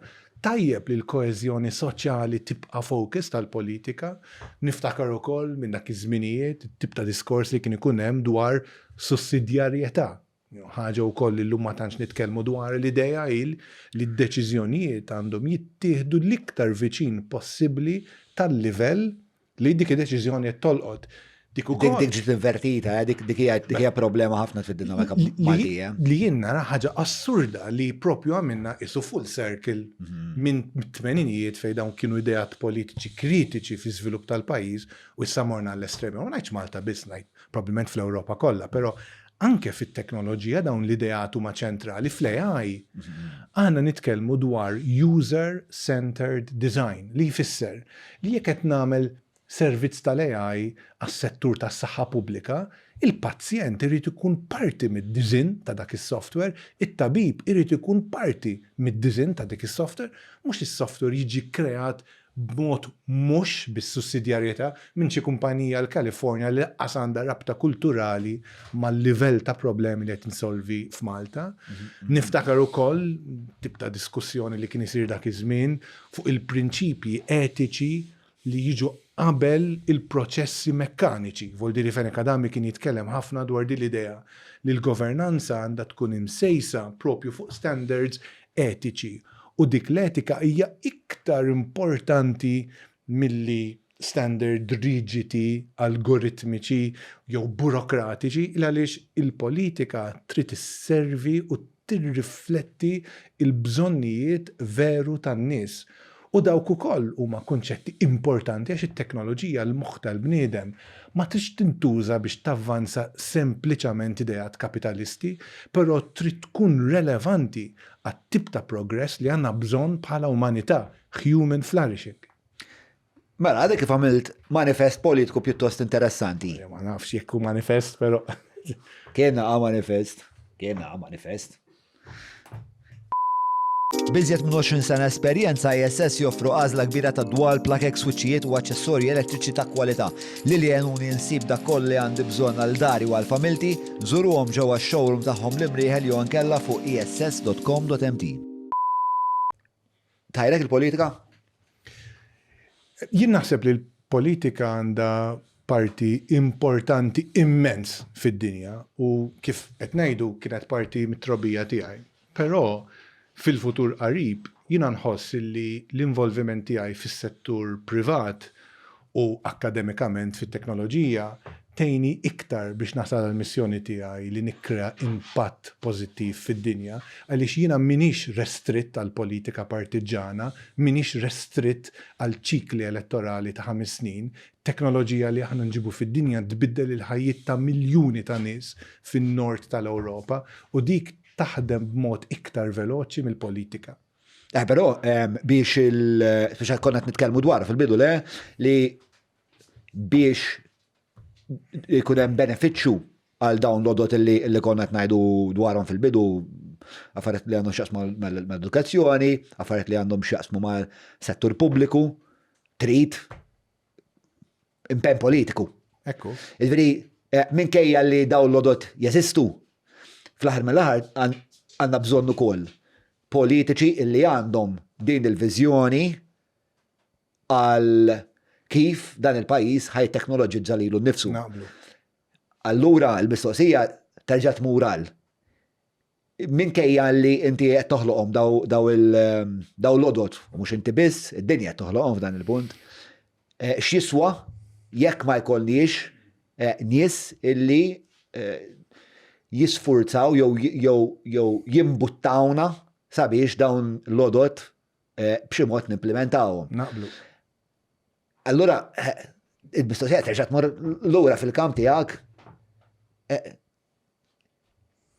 tajjeb li l-koeżjoni soċjali tibqa' focus tal-politika. Niftakar ukoll minn dak iż-żminijiet it-tip ta' diskors li kien ikun hemm dwar sussidjarjetà. Ħaġa wkoll li llum ma tantx nitkellmu dwarha, l-idea hi li d-deċiżjonijiet għandhom jittieħdu l-iktar viċin possibbli tal-livell li dik id-deċiżjoni qed tolqot. Dik ukoll. Dik ġiet invertita, eh, dik dik hija dik hija problema ħafna fid-dinamika Maltija. Li jien nara ħaġa assurda li propju għamilna isu full circle mhm. minn tmeninijiet fejn dawn kienu ideat politiċi kritiċi fi żvilupp tal-pajjiż u issa morna l-estremi. Ma ngħidx Malta biss ngħid probabbilment fl-Ewropa kollha, però anke fit-teknoloġija dawn l-ideat huma ċentrali. Fl-AI aħna nitkellmu dwar user-centered design li jfisser li jekk qed nagħmel servizz tal-AI għas-settur tas-saħħa pubblika, il-pazjent irid ikun parti mid-disinn ta' dak is-software, it-tabib irid ikun parti mid-disinn ta' dik is-software, mhux is-software jiġi kkreat b'mod mhux bis-sussidjarjetà minn xi kumpanija l-Kalifornja li lanqas għandha rabta kulturali mal-livell ta' problemi li qed insolvi f'Malta. Niftakar ukoll tip ta' diskussjoni li kien isir dak iż-żmien fuq il-prinċipji etiċi li jiġu qabel il-proċessi mekkaniċi. Voldiri Fenech Adami kien jitkellem ħafna dwar din l-idea li l-governanza għandha tkun imsejsa propju fuq standards etiċi u dik l-etika hija iktar importanti milli standard riġidi, algoritmiċi jew burokratiċi il għaliex il-politika trid isservi u tirrifletti l-bżonnijiet veru tan-nies. U dawk ukoll huma kunċetti importanti għax it-teknoloġija, l-moħħ tal-bniedem, ma tridx tintuża biex tavvanza sempliċament ideat kapitalisti, però trid tkun relevanti għat-tip ta' progress li għandna bżonn bħala umanità, human flourishing. Mela, għadek kif għamilt manifest politiku pjuttost interessanti. Ma nafx jekk hu manifest, però. Kien naqa' manifest. Kien naqa' manifest. B'iżjed minn 20 sena esperjenza, ISS joffru għażla kbira ta' dwal, plakek, swiċċijiet u aċċessorji elettriċi ta' kwalità. Lili għenuni nsib dak kollu li għandi bżonn għal dari u għal familti, żuruhom ġewwa x-showroom tagħhom l-Imrieħel jew inkella fuq iss.com.mt. Tħajrek il-politika? Jien naħseb li l-politika għandha parti importanti immens fid-dinja u kif qed ngħidu kienet parti mit-trobbija tiegħi. Però fil-futur qarib jiena nħoss li l-involviment tiegħi fis-settur privat u akkademikament fit-teknoloġija tgħinni iktar biex nasal għall-missjoni tiegħi li nikkrea impatt pożittiv fid-dinja għaliex jiena m'iniex restritt għall-politika partiġġana, m'iniex restritt għal ċikli elettorali ta' ħames snin. Teknoloġija li aħna nġibu fid-dinja tbiddel il-ħajjiet ta' miljuni ta' nies fin-Nord tal-Ewropa u dik taħdem b'mod iktar veloċi mill-politika. Eh, però biex il biex konna qed nitkellmu dwar fil-bidu le li biex ikun hemm benefiċċju għal dawn l-odot li, li konna qed ngħidu dwarhom fil-bidu affarijiet li għandhom x'jaqsmu mal-edukazzjoni, affarijiet li għandhom x'jaqsmu mal-settur pubbliku, trid impenn politiku. Ekku. Jiġifieri eh, minkejja li dawn l-odot jeżistu, fl-aħħar mill-aħħar għandna bżonn ukoll politiċi illi għandhom din il-viżjoni għal kif dan il-pajjiż ħaj teknoloġizza lilu nnifsu. Naqblu. Allura l-mistoqsija terġa' tmur għal minkejja li inti qed toħloqhom daw l-għodod, u mhux inti biss, id-dinja qed toħloqhom f'dan il-punt, eh, x'jiswa jekk ma jkollniex eh, nies illi eh, jisfurzaw jew jew jimbuttawna sabiex dawn l-għodod b'xi mod nimplimentawhom. Naqblu. Allura, il-mistoqsija terġa' tmur lura fil-kamp tiegħek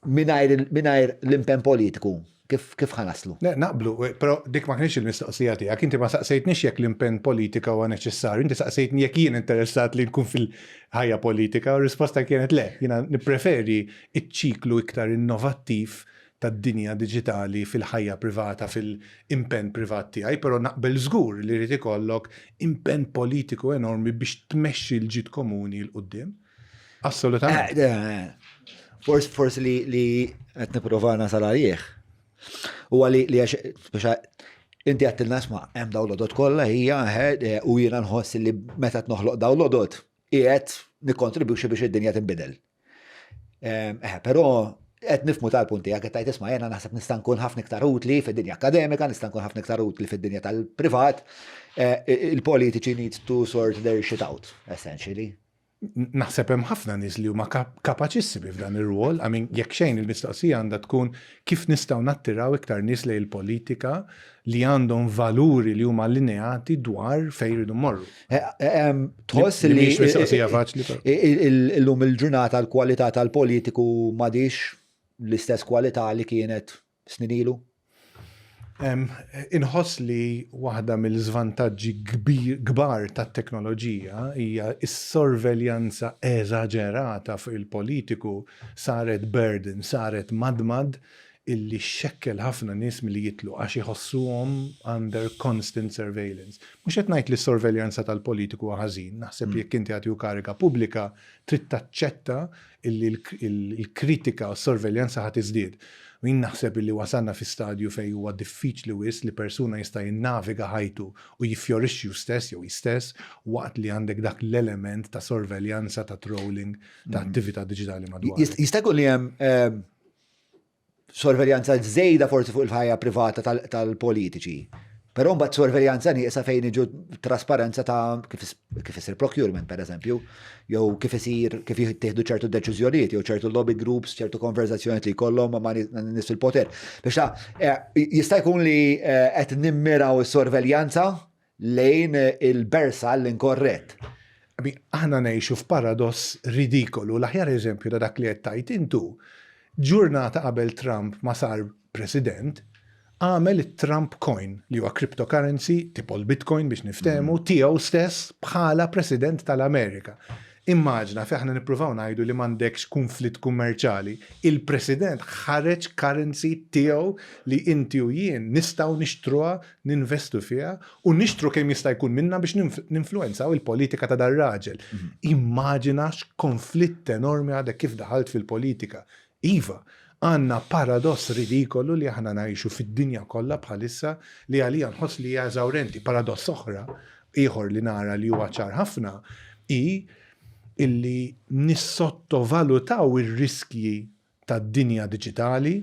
Mingħajr l-impenn politiku, kif kif ħa naslu? Le, naqblu, però dik ma kienx il-mistoqsija tiegħek. Inti ma saqsejtnix jekk l-impenn politika huwa neċessarju, inti saqsejtni jekk jien interessat li nkun fil-ħajja politika u r-risposta kienet le. Jiena nippreferi ċ-ċiklu iktar innovattiv tad-dinja diġitali fil-ħajja privata, fil-impenn privat tiegħi, però naqbel żgur li jrid ikollok impenn politiku enormi biex tmexxi l-ġid komuni 'l quddiem. Assolutament. Eh, eh, forsi forsi li li qed nipprova nasal għalih. Huwa li li għax inti għattilna sma' hemm dawn l-odot kollha hija eh, u jiena nħoss li meta noħloq dawn l-odot qiegħed nikkontribwixxi biex id-dinja tinbidel. Eh, però qed nifmu tal-punt tiegħek qed tgħid isma' jiena naħseb nista' nkun ħafna iktar utli fid-dinja akademika, nista' nkun ħafna iktar utli fid-dinja tal-privat. Il-politiċi need to sort their shit out, essentially. Naħseb hemm ħafna nies li huma kapaċissimi f'dan ir-rwol, I mean, jekk xejn il-mistoqsija għandha tkun kif nistgħu nattiraw iktar nies lejn il-politika li għandhom valuri li huma allineati dwar fejn jridu mmorru. Eh, eh, tħoss li. Mhix mistoqsija faċli. Illum il-ġurnata l-kwalità tal-politiku m'għadix l-istess kwalità li kienet snin ilu? Inħoss li waħda mill-żvantaġġi kbar tat-teknoloġija hija s-sorveljanza eżaġerata fuq il-politiku saret burden, saret madmad illi xxekkel ħafna nies milli jidħlu għax iħossuhom under constant surveillance. Mhux qed ngħid li s-sorveljanza tal-politiku huwa ħażin, naħseb li jekk inti qed tieħu kariga pubblika trid taċċetta illi l-kritika u s-sorveljanza ħa tiżdied. U jien naħseb illi wasalna fi stadju fejn huwa diffiċli wisq li persuna jista' jinnaviga ħajtu u jiffjorixxi hu stess jew hi stess waqt li għandek dak l-element ta' sorveljanza, ta' trolling, ta' attività diġitali madwarek. Jista' jkun li hemm sorveljanza żejda forsi fuq il-ħajja privata tal-politiċi. Però mbagħad sorveljanza nieqsa fejn iġu trasparenza ta' kif isir procurement pereżempju, jew kif isir kif jittieħdu ċertu deċiżjonijiet, jew ċertu lobby groups, ċertu konverzazzjonijiet li jkollhom ma' nies fil-poter. Biex ta' eh, jista' jkun li eh, qed nimmiraw is-sorveljanza lejn il-bersa l-inkorrett. Aħna ngħixu f'paradoss ridikolu. L-aħjar eżempju ta' dak li qed tgħid intu, ġurnata qabel Trump ma sar President, għamel it-Trump Coin, li huwa cryptocurrency, tipo l-Bitcoin biex niftehmu, tiegħu stess bħala President tal-Amerika. Immaġna fejn aħna nippruvaw ngħidu li m'għandekx kunflitt kummerċali, il-President ħareġ currency tiegħu li inti u jien nistgħu nixtruha, ninvestu fiha u nixtru kemm jista' jkun minnha biex ninfluwenzaw il-politika ta' dar-raġel. Immaġina x'konflitt enormi għadek kif daħalt fil-politika. Iva, għandna paradoss ridikolu li aħna ngħixu fid-dinja kollha bħalissa li għalija nħoss li hija eżawrenti. Paradoss oħra, ieħor li nara li huwa ċar ħafna, hi illi nissottovalutaw ir-riskji tad-dinja diġitali,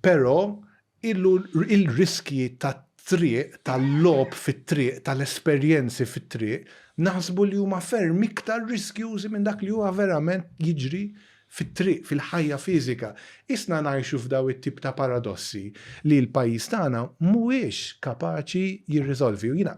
Però il-riskji tat-triq, tal-logħob fit-triq, tal-esperjenzi fit-triq, naħsbu li huma ferm iktar riskjużi minn dak li huwa verament jiġri fit-triq, fil-ħajja fiżika. Qisna ngħixu f'daw it-tip ta' paradossi li l-pajjiż tagħna mhuwiex kapaċi jirriżolvi. U jiena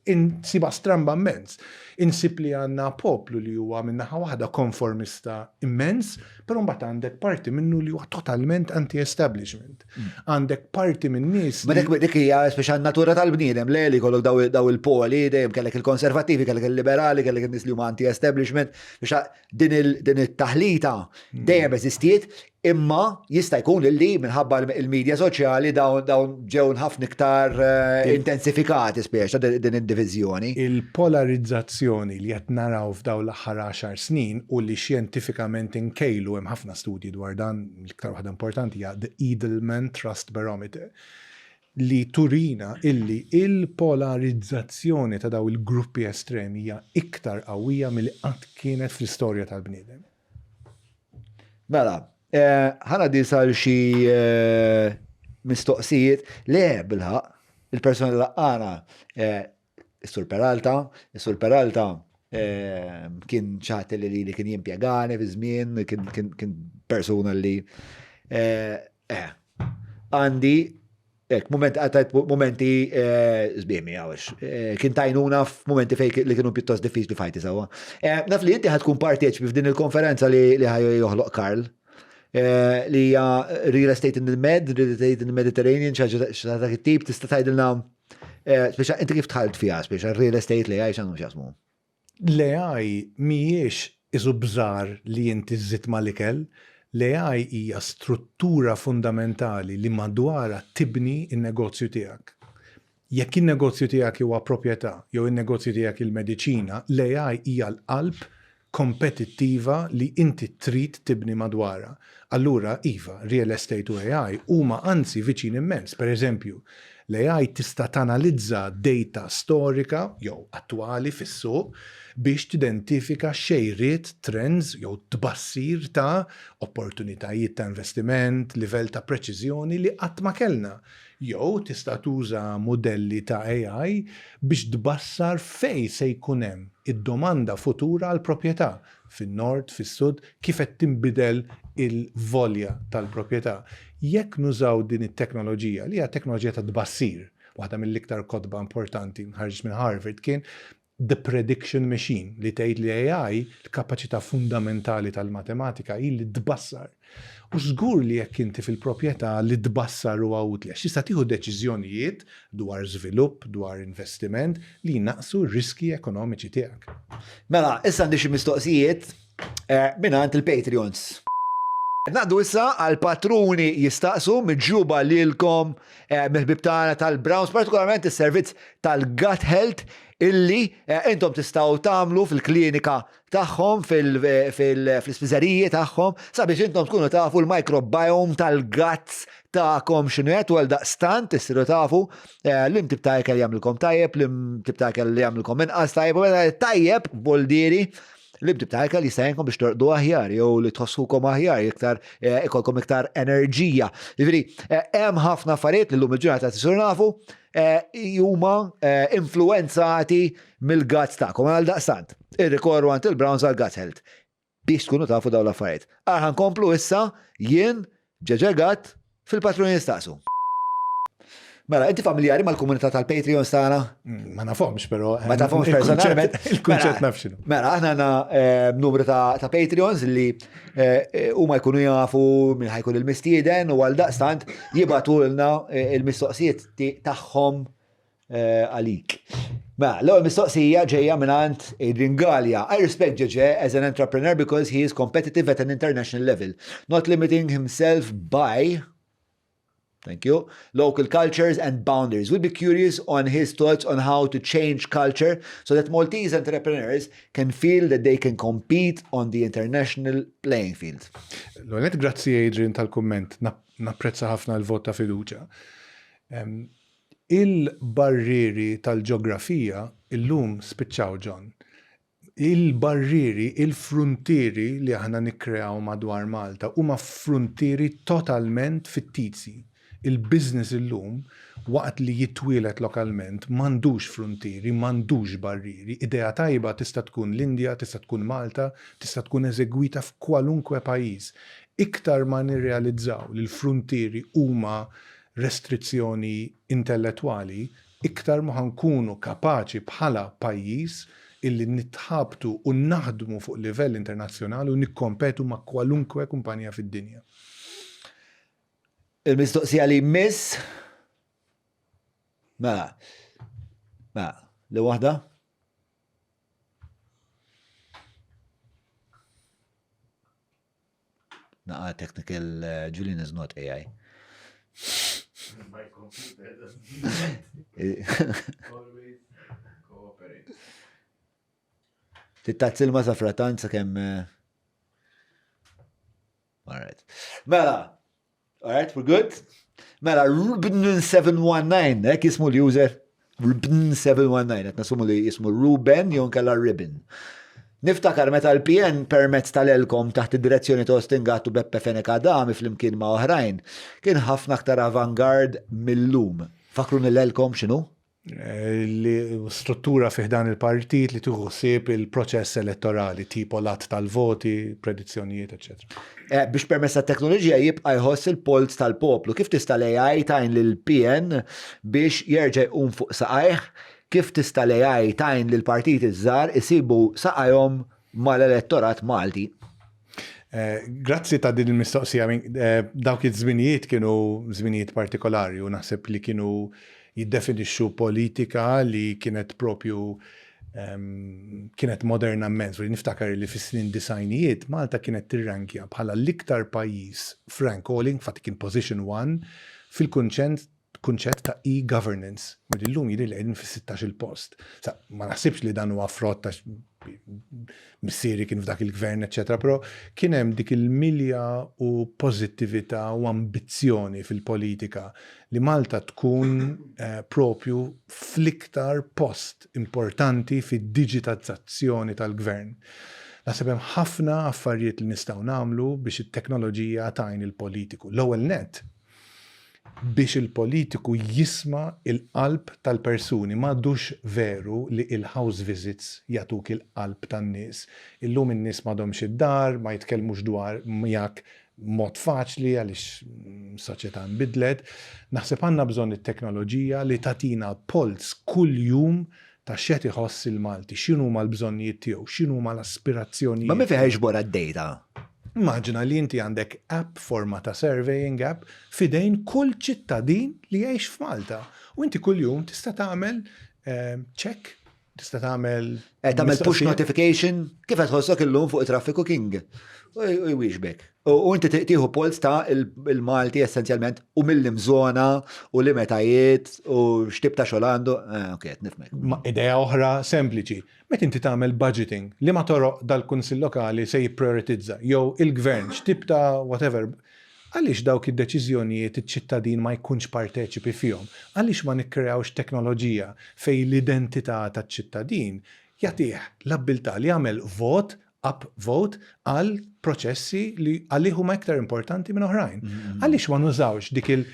Insibha stramba immens. Insib li għandna poplu li huwa minn naħa waħda konformista immens, però mbagħad għandek parti minnu li huwa totalment anti-establishment. Għandek parti minn nies. Ma dik dik hija speċa natura tal-bniedem, le li jkollok daw il-poli, dejjem kellek il-konservattivi, kellek il-liberali, kellek in-nies li huma anti-establishment, biex din it-taħlita dejjem eżistiet, imma jista' jkun li minħabba il-medja soċjali dawn ġew ħafna iktar eh, intensifikati spiex din id-diviżjoni. Il-polarizzazzjoni li qed naraw f'dawn l-aħħar 10 snin u li xjentifikament inkejlu hemm ħafna studji dwar dan, l-iktar waħda importanti hija The Edelman Trust Barometer li turina illi il-polarizzazzjoni ta' dawn il-gruppi estremi hija iktar qawwija milli qatt kienet fl-istorja tal-bniedem. Mela, eh, ħa ngħaddi sal xi eh, mistoqsijiet. Le, bilħaq, il-persuna li laqqana, eh, is-Sur Peralta, is-Sur Peralta kien ċaħat li li kien jimpjegani fi żmien, kien persuna li eh, għandi Ek, moment, għatajt momenti zbieħ miegħu għax kien tajnuna f'momenti fej li kienu pjuttost diffiċli f'ħajti sewwa. Naf li inti ħatkun parteċipi f'din il-konferenza li ħaj joħloq Karl li hija Real Estate in the Med, Real Estate in the Mediterranean, xi dak it-tip tista' tgħidilna speċa inti kif dħalt fiha, speċa real estate li għaj x'għandhom x'jaqsmu. L-AI mhijiex qisu bżar li inti żżid mal-ikel, l-AI hija struttura fundamentali li madwarha tibni n-negozju tiegħek. Jekk in-negozju tiegħek huwa proprjetà jew in-negozju tiegħek il-mediċina, l-AI hija l-qalb kompetittiva li inti trid tibni madwarha. Allura, iva, real estate u AI huma anzi viċin immens. Per eżempju, l-AI tista' tanalizza data storika jew attwali fis-suq biex tidentifika xejriet, trends jew tbassir ta' opportunitajiet ta' investiment, livell ta' preċiżjoni li qatt ma kellna. Jew tista' tuża mudelli ta' AI biex tbassar fejn se jkun hemm id-domanda futura għall-proprjetà, fin-nord, fis-sud, kif qed tinbidel il-volja tal-proprjetà. Jekk nużaw din it-teknoloġija, li hija teknoloġija ta' tbassir, waħda mill-iktar kotba importanti nħarġet minn Harvard kien The Prediction Machine li tgħid li AI, l-kapaċità fundamentali tal-matematika hi li tbassar. U żgur li jekk inti fil-proprjetà li tbassar huwa utli għax tista' tieħu deċiżjonijiet dwar żvilupp, dwar investiment li jnaqqsu r-riskji ekonomiċi tiegħek. Mela, issa għandi xi mistoqsijiet eh, mingħand il-Patreons. Naqdu issa għal patruni jistaqsu miġjuba lilkom eh, mill-ħbib tagħna tal-Browns, partikolarment is-servizz tal-Gut Health illi eh, intom tistgħu tagħmlu fil-klinika tagħhom fl-ispiżeriji tagħhom sabiex intom tkunu tafu l-microbiome tal-guts tagħkom x'inhu qed u għaldaqstant issiru tafu eh, lim tip ta' ikel jagħmilkom tajjeb, lim tip ta' ikel li jagħmilkom inqas tajjeb u meta tajjeb voldieri. L-ibdib ta' ikel jista' jgħinkom biex torqdu aħjar jew li tħossukom aħjar, iktar eh, ikolkom iktar enerġija. Jiġifieri eh, hemm ħafna affarijiet li llum il-ġurnata tisur nafu eh, huma influenzati mill-guts tagħkom għal daqstant. Irrikorru għand il-Browns għal gut health biex tkunu tafu dawn l-affarijiet. Aħna nkomplu issa jien Ġeġe Gatt fil-Patruni Jistaqsu. Mela, inti familjari mal-komunità tal-Patreons tagħna? Mm, ma nafhomx, però. Ma tafhomx personalment. Il-kunċett naf x'inhu. Mela, aħna għandna eh, numru ta' Patreons li eh, eh, huma jkunu jafu minn ħajkun il-mistieden u għal daqstant jibatulna il-mistoqsijiet tagħhom għalik. Mela, l-ewwel mistoqsija ġejja mingħand Adrian Galea. I respect Ġeġe as an entrepreneur because he is competitive at an international level, not limiting himself by Thank you. Local cultures and boundaries. We'd be curious on his thoughts on how to change culture so that Maltese entrepreneurs can feel that they can compete on the international playing field. L-għonet, grazzi Adrian tal-komment, napprezza ħafna l-vot ta' fiduċa. Il-barrieri tal-ġografija illum spiċċaw John. Il-barrieri, il-fruntieri li aħna nikkreaw madwar Malta huma fruntieri totalment fittizji. Il-business illum, waqt li jitwieled lokalment, m'għandux fruntieri, m'għandux barrieri. Idea tajba tista' tkun l-Indja, tista' tkun Malta, tista' tkun eżegwita f'kwalunkwe pajjiż. Iktar ma nirrealizzaw li l-fruntieri huma restrizzjoni intellettwali, iktar ma ħa nkunu kapaċi bħala pajjiż illi nitħabtu u naħdmu fuq livell internazzjonali u nikkompetu ma' kwalunkwe kumpanija fid-dinja. Il-mistoqsija li jmiss. Mela, mela, li waħda? Naqa technical, uh, Julian is not AI. My computer doesn't always cooperate. Tittazz ilma safratan sakemm. Eh, all right. Mela, Alright, we're good? Mela, Ruben719, hekk jismu l-user. Ruben719, qed nasumu li jismu Ruben jew nkella Ribbon. Niftakar meta l-PN permezz tal-Elkom taħt id-direzzjoni ta' Austin Gatt u Beppe Fenech Adami flimkien ma' oħrajn, kien ħafna aktar avangard mil-lum. Fakruni l-Elkom x'inhu? Li struttura fi ħdan il-partit li tieħu ħsieb il-proċess elettorali, tipo l-għadd tal-voti, predizzjonijiet, eċċetera. Eh, biex permezz tat-teknoloġija jibqa' jħoss il-polz tal-poplu. Kif tista' l-AI tgħin lill-PN biex jerġa' jqum fuq saqajh? Kif tista' l-AI tgħin lill-partiti ż-żgħar isibu saqajhom mal-elettorat Malti? Eh, grazzi ta' din il-mistoqsija. Eh, dawk iż-żminijiet kienu żminijiet partikolari u naħseb li kienu jiddefinixxu politika li kienet propju ehm, kienet moderna immens. U niftakar li fis-snin disajnijiet Malta kienet tirrankja bħala l-iktar pajjiż frank calling, fatti kien position one, fil-kunċent kunċett ta' e-governance. U illum jidher li qegħdin fis-16 il-post. Sa, ma naħsibx li dan huwa frott ta' missieri kien f'dak il-gvern, eċetera, però kien hemm dik il-milja u pożittività u ambizzjoni fil-politika li Malta tkun eh, propju fl-iktar post importanti fid-diġitazzazzjoni tal-gvern. Naħseb hemm ħafna affarijiet li nistgħu nagħmlu biex it-teknoloġija tgħin il-politiku. L-ewwel net, biex il-politiku jisma' il-qalb tal-persuni. M'għadux veru li il-house visits jagħtuk il-qalb tan-nies. Illum in-nies m'għadhomx id-dar, ma jitkellmux dwar miegħek b'mod faċli għaliex s-soċjetà nbidlet. Naħseb għandna bżonn it-teknoloġija li tagħtina polz kuljum ta' x'qed iħoss il-Malti, x'inhuma l-bżonnijiet tiegħu, x'inhuma l-aspirazzjonijiet. Ma min fiha jiġbor għad-data? Immaġina li inti għandek app forma ta' surveying app f'idejn kull ċittadin li jgħix f'Malta. U inti kuljum tista' tagħmel check, tista' tagħmel. Eh, tagħmel push notification, kif qed tħossok illum fuq it-traffiku King? U jwieġbek. U inti tieħu polz ta' il-Malti essenzjalment u mill-imżona u li metajiet u x'tip ta' xogħol għandu. Eh, ok, qed nifhmek. Ma idea oħra sempliċi. Meta inti tagħmel budgeting, liema toroq dal-Kunsill Lokali se jipprioritizza jew il-Gvern x'tip ta' whatever, għaliex dawk id-deċiżjonijiet iċ-ċittadin ma jkunx parteċipi fihom? Għaliex ma nikkreawx teknoloġija fejn l-identità taċ-ċittadin jagħtih l-abbiltà li jagħmel vot Upvote għal proċessi li għalih huma iktar importanti minn oħrajn. Għaliex ma nużawx dik il-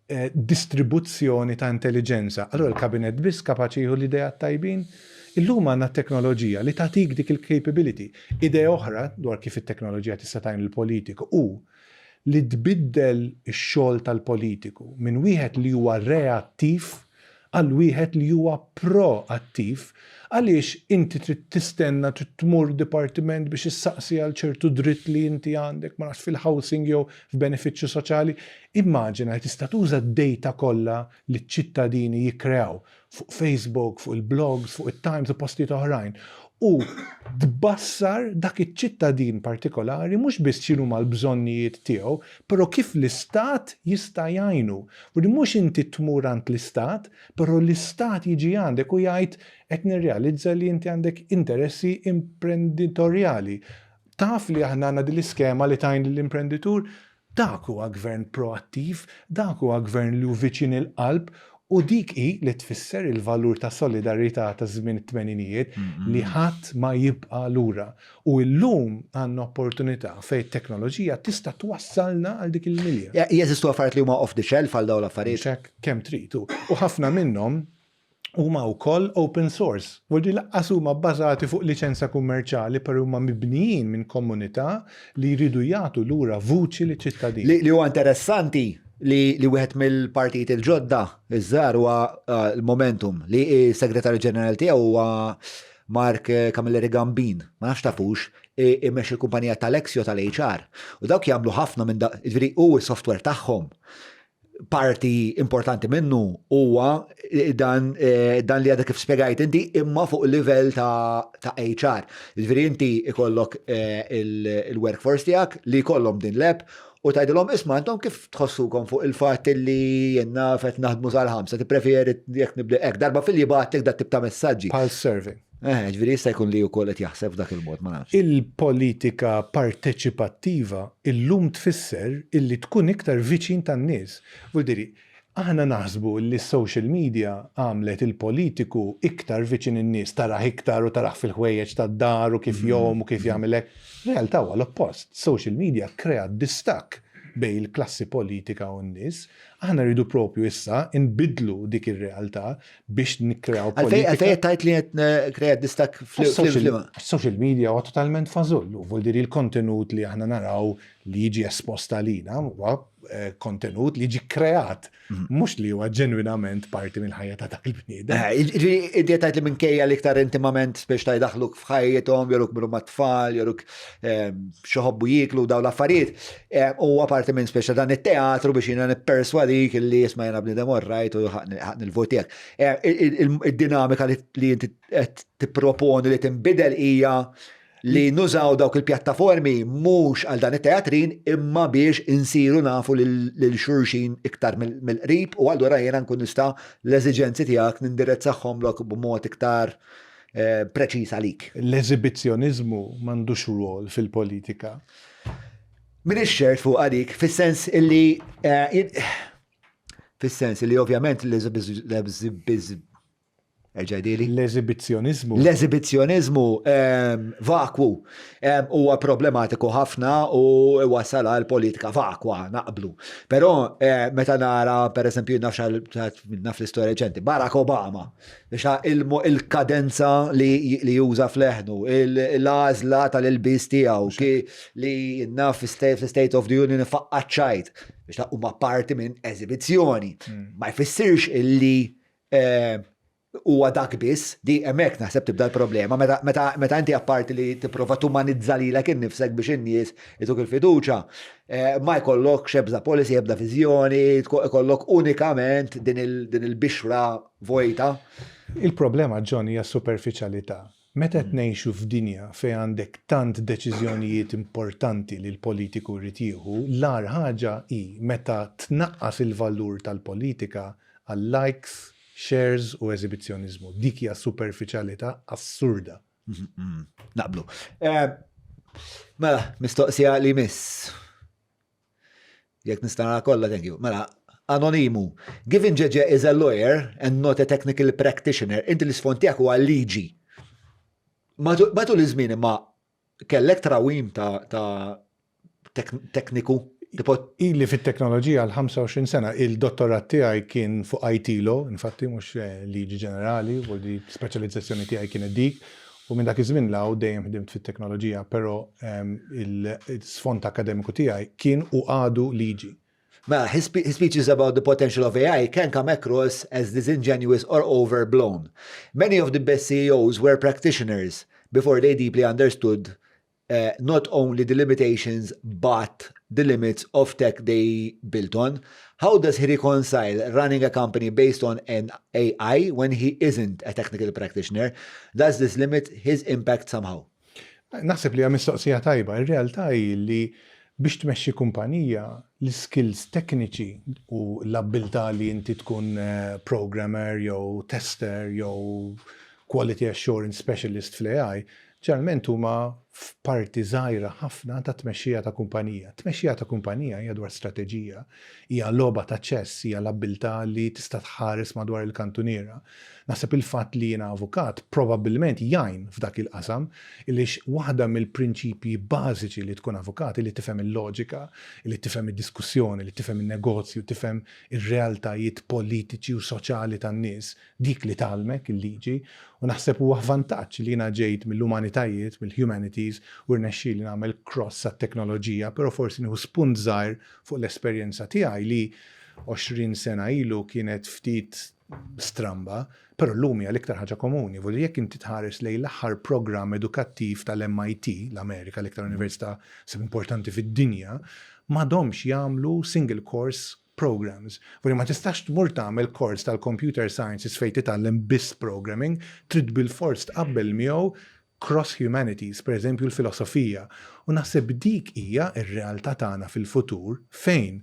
distribuzzjoni ta' intelliġenza. Allura l-kabinett biss kapaċi jieħu l-ideat tajbin? Illum għandna t-teknoloġija li tagħtik dik il-capability. Idea oħra dwar kif it-teknoloġija tista' tgħin lill-politiku hu li tbiddel ix-xogħol tal-politiku minn wieħed li huwa reattiv għal wieħed li huwa proattiv għaliex inti trid tistenna trid tmur dipartiment biex issaqsi għal ċertu dritt li inti għandek ma nafx fil-housing jew f'benefiċċju soċjali. Immaġina li tista' tuża d-data kollha li ċ-ċittadini jikkreaw fuq Facebook, fuq il-blogs, fuq it-Times u postijiet oħrajn u tbassar dak iċ-ċittadin partikolari mhux biss x'inhuma l-bżonnijiet tiegħu, però kif l-istat jista' jgħinu. U li mhux inti tmur għand l-istat, però l-istat jiġi għandek u jgħid qed nirrealizza li inti għandek interessi imprenditorjali. Taf li aħna għandna din l-iskema li tgħin lill-imprenditur? Dak huwa gvern proattiv, dak huwa gvern li hu viċin il-qalb u dik hi li tfisser il-valur ta' solidarjetà ta' żmien it-tmeninijiet li ħadd ma jibqa' lura. U illum għandna opportunità fejn it-teknoloġija tista' twassalna għal dik il-milja. Jeżistu affarijiet li huma off the shelf għal dawn l-affarijiet? Mhux hekk? Kemm trid. U ħafna minnhom huma wkoll open source. Vuol dire lanqas huma bbażati fuq liċenza kummerċjali però huma mibnijin minn komunità li jridu jagħtu lura vuċi liċ-ċittadin. Li huwa interessanti li li wieħed mill-partijiet il-ġodda iż-żgħar huwa l-Momentum li s-Segretarju Ġenerali tiegħu huwa Mark Camilleri Gambin, ma nafx tafux, imexxi l-kumpanija tal-Exio tal-HR. U dawk jagħmlu ħafna minn da, jiġifieri hu s-software tagħhom parti importanti minnu huwa dan, eh, dan li għadha kif spjegajt inti imma fuq livell ta', ta HR. Ġifieri inti ikollok eh, il-workforce tiegħek li jkollhom din l-app u tgħidilhom isma' intom kif tħossukom fuq il-fatt li jenna fet naħdmu sal-ħamsa, tippreferi jekk nibli hekk darba fil-jibgħatlek dat tip ta' messaġġi. Pulse survey. Eh, ġifieri jista' jkun li wkoll qed jaħseb f'dak il-mod, ma nafx. Il-politika parteċipattiva illum tfisser illi tkun iktar viċin tan-nies. Vuol dire, aħna naħsbu li s-social media għamlet il-politiku iktar viċin in-nies, tarah iktar u tarah fil-ħwejjeġ tad-dar u kif jgħum u kif jagħmel hekk. Realtà huwa l-oppost. Social media kkreat distakk bejn il-klassi politika u n-nies. Aħna rridu propju issa nbiddlu dik ir-realtà biex nikkreaw politika. Għalfejn qed tgħid li qed eh, distak fl-social media huwa totalment fażull, vuol dire il-kontenut li aħna naraw li jiġi espost għalina huwa eh, kontenut li jiġi kreat, mhm. mhux li huwa ġenwinament parti mill-ħajja ta' dak il-bniedem. Eh, ġifieri inti qed tgħid li minkejja li iktar intimament biex tgħidaħluk f'ħajjithom, joruk minnu mat-tfal, joruk ehm, x'ħobbu jieklu dawn l-affarijiet. Eh, u apparti minn speċa dan it-teatru biex jiena nipperswadik li jisma' jiena bniedem orrajt u ħaqni l-vot tiegħek. Eh, id-dinamika li inti qed tipproponi li tinbidel hija li nużaw dawk il-pjattaformi mhux għal dan it-teatrin imma biex insiru nafu lil xulxin iktar mill-qrib u allura jiena nkun nista' l-eżiġenzi tiegħek nindirizzahomlok b'mod iktar eh, preċiż għalik. L-eżibizzjoniżmu m'għandux rwol fil-politika. Minix ċert fuq għalik, fis-sens illi eh, fis-sens illi ovvjament l-eżibiz Erġajdili? L-eżibizzjonizmu. L-eżibizzjonizmu ehm, vakwu ehm, huwa problematiku ħafna u wasal għal politika vakwa naqblu. Però eh, meta nara per eżempju naf l-istorja reċenti, Barack Obama Biex il-kadenza li juża f'leħnu, l-għażla tal-ilbies tiegħu, li naf fl-State of the Union ifaqqa' ċajt, biex ta' huma parti minn eżibizzjoni. Hmm. Ma jfissirx illi eh, huwa dak biss, di hemmhekk naħseb tibda l-problema, meta inti apparti li tipprova tumanizza lilek innifsek biex in-nies ituk il-fiduċa, eh, ma jkollokx ebda policy, ebda viżjoni, jkollok unikament din il-bixra vojta. Il-problema, John, hija s-superfiċjalità. Meta qed ngħixu f'dinja fejn għandek tant deċiżjonijiet importanti li l-politiku jrid jieħu, l-agħar ħaġa hi meta tnaqqas il-valur tal-politika għal likes, shares u eżibizzjoniżmu. Dik hija superfiċjalità assurda. Naqblu. Eh, mela, mistoqsija li miss. Jekk nista' nara kollha, thank you. Mela, anonimu. Given Ġeġe is a lawyer and not a technical practitioner, inti l-isfond tiegħek huwa liġi. Matul iż-żmien imma Kellek trawim ta' ta' tekniku? Tipo Ili fit-teknoloġija għal 25 sena, il-dottorat tiegħi kien fuq IT law, infatti mhux eh, liġi ġenerali, u di speċjalizzazzjoni tiegħi kienet dik, u minn dak iż-żmien 'l hawn dejjem ħdimt fit-teknoloġija, però ehm, il-sfond akademiku tiegħi kien u għadu liġi. Mela, his, his speeches about the potential of AI can come across as disingenuous or overblown. Many of the best CEOs were practitioners before they deeply understood uh, not only the limitations but the limits of tech they built on. How does he reconcile running a company based on an AI when he isn't a technical practitioner? Does this limit his impact somehow? Naħseb li hija mistoqsija tajba. Ir-realtà hi li biex tmexxi kumpanija, l-iskills tekniċi u l-abbiltà li inti tkun eh, programmer jew tester jew quality assurance specialist fl-AI, ġeneralment huma f'parti żgħira ħafna ta' tmexxija ta' kumpanija. Tmexxija ta' kumpanija hija dwar strateġija, hija logħba ta' ċess, hija l-abbiltà li tista' tħares madwar il-kantuniera. Naħseb il-fatt li jiena avukat probabbilment jgħin f'dak il-qasam, għaliex waħda mill-prinċipji bażiċi li tkun avukat li tifhem il-loġika, li tifhem id-diskussjoni, li tifhem in-negozju, tifhem ir-realtajiet politiċi u soċjali tan-nies, dik li tgħallmek il-liġi, u naħseb huwa vantaġġ li jiena ġejt mill-umanitajiet, mill-humanities, u rnexxieli nagħmel cross għat-teknoloġija, però forsi nieħu spunt żgħir fuq l-esperjenza tiegħi li 20 sena ilu kienet ftit stramba, però llum hija l-iktar ħaġa komuni. Vuol jekk inti tħares lejn l-aħħar programm edukattiv tal-MIT, l-Amerika, l-iktar università importanti fid-dinja, m'għadhomx jagħmlu single course programs. Vuol ma tistax tmur tagħmel kors tal-computer sciences fejn titgħallem biss programming, trid bil-fors tqabbel miegħu cross humanities, per eżempju l-filosofija. U naħseb dik hija r-realtà tagħna fil-futur fejn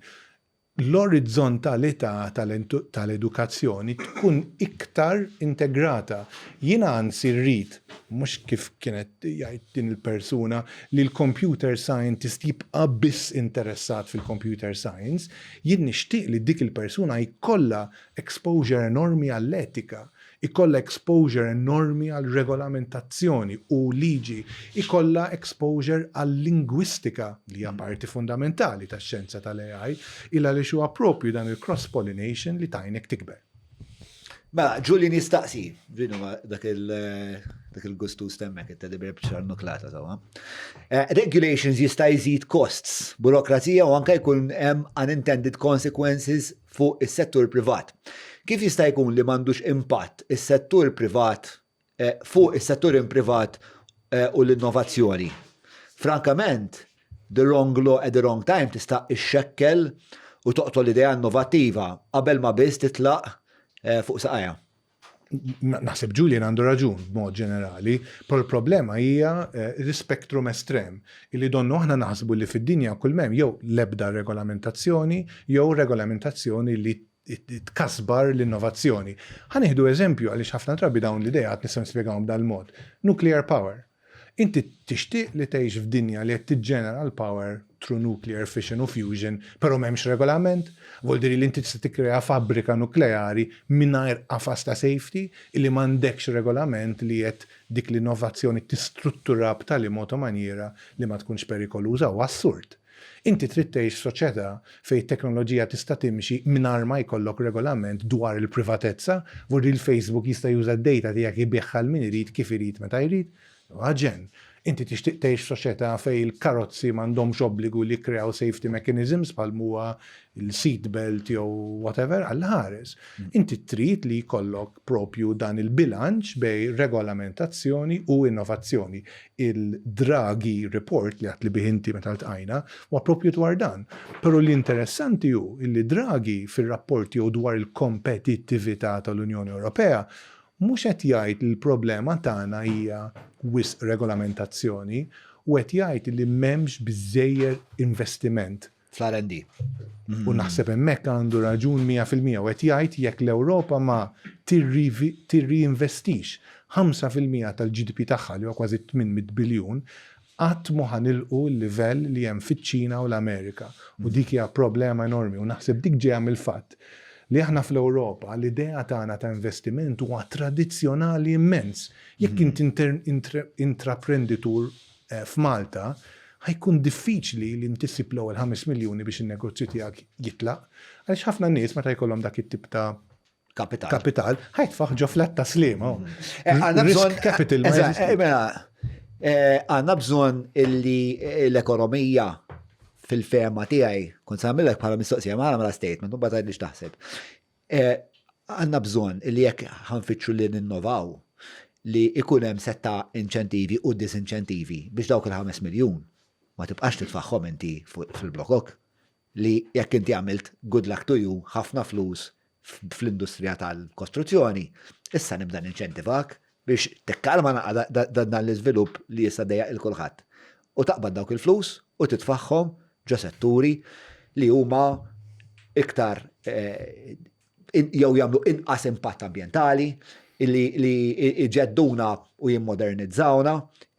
l-orizzontalità tal-edukazzjoni tkun iktar integrata. Jiena anzi rrid, mhux kif kienet jgħid din il-persuna, li l-computer scientist jibqa' biss interessat fil-computer science, jien nixtieq li dik il-persuna jkollha exposure enormi għall-etika, ikollha exposure enormi għal regolamentazzjoni u liġi, ikollha exposure għal lingwistika li hija parti fundamentali tax-xjenza tal-AI, illa li huwa propju dan il-cross-pollination li tgħinek tikber. Mela, Julian jistaqsi, ġinu dak il-gustu stemmek, it-teddy bear bċar nuklata sawa. Regulations jista' jżid costs, burokrazija u anke jkun hemm unintended consequences fuq is-settur privat. Kif jista' jkun li m'għandux impatt is-settur privat fuq is-settur privat u l-innovazzjoni? Frankament, the wrong law at the wrong time tista' ixxekkel u toqtol idea innovattiva qabel ma biss titlaq fuq saqajha. Naħseb Julian għandu raġun b'mod ġenerali, però l-problema hija l-spektrum estrem, illi donnu aħna naħsbu li fid-dinja kull m'hemm jew l-ebda regolamentazzjoni jew regolamentazzjoni li tkasbar l-innovazzjoni. Ħa nieħdu eżempju għaliex ħafna drabi dawn l-idea għad nistgħu nispjegawhom dal-mod. Nuclear power. Inti tixtieq li tgħix f'dinja li qed tiġġenera l-power through nuclear fission u fusion, però m'hemmx regolament, vuol dire li inti tista' tikkrea fabbrika nukleari mingħajr qafas ta' safety, illi m'għandekx regolament li qed dik l-innovazzjoni tistruttura b'tali mod u maniera li ma tkunx perikoluża u assurd. Inti trid tgħix f'soċjetà fejn teknoloġija tista' timxi mingħajr ma jkollok regolament dwar il-privatezza, vuol dire il-Facebook jista' juża d-data tiegħek ibigħha lil min irid kif irid meta jrid. Ġenn. Inti tixtieq tgħix f'soċjetà fejn il-karozzi m'għandhomx obbligu li jikkreaw safety mechanisms bħal huwa il-seat belt jew whatever għal ħares. Inti trid li jkollok propju dan il-bilanċ bejn regolamentazzjoni u innovazzjoni. Il-Draghi report li għedt li bih inti meta ltqajna huwa propju dwar dan. Però l-interessanti hu li Draghi fir-rapport jew dwar il-kompetittività tal-Unjoni Ewropea mhux qed jgħid li l-problema tagħna hija wisq regolamentazzjoni u qed jgħid li m'hemmx biżejjed investiment. Fl-R&D. U naħseb hemmhekk għandu raġun 100% u qed jgħid jekk l-Ewropa ma tirriinvestix 5% tal-GDP tagħha li huwa kważi 800 biljun, qatt mhu ħa nilħqu l-livell li hemm fiċ-Ċina u l-Amerika. U dik hija problema enormi u naħseb dik ġejja mill-fatt li aħna fl-Ewropa l-idea tagħna ta' investiment huwa tradizzjonali immens. Jekk inti intraprenditur f'Malta, ħa jkun diffiċli li inti ssib l-ewwel 5 miljuni biex in-negozju tiegħek jitlaq. Għaliex ħafna nies meta jkollhom dak it-tip ta' kapital. Kapital, ħa jitfgħuh ġo flat ta' Sliema. Għandna bżonn capital. Mela, għandna bżonn illi l-ekonomija fil-fehma tiegħi, kont se nagħmillek bħala mistoqsija, ma nagħmilha statement, u mbagħad tgħidli x'taħseb. Għandna bżonn illi jekk ħa nfittxu li ninnovaw, li ikun hemm sett ta' inċentivi u disinċentivi biex dawk il-5 miljun ma tibqax titfagħhom inti fil-blokok. Li jekk inti għamilt good luck to you ħafna flus fl-industrija tal-kostruzzjoni, issa nibda ninċentivak biex tikkalma naqra dan l-iżvilupp li issa dejjaq il kulħadd. U taqbad dawk il-flus u titfagħhom ġo setturi li huma iktar jew jagħmlu inqas impatt ambjentali, illi li iġedduna u jimmodernizzawna,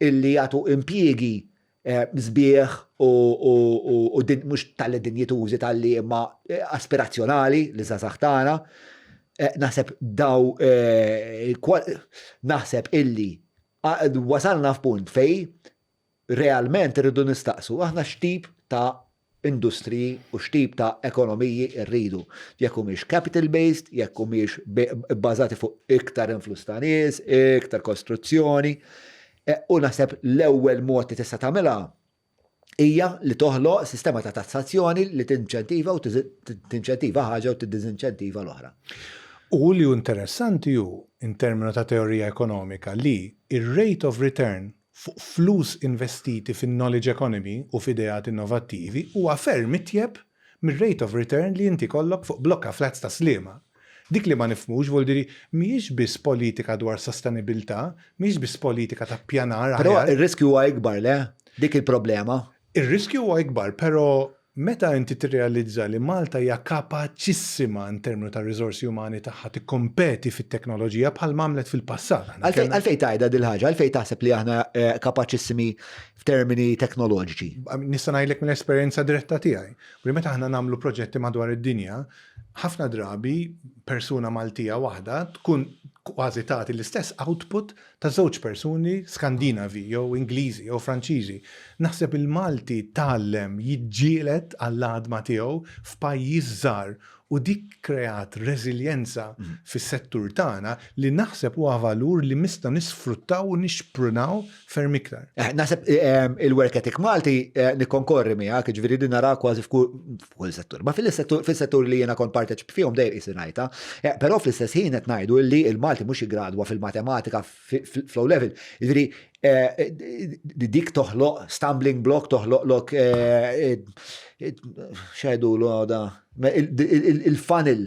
illi jagħtu impjiegi sbieħ u mhux talli dinjitużi talli imma aspirazzjonali li żgħażagħ tagħna. Naħseb daw naħseb illi wasalna f'punt fej realment irridu nistaqsu aħna x'tip ta' industriji u x'tip ta' ekonomiji rridu. Jekk humiex capital based, jekk humiex bbażati fuq iktar influss ta' nies, iktar kostruzzjoni. U naħseb l-ewwel mod li tista' tagħmilha hija li toħloq sistema ta' tassazzjoni li tinċentiva u tinċentiva ħaġa u tiddiżinċentiva l-oħra. U li hu interessanti hu, in terminu ta' teorija ekonomika, li ir-rate of return fuq flus investiti fin-knowledge economy u f'ideat innovattivi huwa ferm itjeb mir-rate of return li inti jkollok fuq blokka flats ta' Sliema. Dik li ma nifhmux, vuol dire, mhijiex biss politika dwar sostenibilità, mhijiex biss politika ta' ppjanar Però aħjar. ir-riskju huwa ikbar, le? Dik il-problema. Ir-riskju huwa ikbar, però meta inti tirrealizza li Malta hija kapaċissima in terminu ta' riżorsi umani tagħha tikkompeti fit-teknoloġija bħal m'għamlet fil-passat. Aħna Għalfejn kellna għalfejn tgħidha dil-ħaġa? Għalfejn taħseb li aħna kapaċissimi f'termini teknoloġiċi? Nista' ngħidlek mill-esperjenza diretta tiegħi. U meta aħna nagħmlu proġetti madwar id-dinja, ħafna drabi persuna Maltija waħda tkun kważi tagħti l-istess output ta' żewġ persuni Skandinavi jew Ingliżi jew Franċiżi. Naħseb il-Malti tgħallem jiġġieled għall-għadma tiegħu f'pajjiż żgħar u dik kreat reżiljenza fis-settur tagħna li naħseb huwa valur li mista nisfruttaw u nixprunaw ferm iktar. Naħseb il-work ethic Malti nikkonkorri miegħek, jiġifieri din nara kważi f'kull settur. Ma fil-settur li jiena kont parteċip fihom dejjem qisni ngħidha. Però fl-istess ħin qed ngħidu li l-Malti mhux jiggradwa fil-matematika fl-O level. Jiġifieri dik toħloq stumbling block, toħloqlok x'għidulu da il-funnel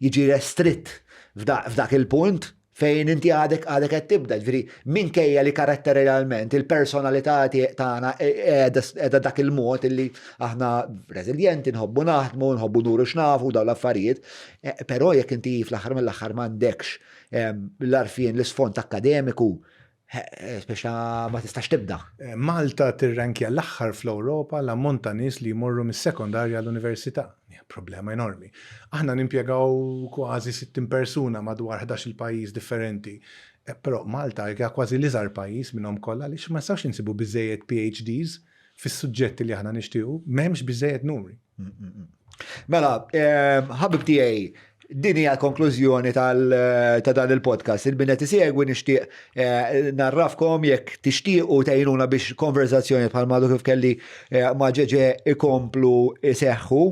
jiġi restritt f'dak il-punt fejn inti għadek għadek qed tibda, ġifieri minkejja li karatterialment il-personalità tagħna qiegħda dak il-mod illi aħna reżiljenti, nħobbu naħdmu, nħobbu nuru x'nafu dawn l-affarijiet, però jekk inti fl-aħħar mill-aħħar m'għandekx l-għarfien l-isfond akkademiku, speċa ma tistax tibda. Malta tirrankja l-aħħar fl-Ewropa l-ammont ta' nies li jmorru mis-sekondarja l-università. Hija problema enormi. Aħna nimpjegaw kważi 60 persuna madwar 11 il pajjiż differenti. Però Malta hija kważi l-iżgħar pajjiż minnhom kollha għaliex ma nistgħux insibu biżejjed PhDs fis-suġġetti li aħna nixtiequ, m'hemmx biżejjed numri. Mela, ħabib tiegħi, din hija l-konklużjoni ta' dan il-podcast. Il-min qed isegwi nixtieq narrafkom jekk tixtiequ tgħinuna biex konverzazzjoni bħal għadu kif kelli ma' Ġeġe ikomplu iseħħu.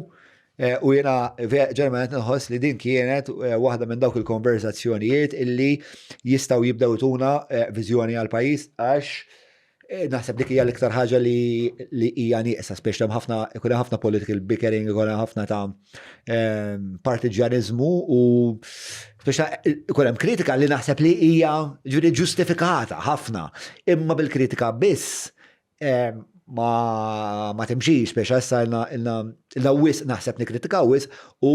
U jiena ġeneralment nħoss li din kienet waħda minn dawk il-konverzazzjonijiet illi jistgħu jibdew ituna viżjoni għal pajjiż għax naħseb dik hija l-iktar ħaġa li li hija nieqsa, speċi hemm ħafna ikun hemm ħafna political bickering, ikun hemm ħafna ta' partiġjaniżmu u speċi ikun hemm kritika li naħseb li hija ġifieri ġustifikata ħafna, imma bil-kritika biss ma timxix speċi issa ilna ilna wisq naħseb nikkritikaw wisq u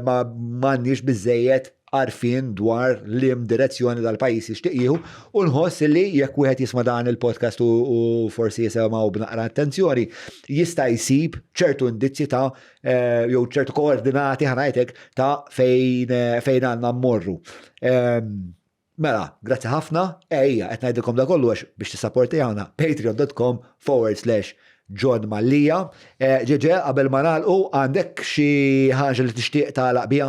ma m'għandniex biżejjed għarfien dwar liem direzzjoni dal-pajjiż jixtieq jieħu u nħoss li jekk wieħed jisma' dan il-podcast u forsi jisimgħu b'naqra attenzjoni jista' jsib ċertu indizzi ta' jew ċertu koordinati ħa ngħidlek ta' fejn fejn għandna mmorru. Mela, grazzi ħafna, ejja, qed ngħidilkom da kollu għax biex tissapportijana patreon.com forward slash John Mallia. Eh, Ġeġe, qabel ma nagħlqu, għandek xi ħaġa li tixtieq tagħlaq biha?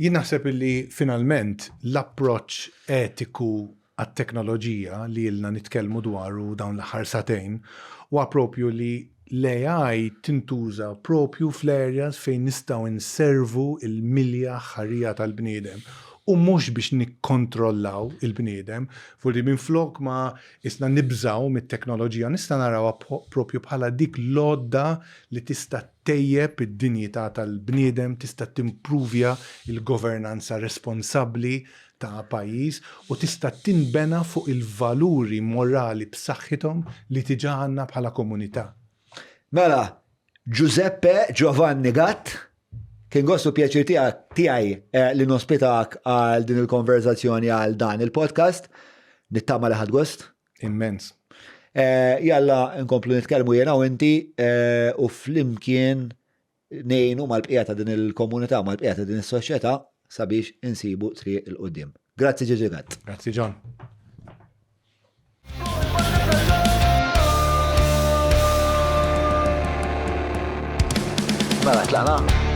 Jien naħseb li finalment l-approċċ etiku għat-teknoloġija li ilna nitkellmu dwaru dawn l-aħħar sagħtejn huwa propju li l-AI tintuża propju fl-areas fejn nistgħu nservu l-milja aħħarija tal-bniedem u mhux biex nikkontrollaw il-bniedem. Forsi minflok ma isna nibżgħu mit-teknoloġija nista' narawha propju bħala dik l-għodda li tista' ttejjeb id-dinjità tal-bniedem, tista' timpruvja l-governanza responsabbli ta' pajjiż u tista' tinbena fuq il-valuri morali b'saħħithom li diġà għandna bħala komunità. Mela, Giuseppe Giovanni Gatt, kien gost u pjaċir tiegħi eh, li nospitak għal din il-konverzazzjoni għal dan il-podcast. Nittama li ħadt gost. Immens. Eh, jalla nkomplu nitkellmu jiena u inti eh, u flimkien ngħinu mal-bqija ta' din il-komunità, mal-bqija ta' din is-soċjetà sabiex insibu triq 'il quddiem. Grazzi Ġeġe Gatt. Grazzi John. Mela, tlaqna?